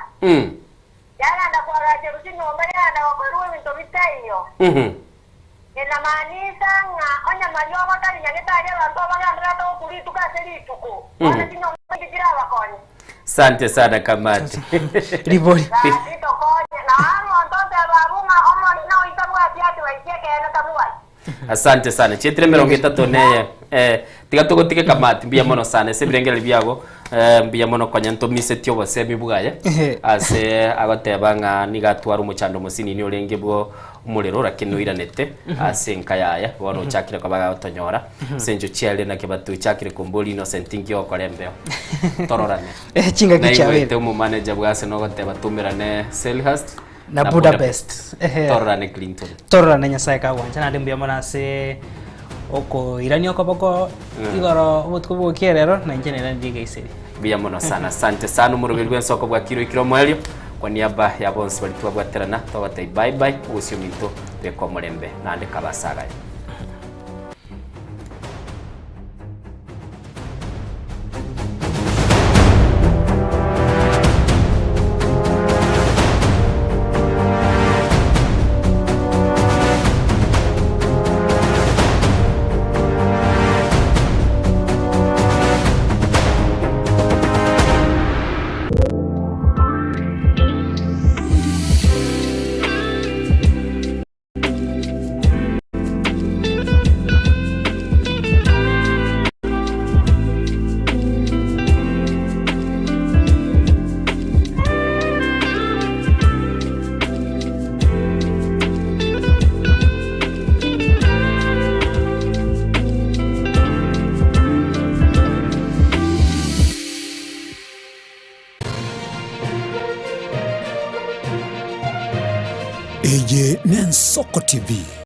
yagenda koagacherwa chinyomba, yagenda gokorerwa ebinto bitaiyo. Enamaanisha ng'a onye mariogo tari nyagetari abanto abagendererete gokwa rituko ase rituko, bono chinyomba echi chirabakonye. Sante sana kamati. Ribori. Gaki tokonye. Na omonto oteba abwo ng'a Omonene oito tabwati advice ekeene tabwati. Asante sana. Chietire 31 neye. Eh, tiga togotike kamati mbuya mono sana ase ebirengererio biago. Eh, mbuya mono konya ntomisetie obosemi bwaye. Ase agoteba ng'a nigo atware omochando omosinini orenge bwo omorero lakini oiranete ase enka yaye bono ochakire koba agotonyora. Ase encho chiare naki batochakire komboria Innocent inki ogokora embeo. Tororane. Eh, chingaki Naigwete chiabeire. omomanager bwase nogoteba tomerane Selhurst Na Budapest. Ehe. Tororane Clinton. Tororane Nyasaye kagwancha naende mbuya mono ase okoirania okoboko igoro obotuko bwa rero na inche nairanirie egeiseri. Mbuya mono sana. Asante sana omoroberi bw'ensoko bwakire oikire omoerio. Kwa niaba ya bonsi baria twabwaterana togotebi bye bye ogosio ominto beka omorembe naende kaba ase agaya. Eye n'Ensoko TV.